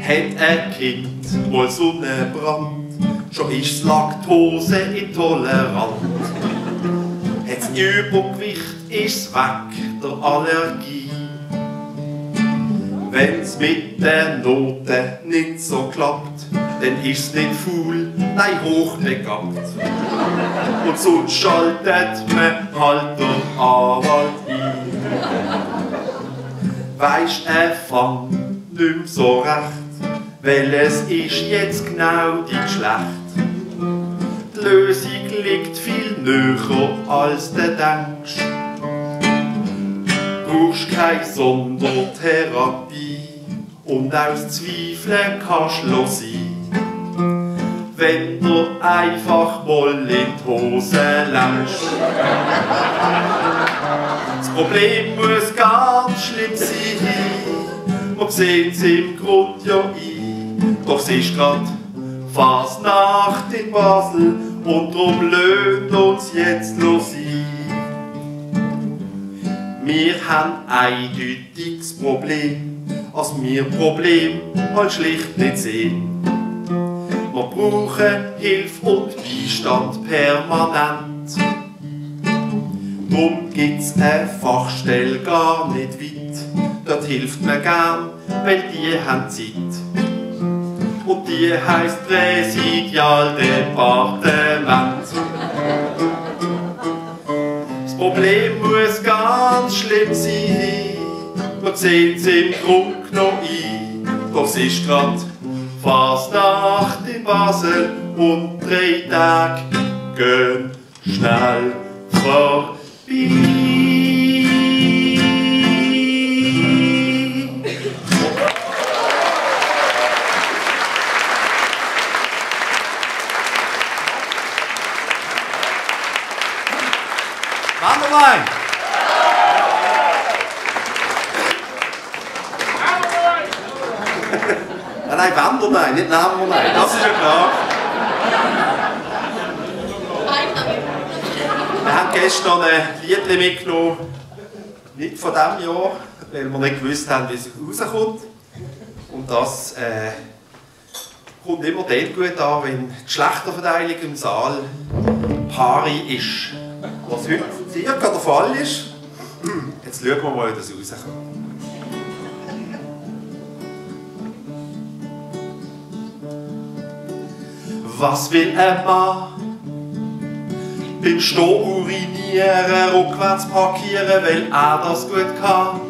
Hat ein Kind mal Sonnenbrand, schon ist's Laktose intolerant. Hat's Übergewicht, ist's weg der Allergie. Wenn's mit der Note nicht so klappt, dann ist's nicht faul, nein hochbegabt. Und sonst schaltet man halt den Anwalt ein. Weisst Fang nicht mehr so recht, weil es ist jetzt genau dein Geschlecht. Die Lösung liegt viel näher als du denkst. Brauchst keine Sondertherapie und aus Zweifeln kannst du sein. Wenn du einfach mal in die Hose lässt. Das Problem muss ganz schlimm sein, wir sehen's im Grund ja ein. Doch es ist grad Fasnacht in Basel und drum löhnt uns jetzt los ein. Wir haben eindeutig das Problem, als wir Problem halt schlicht nicht sehen. Wir brauchen Hilfe und Beistand permanent. Drum gibt's eine Fachstelle gar nicht weit. Dort hilft man gern, weil die haben Zeit. Und die heisst Präsidialdepartement. Das Problem muss ganz schlimm sein. Wir sehen's im Grund noch ein. Doch es ist grad Fasnacht in Basel und 3 Tage gehen schnell vorbei. Wanderwein! Nein, Wanderwein, nicht Namerwein, das ist ja klar. Wir haben gestern ein Lied mitgenommen, nicht von diesem Jahr, weil wir nicht gewusst haben, wie es rauskommt. Und das kommt immer dann gut an, wenn die Geschlechterverteilung im Saal pari ist. Was heute circa der Fall ist. Jetzt schauen wir mal, wie das rauskommt. Was will ein Mann Beim Stehen urinieren, rückwärts parkieren, weil er das gut kann.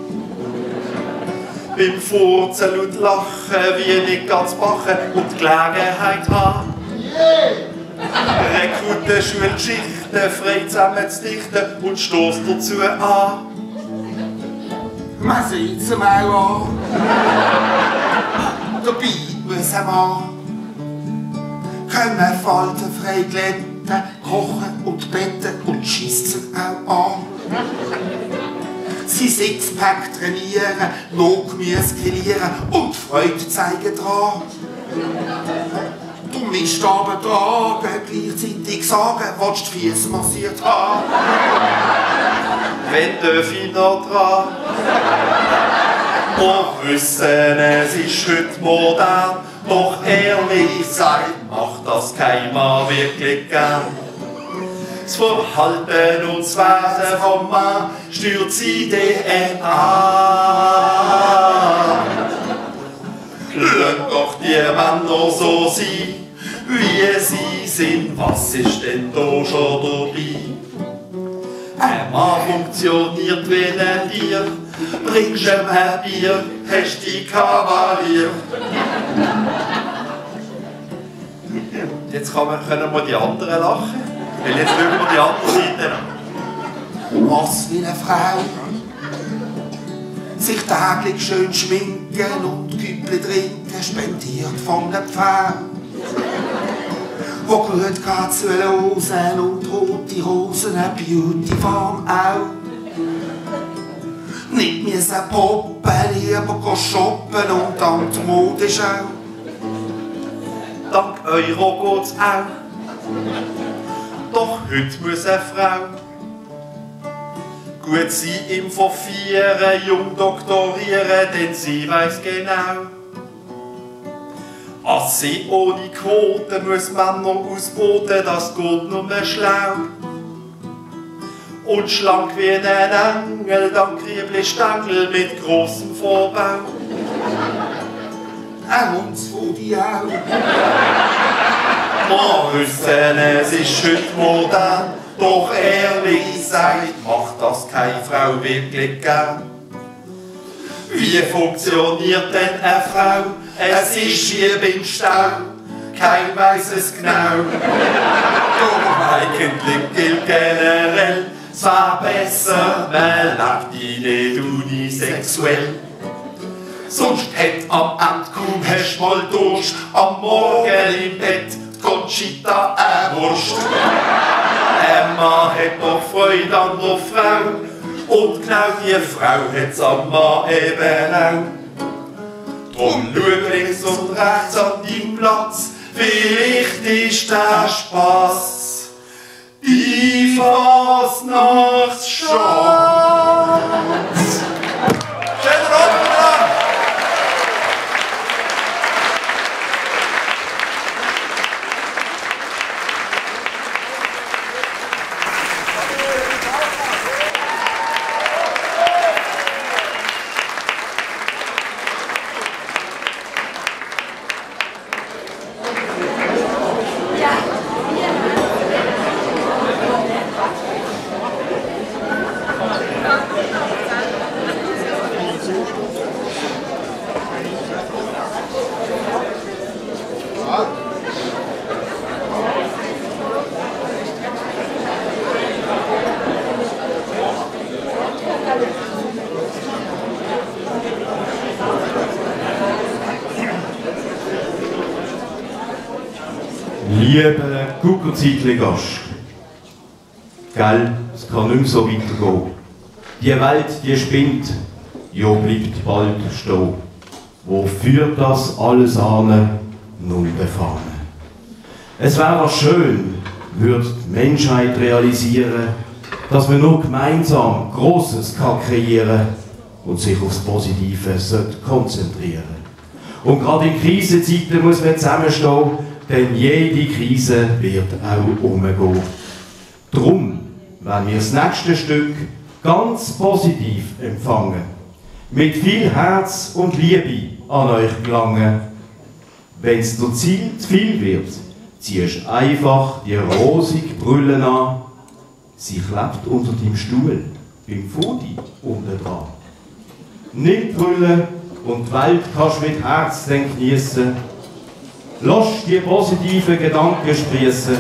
Beim Furzen und Lachen, wie nicht ganz bachen und die Gelegenheit haben. Rekruten, Schulgeschichten, frei zusammen zu dichten und stoßt dazu an. Man sieht es ihm auch an. Dabei muss ein Mann können Falten frei glätten, kochen und betten und schiesst sich auch an. Sie Sixpack trainieren, Notgemüse grillieren und Freude zeigen dran. Du misst aber tragen, gleichzeitig sagen, willst du die Füße massiert haben? Wenn darf ich noch dran? Und wissen, es ist heute modern, doch ehrlich sein, macht das kein Mann wirklich gern. Das Verhalten und das Wesen vom Mann steuert sie DNA. Lasst doch die Männer so sein, wie sie sind, was ist denn da schon dabei? Ein Mann funktioniert wie ein Tier, bringst ihm ein Bier, hast die Kavalier. Jetzt können wir die anderen lachen, weil jetzt schauen wir die andere Seite an. Was will eine Frau? Sich täglich schön schminken und Küppli trinken, spendiert von einem Pfau. Wo gut geht zu Losen und rote Rosen, eine Beauty-Farm auch. Nicht müssen poppen, lieber shoppen und dann die Modeschau. Dank Euro geht's auch. Doch heute muss eine Frau gut sie im Verfieren, jung doktorieren, denn sie weiß genau, als sie ohne Quote muss Männer ausboten, das geht nur schlau. Und schlank wie ein Engel, dann Kriebli-Stängel mit grossem Vorbau. Uns vor die Augen. Wir wissen, es ist heute modern, doch ehrlich gesagt, macht das keine Frau wirklich gern. Wie funktioniert denn eine Frau? Es ist wie beim Stau, kein weiß es genau. Doch eigentlich gilt generell, es war besser, man lebt die nicht unisexuell. Sonst hätt am Ende kaum hast mal Durst, am Morgen im Bett Conchita Wurst. Ein Mann hat doch Freude an der Frau und genau die Frau hat's am Mann eben auch. Drum schau links und rechts an deinem Platz, vielleicht ist der Spaß die Fasnachtschance. Schönen Abend! Lieber Guckerzeitli-Gast, gell, es kann nicht mehr so weitergehen. Die Welt, die spinnt, ja bleibt bald stehen. Wo führt das alles an? Nun befahren. Es wäre schön, würde die Menschheit realisieren, dass man nur gemeinsam Grosses kann kreieren und sich aufs Positive konzentrieren. Und gerade in Krisenzeiten muss man zusammenstehen, denn jede Krise wird auch umgehen. Drum, wenn wir das nächste Stück ganz positiv empfangen, mit viel Herz und Liebe an euch gelangen, wenn es dir zu viel wird, ziehst einfach die rosig Brüllen an Sie klebt unter deinem Stuhl, beim Fudi unten dran. Nimm die Brille und die Welt kannst mit Herz geniessen. Lass die positiven Gedanken sprießen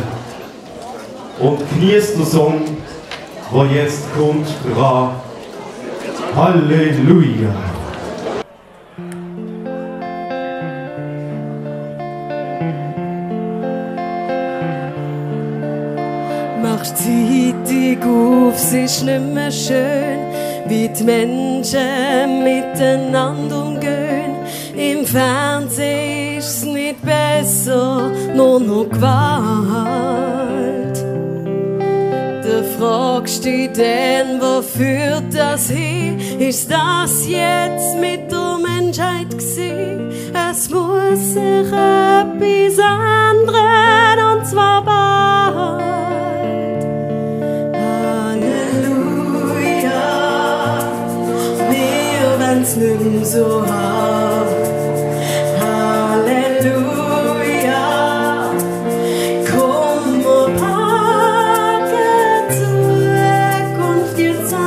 und genieß den Song, der jetzt kommt, dran. Halleluja! Machst zeitig auf, es ist nicht mehr schön, wie die Menschen miteinander umgehen. Im Fernsehen ist es nicht besser, nur noch Gewalt. Da fragst du dich dann, wo führt das hin? Ist das jetzt mit der Menschheit gewesen? Es muss sich etwas ändern, und zwar bald. Wenn's nicht mehr so hart. Halleluja, komm und packen Zukunft jetzt an.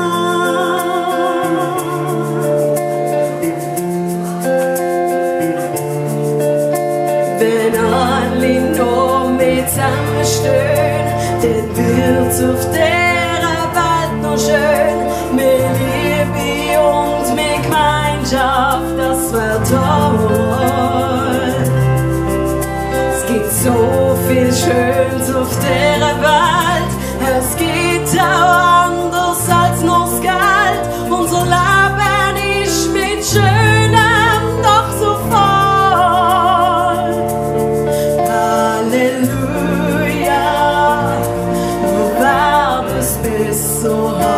Wenn alle noch mit zusammenstehen, dann wird's auf dieser Welt noch schön. Mehr Liebe und mehr Gemeinschaft, das wär toll. Es gibt so viel Schönes auf dieser Welt. Es gibt auch anders als nur das Geld. Unser Leben ist mit Schönem doch so voll. Halleluja, nur wird es besser haben.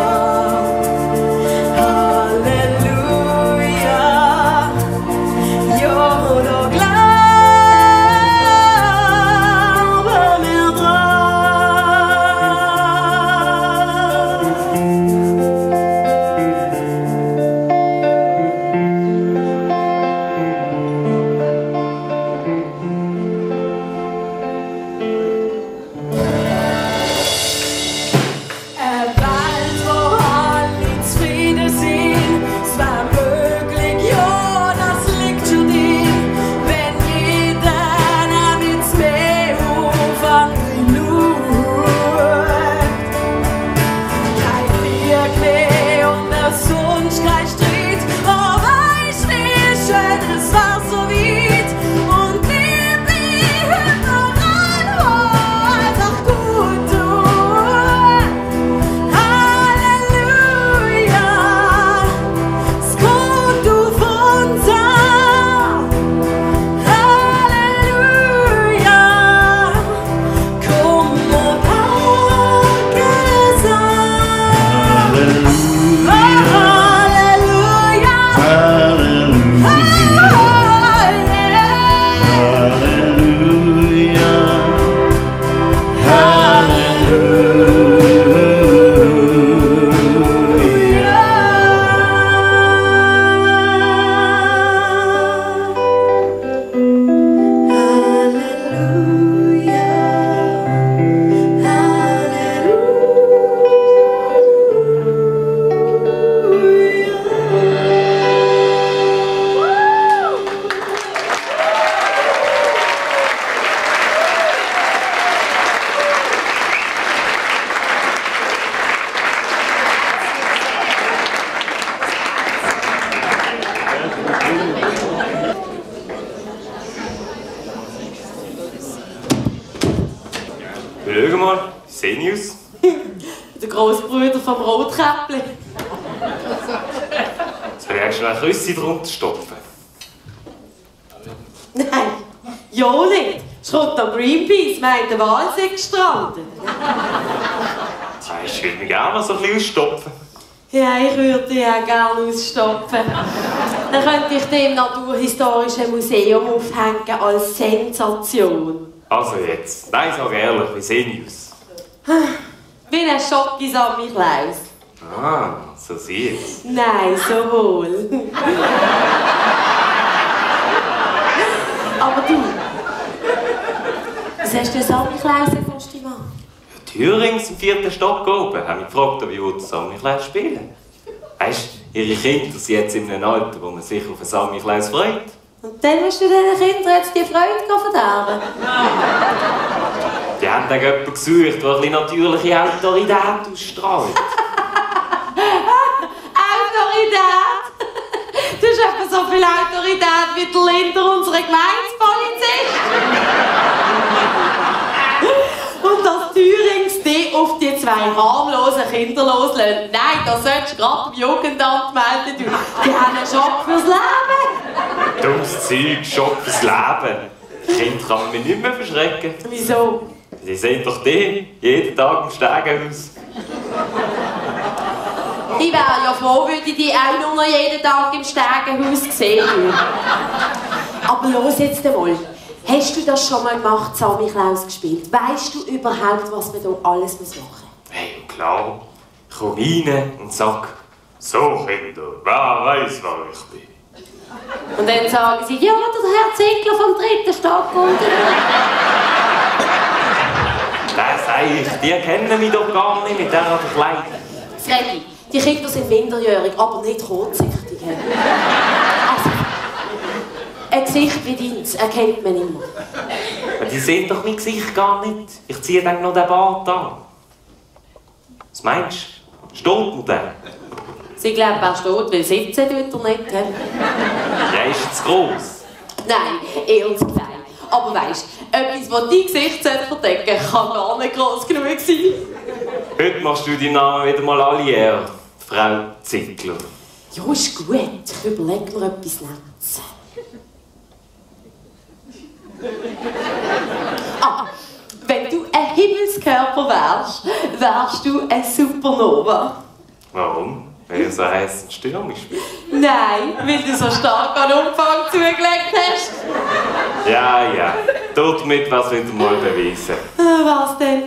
Schau mal, Senius. Der Grossbruder vom Rotkäppli. Soll ich schnell Küsse drunter stopfen? Nein, ja nicht. Es kommt am Greenpeace, meint der Wal sei gestrandet. Ich würde mich gerne mal so ein bisschen ausstopfen. Ja, ich würde dich auch gerne ausstopfen. Dann könnte ich dich im Naturhistorischen Museum aufhängen als Sensation. Also jetzt, nein, sag ehrlich, wie Senius? Wie ein Schocki-Sammy-Klaus. Ah, so sieht's. Nein, so wohl. Aber du, was hast du Sammy-Klaus Kostüm an? Thürings im 4. Stock oben haben mich gefragt, ob ich Samichlaus spielen. Weisst, ihre Kinder sind jetzt in einem Alter, wo man sich auf einen Samichlaus freut. Und dann musst du diesen Kindern jetzt die Freude verderben. Die haben dann jemanden gesucht, der eine natürliche Autorität ausstrahlt. Autorität! Du hast etwa so viel Autorität wie der Linder, unsere Gemeindepolizist. Und dass Thürings dich auf die 2 harmlosen Kinder loslässt. Nein, das solltest du gerade im Jugendamt melden. Die haben einen Schock fürs Leben. Dummes Zeug, Schock fürs Leben. Kinder kann man mich nicht mehr verschrecken. Wieso? Sie sehen doch die, jeden Tag im Stegenhaus. Ich wäre ja froh, würde ich die auch nur noch jeden Tag im Stegenhaus sehen. Aber los jetzt einmal. Hast du das schon mal gemacht, Samichlaus gespielt? Weißt du überhaupt, was man hier alles machen muss? Hey, klar. Ich komme rein und sage, so Kinder, wer weiß, wer ich bin. Und dann sagen sie, ja, der Herr Ziegler vom 3. Stock unten. Das sag ich, die kennen mich doch gar nicht mit dieser Verkleidung. Freddy, die Kinder sind minderjährig, aber nicht kurzsichtig. Also, ein Gesicht wie deins erkennt man immer. Die sehen doch mein Gesicht gar nicht. Ich ziehe dann noch den Bart an. Was meinst du? Steht mir der? Sie glauben, er steht, weil sitzen tut er nicht. Ja, ist jetzt gross. Nein, eher zu klein. Aber weisst, etwas, das dein Gesicht verdecken kann gar nicht gross genug sein. Heute machst du deinen Namen wieder mal alle Ehre, Frau Ziegler. Ja, ist gut. Ich überlege mir etwas Nettes. Wenn du ein Himmelskörper wärst du eine Supernova. Warum? Weil du so heiß und stürmisch bist. Nein, weil du so stark an Umfang zugelegt hast. Ja. Damit was wieder mal beweisen. Was denn?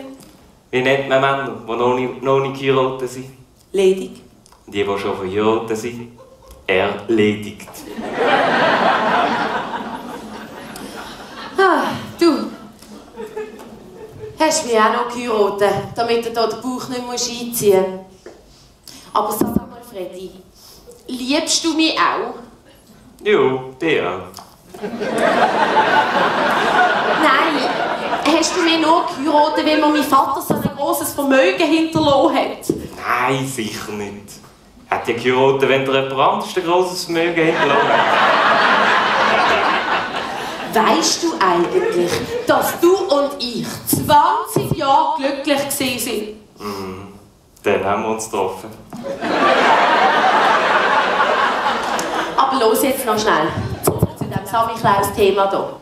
Wie nennt man Männer, die noch nicht geheiratet sind? Ledig. Und die schon verheiratet sind? Erledigt. Du hast mich auch noch geheiratet, damit du hier den Bauch nicht einziehen musst. Aber sag mal, Freddy, liebst du mich auch? Ja, dir. Nein, hast du mich nur geheiratet, weil mir mein Vater so ein grosses Vermögen hinterlassen hat? Nein, sicher nicht. Hat ja geheiratet, wenn dir jemand anderes ein grosses Vermögen hinterlassen hat. Weisst du eigentlich, dass du und ich 20 Jahre glücklich waren? Dann haben wir uns getroffen. Aber los jetzt noch schnell. Zurück zu diesem Samichlaus-Thema hier.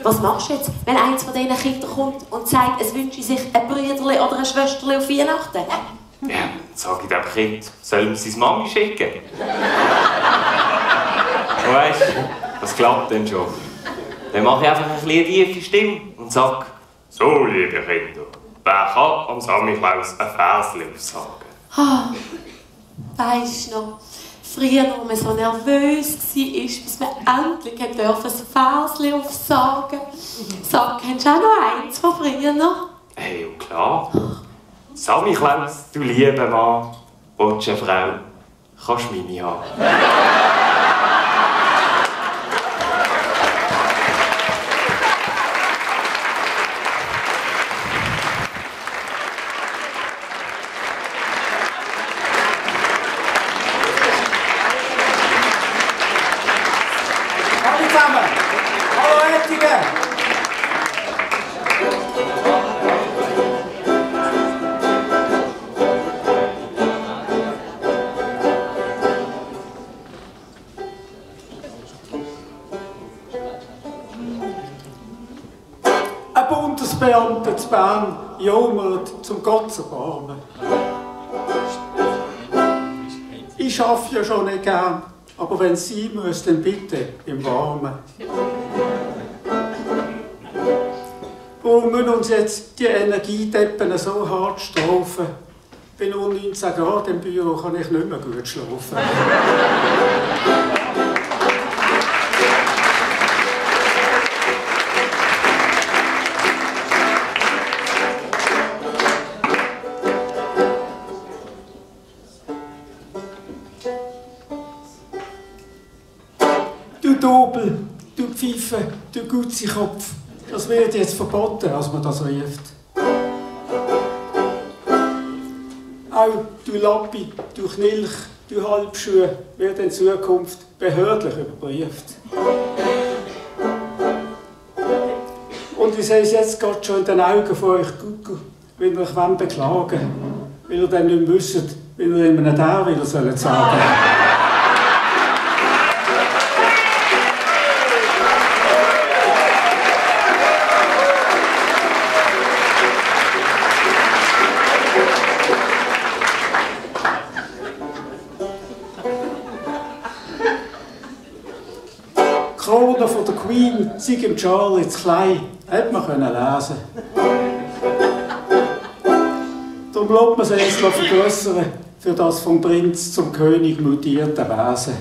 Was machst du jetzt, wenn eins von diesen Kindern kommt und sagt, es wünsche sich ein Brüderli oder ein Schwesterli auf Weihnachten? Ja, dann sage ich dem Kind, soll ihm seine Mami schicken. Und weisst du, das klappt dann schon. Dann mache ich einfach eine tiefe Stimme und sage, so, liebe Kinder, wer kann am Samichlaus ein Versli aufsagen? Weisst du noch, früher, als man so nervös war, bis man endlich ein Versli aufsagen durfte. Sag, kennst du auch noch eins von früher noch? Hey, und klar. Samichlaus, du lieber Mann, willst du eine Frau, kannst du meine haben. Beamter zu Bern jammert, zum Gott zu erbarmen. Ich arbeite ja schon nicht gern, aber wenn es sein muss, dann bitte im Warmen. Warum müssen uns jetzt die Energiedeppen so hart strafen? Bei nur 19 Grad im Büro kann ich nicht mehr gut schlafen. Dobel, du Pfeife, du Gutzikopf, das wird jetzt verboten, als man das ruft. Auch du Lappi, du Knilch, du Halbschuh wird in Zukunft behördlich überprüft. Und ich sehe es jetzt gerade schon in den Augen von euch Gucku, wenn ihr euch beklagen wollt, weil ihr dann nicht mehr wisst, wie ihr ihm einen der wieder sagen sollt. Krone von der Queen, sei im Charlie zu klein, hätte man lesen können. Darum lässt man sie jetzt noch vergrössern für das vom Prinz zum König mutierte Wesen.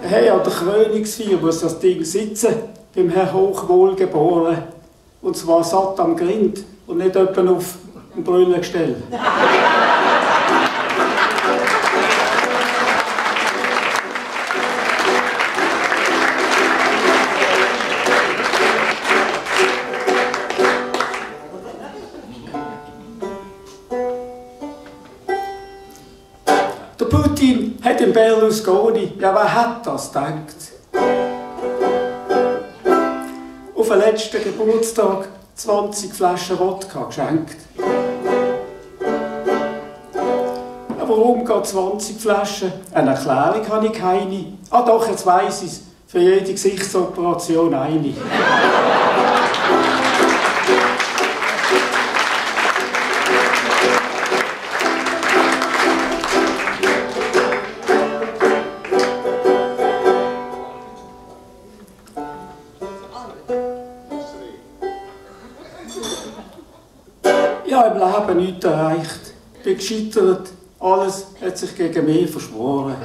Hey, an der Krönungsfeier muss das Ding sitzen, beim Herrn Hochwohlgeboren. Und zwar satt am Grind und nicht etwa auf dem Brüllengestell. Putin hat den Berlusconi, ja wer hat das gedacht? Auf den letzten Geburtstag 20 Flaschen Wodka geschenkt. Aber warum geht 20 Flaschen? Eine Erklärung habe ich keine. Ah doch, jetzt weiss ich es. Für jede Gesichtsoperation eine. Ich habe im Leben nichts erreicht. Ich bin gescheitert. Alles hat sich gegen mich verschworen.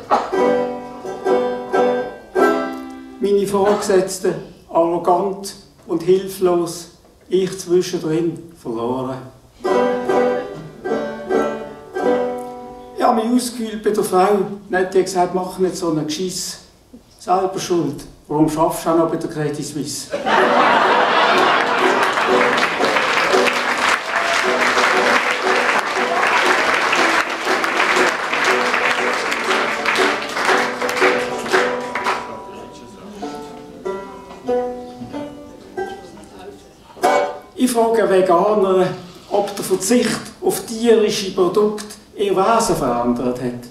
Meine Vorgesetzten arrogant und hilflos. Ich zwischendrin verloren. Ich habe mich ausgeheult bei der Frau. Dann hat die gesagt, mach nicht so einen Geschiss. Selber schuld. Warum schaffst du auch noch bei der Credit Suisse? Ich frage Veganer, ob der Verzicht auf tierische Produkte ihr Wesen verändert hat.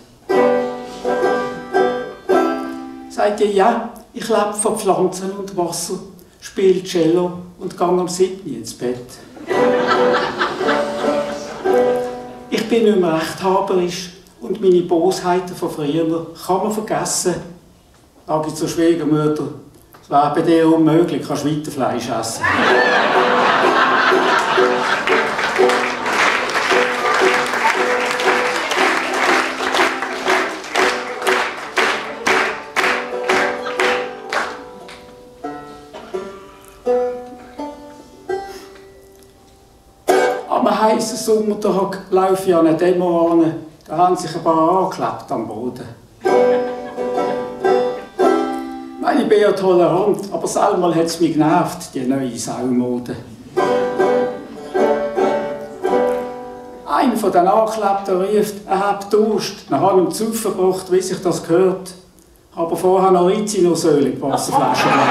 Sagt ihr, ja, ich lebe von Pflanzen und Wasser, spiele Cello und gehe am 7. ins Bett. Ich bin nicht mehr rechthaberisch und meine Bosheiten von früher kann man vergessen. Sage ich zur Schwiegermutter, es wäre bei dir unmöglich, du kannst weiter Fleisch essen. Am heißen Sommertag laufe ich an eine Demo an, da haben sich ein paar angeklebt am Boden. Ich bin ja tolerant, aber selber hat es mich genervt, die neue Saumode. Einer von den Angeklebten ruft, er hat Durst. Dann habe ich ihm zu Saufen gebracht, wie sich das gehört. Aber vorher noch Rizinusöl in die Wasserflasche gelegt.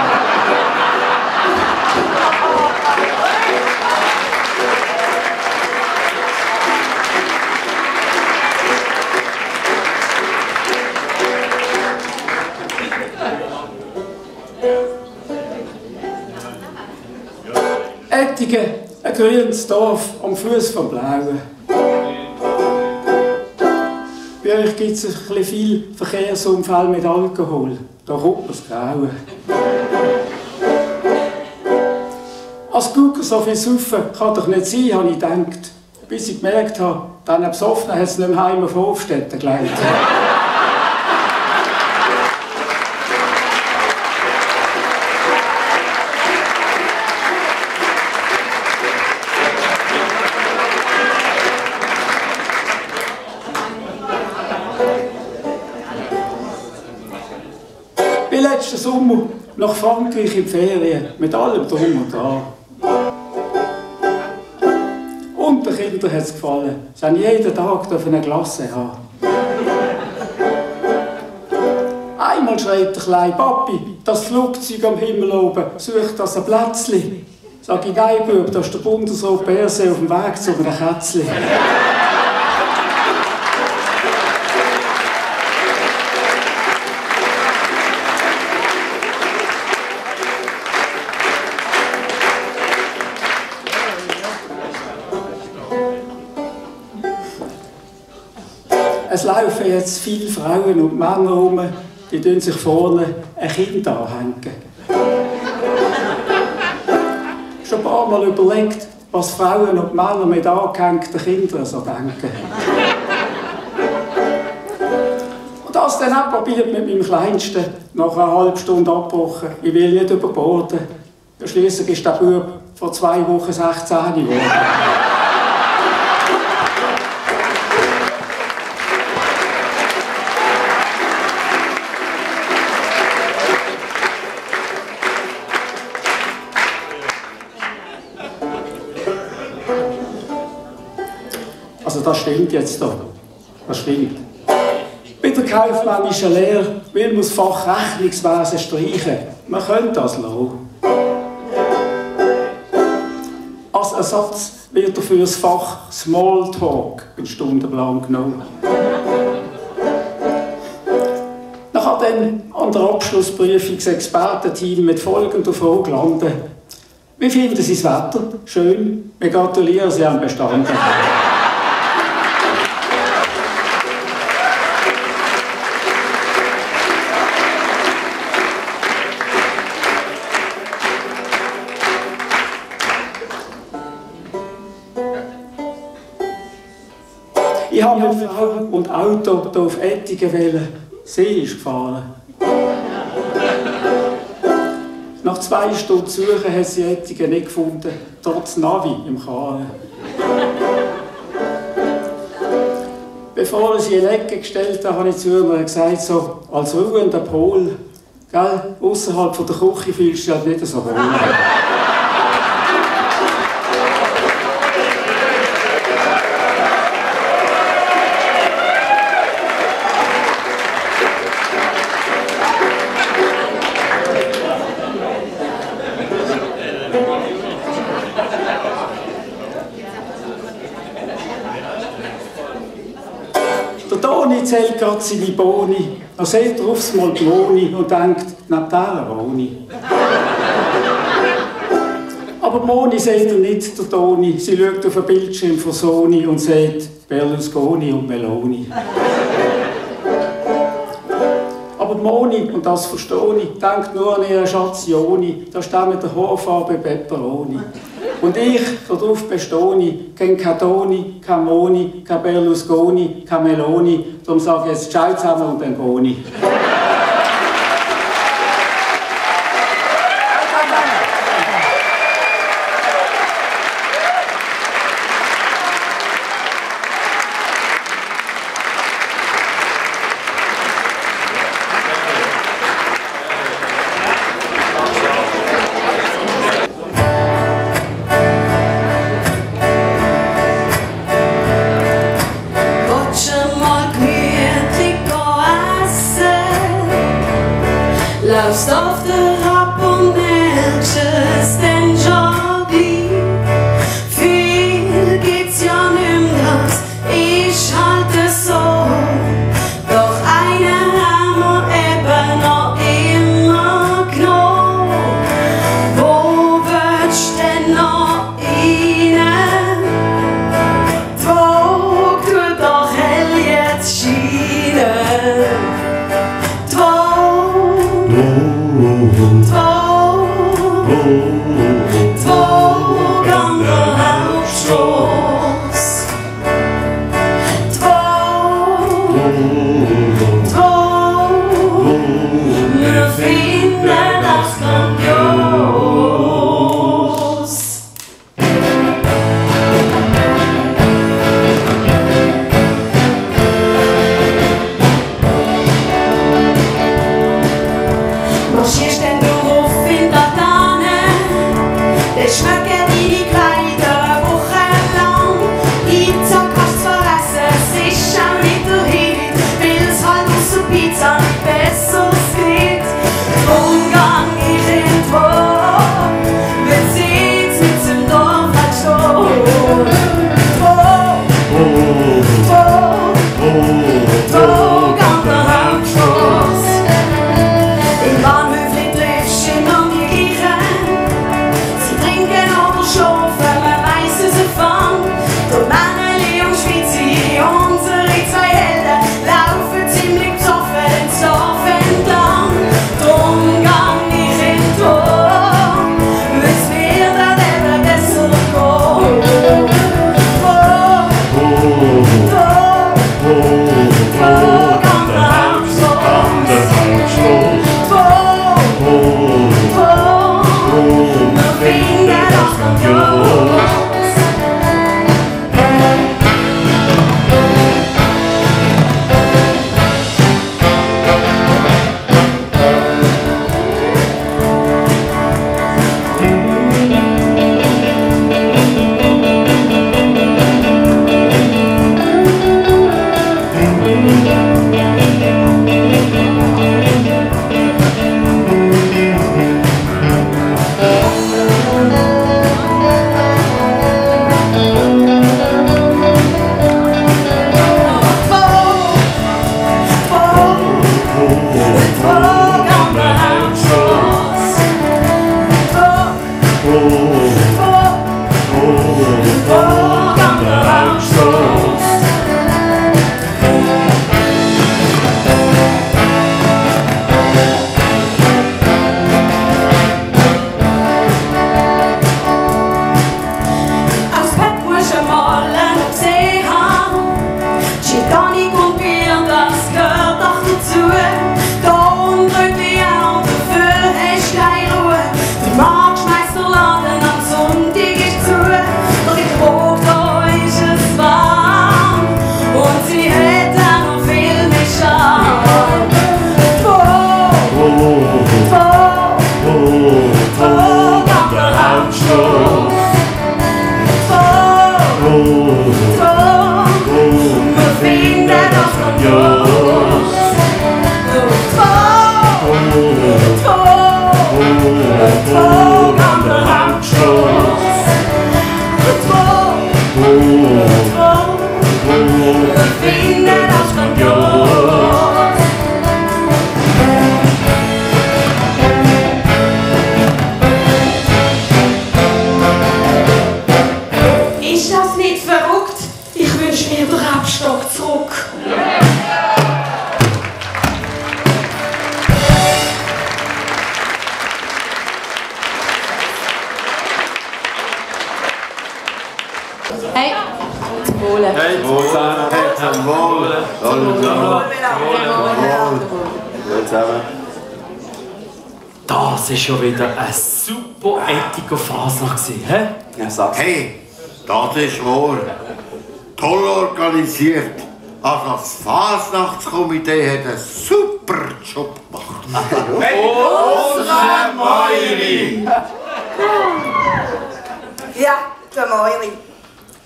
Ettigen, ein grünes Dorf am Fuß vom Blauen. Bei euch gibt es ein bisschen viel Verkehrsunfälle mit Alkohol. Da kommt man das Grauen. Als Gucker so viel saufen kann doch nicht sein, habe ich gedacht. Bis ich gemerkt habe, diesen Besoffenen hat es nicht mehr heim auf Hofstätten gelegt. letzten Sommer nach Frankreich in die Ferien, mit allem drum und dran. Und den Kindern hat es gefallen. Sie haben jeden Tag eine Glasse haben. Einmal schreit der kleine Papi, das Flugzeug am Himmel oben, sucht das ein Plätzchen. Sag ich, nein, Bub, das ist der Bundesrat Berse auf dem Weg zu einem Kätzchen. Es laufen jetzt viele Frauen und Männer herum, die tun sich vorne ein Kind anhängen. Schon ein paar Mal überlegt, was Frauen und Männer mit angehängten Kindern so denken. Und das dann auch probiert mit meinem Kleinsten, nach einer halben Stunde abgebrochen. Ich will nicht überborden. Schliesslich ist der Bub vor 2 Wochen 16 geworden. Also das stimmt jetzt doch. Das stimmt. Bei der kaufmännischen Lehre will man das Fach Rechnungswesen streichen. Man könnte das lassen. Als Ersatz wird dafür das Fach Smalltalk einen Stundenplan genommen. Nachher dann an der Abschlussprüfung das Expertenteam mit folgender Frage landen. Wie finden Sie das Wetter? Schön. Wir gratulieren, Sie haben bestanden. Ich habe mit Frau und Auto hier auf Ettigen wählen. Sie ist gefahren. Nach 2 Stunden Suchen hat sie Ettigen nicht gefunden, trotz Navi im Karren. Bevor ich sie in die Ecke gestellt habe, habe ich zu ihr gesagt, so als ruhender Pol, gell, ausserhalb der Küche fühlst du dich halt nicht so wohl. Der Toni zählt gerade seine Boni. Er sieht aufs Mal die Moni und denkt, neben dieser wohne ich. Aber die Moni sieht er nicht, der Toni. Sie schaut auf den Bildschirm von Sony und sieht Berlusconi und Meloni. Aber die Moni, und das verstehe ich, denkt nur an ihren Schatz Joni. Da steht mit der Haarfarbe Pepperoni. Und ich, darauf bestehe ich, kein Toni, kein Moni, kein Berlusconi, kein Meloni. Darum sage ich jetzt Ciao zusammen und dann Boni. Laufst auf der Rapp und merkst es denn schon gleich. Viel gibt's ja nicht mehr, das ist halt so. Doch einen haben wir eben noch immer genommen. Wo willst du denn noch rein? Die Woge tut doch hell jetzt scheinen. Två gamla Hauptstraß. Wir finden das grandios. Das war schon wieder ein super ethiger Fasnacht, hä? Ja, sag's. Hey, das ist wahr. Toll organisiert. Also das Fasnachtskomitee hat einen super Job gemacht. Unsere Mäuri! Ja, der Mäuri,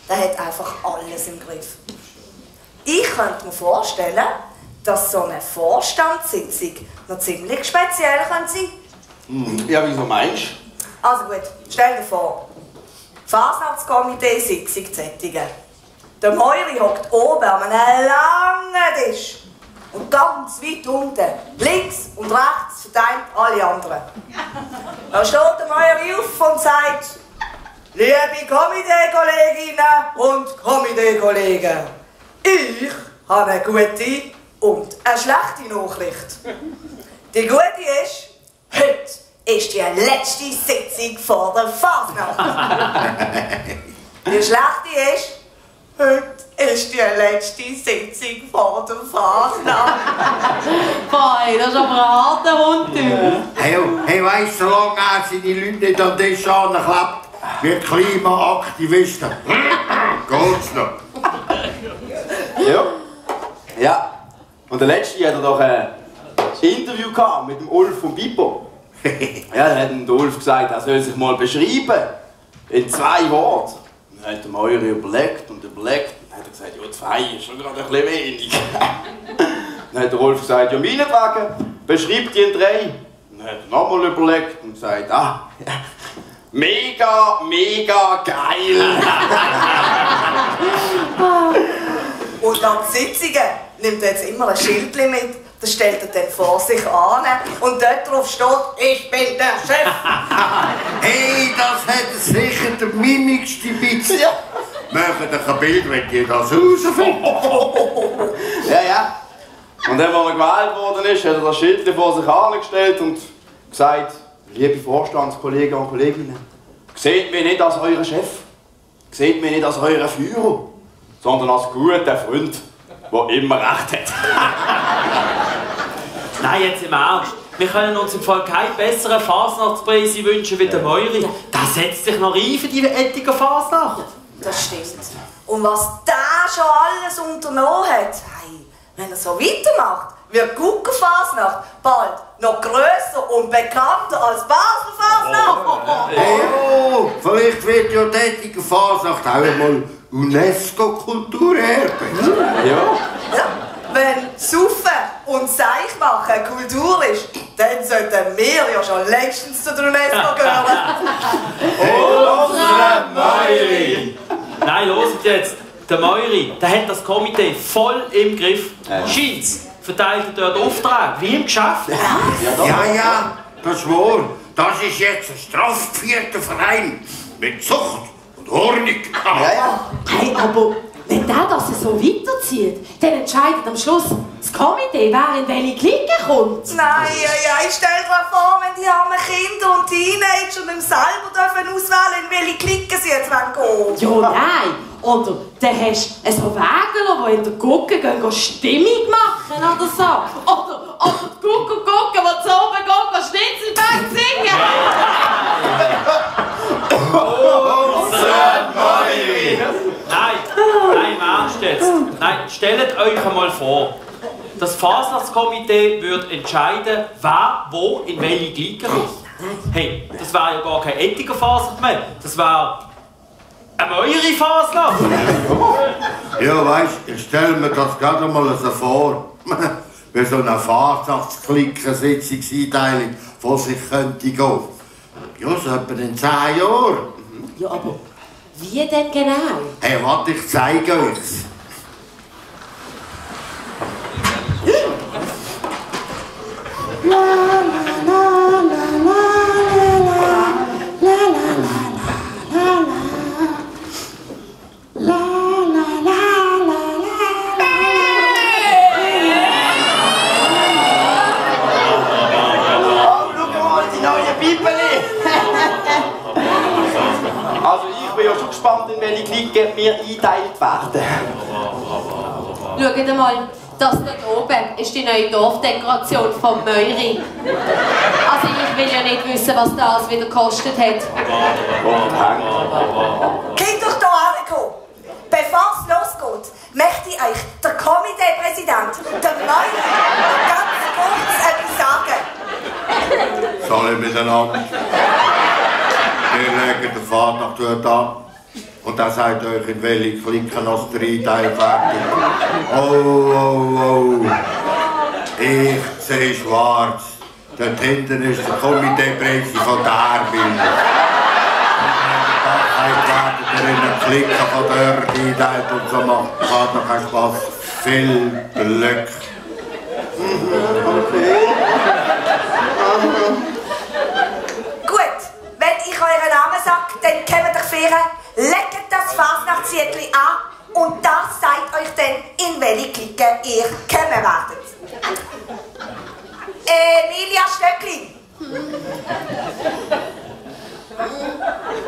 der hat einfach alles im Griff. Ich könnte mir vorstellen, dass so eine Vorstandssitzung noch ziemlich speziell sein kann. Ja, wieso meinst du? Also gut, stell dir vor, Fasnachtskomitee-Sitzung Zettigen. Der Mäuri hockt oben an einem langen Tisch. Und ganz weit unten, links und rechts, verteilt alle anderen. Dann steht der Mäuri auf und sagt: Liebe Komitee-Kolleginnen und Komitee-Kollegen, ich habe eine gute und eine schlechte Nachricht. Die gute ist, heute ist die letzte Sitzung vor der Fasnacht. Die schlechte ist, heute ist die letzte Sitzung vor der Fasnacht. Boy, das ist aber ein harter Hund, du. Hey, weisst du, solange er seine Leute nicht an den Tisch anklebt, wie Klimaaktivisten, geht's noch. Ja. Ja. Und der letzte hat doch ein Interview gehabt mit dem Ulf von Pippo. Ja, dann hat der Ulf gesagt, er soll sich mal beschreiben. In 2 Worten. Dann hat der Mäuri überlegt und überlegt. Dann hat er gesagt, ja, 2 ist schon gerade ein bisschen wenig. Dann hat der Ulf gesagt, ja, meinetwegen, beschreibt die in 3. Dann hat er nochmal überlegt und gesagt, ja, mega, mega geil. Und an die Sitzungen nimmt er jetzt immer ein Schild mit, das stellt er dann vor sich an und dort drauf steht: Ich bin der Chef. Hey, das hat sicher der mimigste Witz. Ja. Machen euch ein Bild, wenn ihr das rausfindet. Ja, ja. Und dann, als er gewählt worden ist, hat er das Schild vor sich angestellt und gesagt: Liebe Vorstandskollegen und Kolleginnen, seht mich nicht als euren Chef, seht mich nicht als euren Führer, sondern als guten Freund, der immer recht hat. Nein, jetzt im Ernst. Wir können uns im Fall keinen besseren Fasnachtspreis wünschen wie der Mäuri. Der setzt sich noch rein für die ethische Fasnacht. Das stimmt. Und was der schon alles unternommen hat, hey, wenn er so weitermacht, wird Guggenfasnacht bald noch grösser und bekannter als Baselfasnacht. Hey, oh, vielleicht wird ja die ethische Fasnacht auch einmal UNESCO-Kulturerbe. Ja. Wenn Saufen und Seichmachen Kultur ist, dann sollten wir ja schon längstens zu der UNESCO gehören. Unsere Mäuri! Nein, hört jetzt. Der Mäuri, der hat das Komitee voll im Griff. Scheint's, verteilt er dort Aufträge, wie im Geschäft. Ja, das ist wahr. Das ist jetzt ein strafgeführter Verein mit Zucht und Ordnung. Hey, aber wenn der das so weiterzieht, dann entscheidet am Schluss das Komitee, wer in welche Clique kommt. Nein, stell dir vor, wenn die armen Kinder und Teenager nicht selber dürfen auswählen, in welche Clique sie jetzt gehen. Ja, nein. Oder dann hast du so Wägler, die in der Gucke gehen Stimmung machen oder so. Oder die Gucke, die zu oben gehen Schnitzelberg singen. Unsere Mäuri! Nein, im Ernst jetzt. Nein, stellt euch einmal vor, das Fasnachtskomitee würde entscheiden, wer wo in welche Clique ist. Hey, das wäre ja gar keine ethische Fasnacht mehr. Das wäre eine Mäuri Fasnacht. Ja, weißt du, ich stelle mir das gerade mal so vor. Wie so eine Fasnachtsklickensitzungseinteilung von sich könnte gehen. Ja, so etwa in 10 Jahren. Ja, aber wie denn genau? Hey, warte, ich zeige euch's. Also ich bin ja schon gespannt, in welche Clique wir eingeteilt werden. Schaut mal, Das dort oben ist die neue Dorfdekoration von Möiri. Also ich will ja nicht wissen, was das wieder gekostet hat. Geht doch hier angekommen. Bevor es losgeht, möchte ich euch der Komiteepräsident, der Möiri, ganz kurz etwas sagen. Salut miteinander. Wir legen den Vater dort an. Und er sagt euch, in welche Klicken das 3 Teile fertig. Oh. Ich sehe schwarz. Dort hinten ist der Komiteepräsident von der Erbil. Werdet ihr in den Klicken von dort einteilt und so macht noch keinen Spaß. Viel Glück. Okay. Gut, wenn ich euren Namen sage, dann kommt ihr feiern, legt das Fasnachtszettel an und das sagt euch dann, in welche Clique ihr kommen werdet. Emilia Stöckli.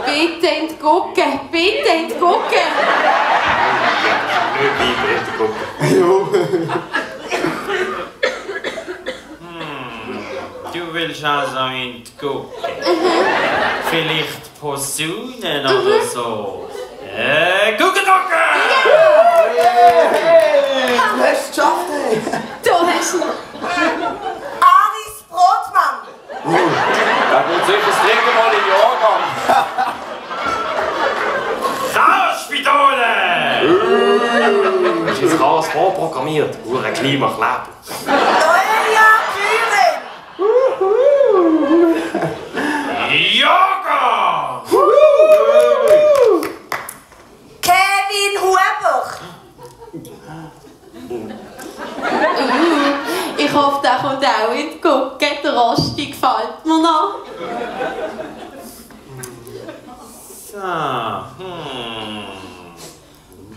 Bitte entgucken, bitte entgucken. Du willst also entgucken. Vielleicht Posaunen oder so. Gucken! Du hast es geschafft, ey! Du hast ihn! Aris Brotmann! Er kommt sicher das 3. Mal im Jahrgang! Chaos-Spidole! Ist das Chaos vorprogrammiert? Hure Klimakleber. Noelia Kühlen! Yoga! Kevin Huber! Ich hoffe, der kommt auch entgucken. Der Rosti gefällt mir noch. So,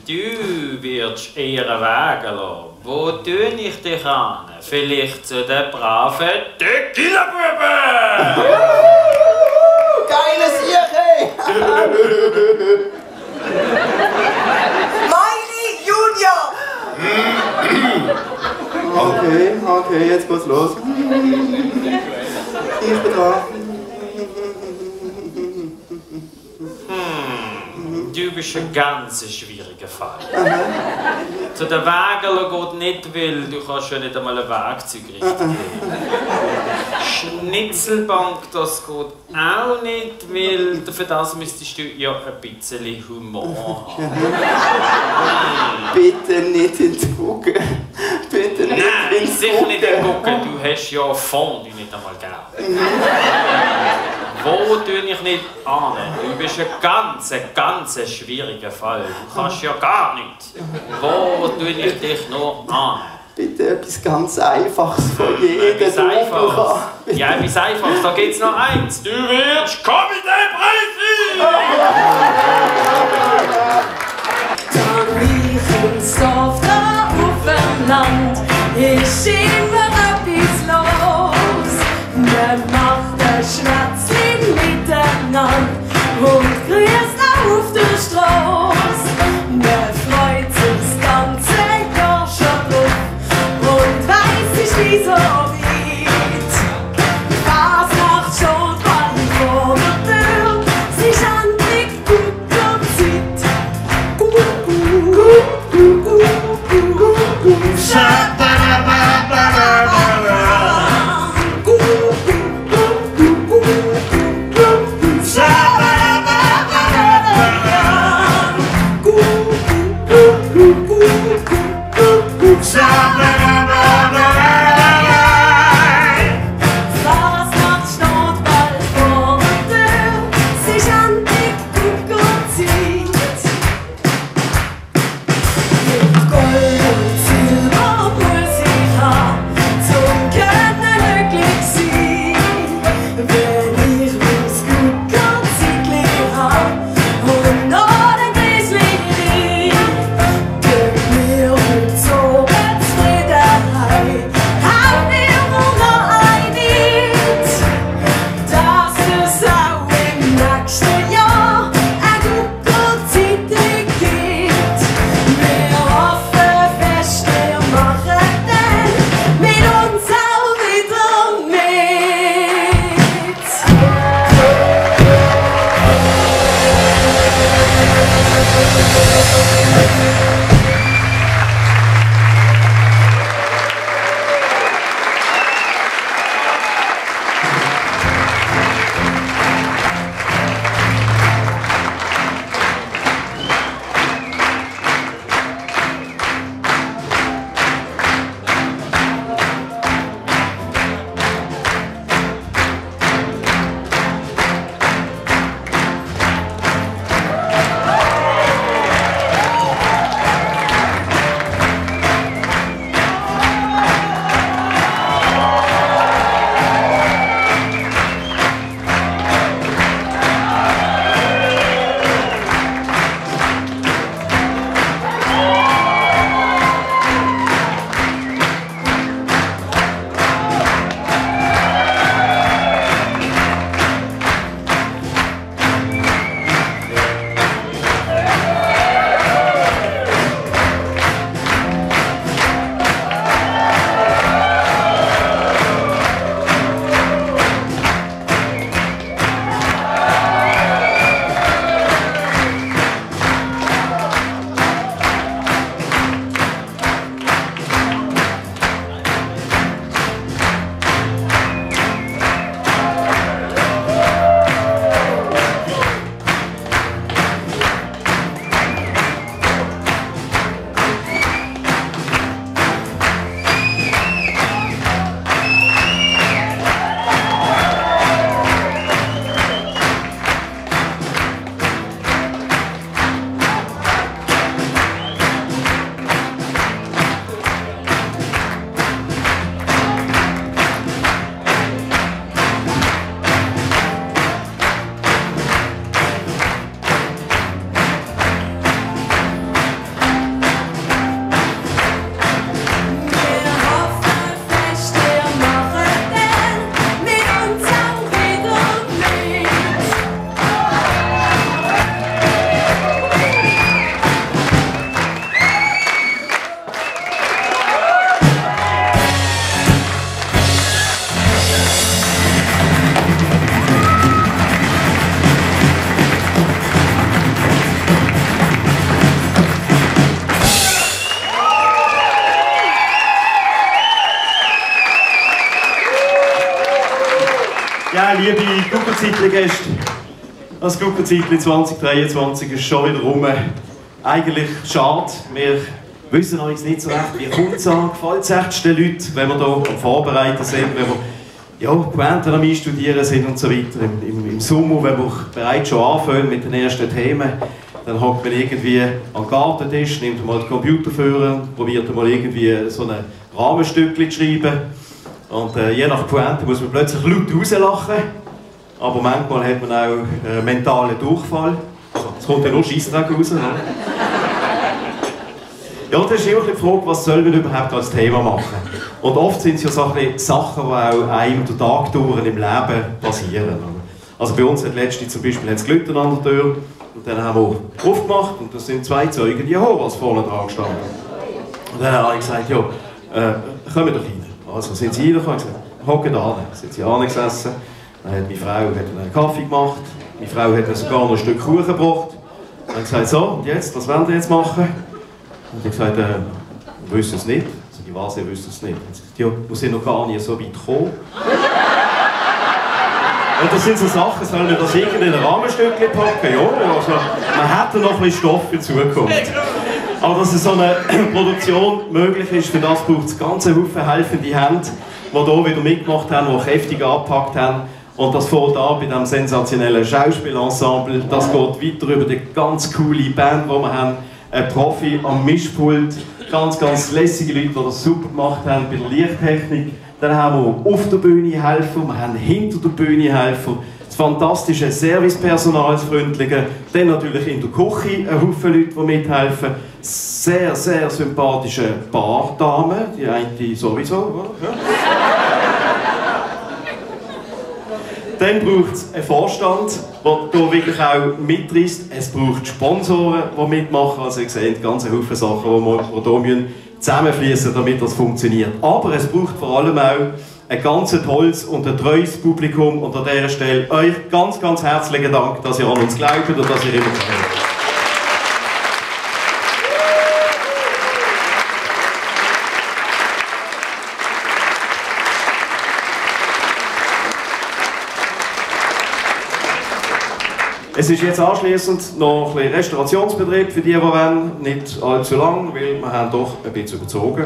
Du wirst eher wägen lassen. Wo tue ich dich an? Vielleicht zu den braven Tequila-Buben! Geiles Sieg, Miley Junior! Okay, jetzt geht's los. Ich bin dran. Du bist ein ganz schwieriger Fall. Zu den Wägeln geht nicht, weil du kannst ja nicht einmal ein Werkzeug richtig legen. Schnitzelbank, das geht auch nicht, weil für das müsstest du ja ein bisschen Humor haben. Bitte nicht entgucken. Bitte nicht Nein, sicher nicht entgucken. Du hast ja Fondue nicht einmal gern. Wo tue ich nicht an? Du bist ein ganz schwieriger Fall. Du kannst ja gar nichts. Wo tue ich dich noch an? Bitte etwas ganz Einfaches von jedem. Etwas Einfaches? Ja, etwas Einfaches. Da gibt's noch eins. Du wirst Komiteepräsident! Dann riechen's auf da auf dem Land, ist immer etwas los. Man macht ein Schwätzchen miteinander und grüßt auf der Straße. Man freut sich das ganze Jahr schon drauf und weiß nicht wieso weit. Fasnacht schon bald vor der Tür, sie ist endlich Guckerzeit. Ja, liebe Guckerzeitli-Gäste, das Guckerzeitli 2023 ist schon wieder rum. Eigentlich schade, wir wissen noch nicht so recht, wie kommt es an, gefällt es echt den Leuten, wenn wir hier am Vorbereiten sind, wenn wir Pointen am Einstudieren sind und so weiter. Im Sommer, wenn wir bereits schon anfangen mit den ersten Themen, dann hockt man irgendwie am Gartentisch, nimmt mal den Computer vor, probiert mal irgendwie so ein Rahmenstückchen zu schreiben. Und je nach Pointe muss man plötzlich laut rauslachen. Aber manchmal hat man auch mentalen Durchfall. Es kommt ja nur Scheissdreck raus. Ne? Ja, und dann ist immer die Frage, was soll man überhaupt als Thema machen? Und oft sind es ja Sachen, die auch einem den Tag durch im Leben passieren. Also bei uns hat letztens zum Beispiel das Glüten an der Tür. Und dann haben wir aufgemacht und da sind 2 Zeugen Jehovas vorne dran gestanden. Und dann habe ich gesagt, ja, kommen doch rein. Also sind sie reingekommen und gesagt, hocken da hin. Sind sie angesessen. Dann hat meine Frau einen Kaffee gemacht. Meine Frau hat mir sogar noch ein Stück Kuchen gebracht. Dann habe ich gesagt, so, und jetzt, was wollt ihr jetzt machen? Und ich habe gesagt, wir wissen es nicht. Also, ich weiß, ihr wisst es nicht. Und sie gesagt, ja, wir sind noch gar nicht so weit gekommen. Und das sind so Sachen, sollen wir das irgendwie in ein Rahmenstückchen packen? Ja, also, man hätte noch ein bisschen Stoff für die Zukunft. Aber dass so eine Produktion möglich ist, für das braucht es ganz viele helfende Hände, die hier wieder mitgemacht haben, die kräftig angepackt haben. Und das fängt an bei diesem sensationellen Schauspielensemble. Das geht weiter über die ganz coole Band, die wir haben. Ein Profi am Mischpult, ganz lässige Leute, die das super gemacht haben bei der Lichttechnik. Dann haben wir auf der Bühne Helfer, wir haben hinter der Bühne Helfer. Das fantastische Servicepersonal, das Freundliche. Dann natürlich in der Küche ein Haufen Leute, die mithelfen. Sehr sympathische Bardamen, die eine sowieso. Oder? Ja. Dann braucht es einen Vorstand, der hier wirklich auch mitreißt. Es braucht Sponsoren, die mitmachen. Also ihr seht ganz viele Sachen, die hier zusammenfließen, damit das funktioniert. Aber es braucht vor allem auch ein ganz tolles und ein treues Publikum. Und an dieser Stelle euch ganz herzlichen Dank, dass ihr an uns glaubt und dass ihr immer seid. Es ist jetzt anschliessend noch ein bisschen Restaurationsbetrieb für die wollen. Nicht allzu lang, weil wir haben doch ein bisschen überzogen.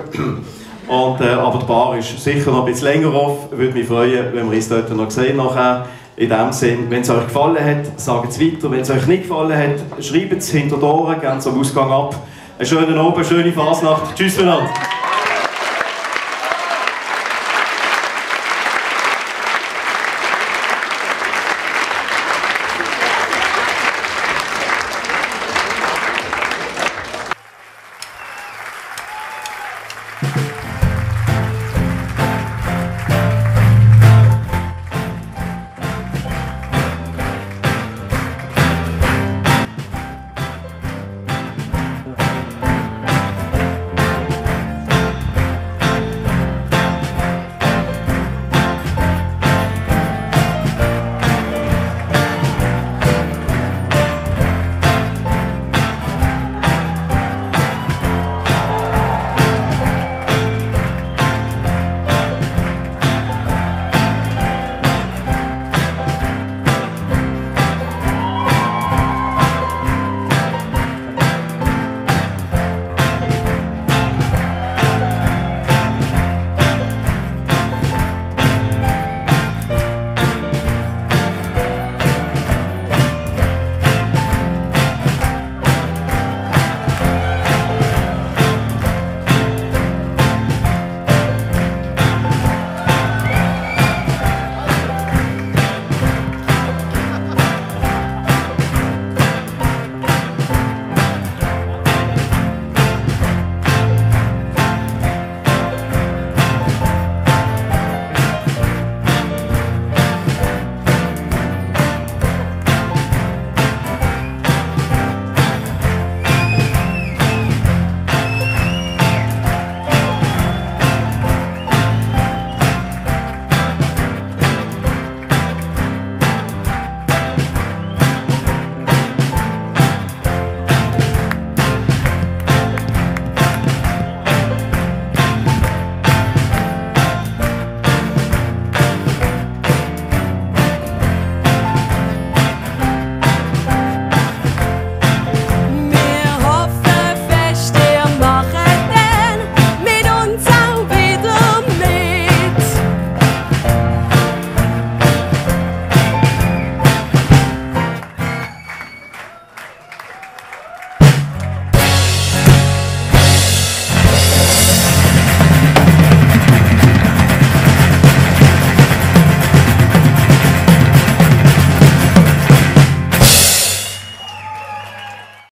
Und, aber die Bar ist sicher noch ein bisschen länger auf. Würde mich freuen, wenn wir uns dort noch sehen nachher. In dem Sinn, wenn es euch gefallen hat, sagt es weiter. Wenn es euch nicht gefallen hat, schreibt es hinter die Ohren, geht es am Ausgang ab. Einen schönen Abend, schöne Fasnacht. Tschüss miteinander.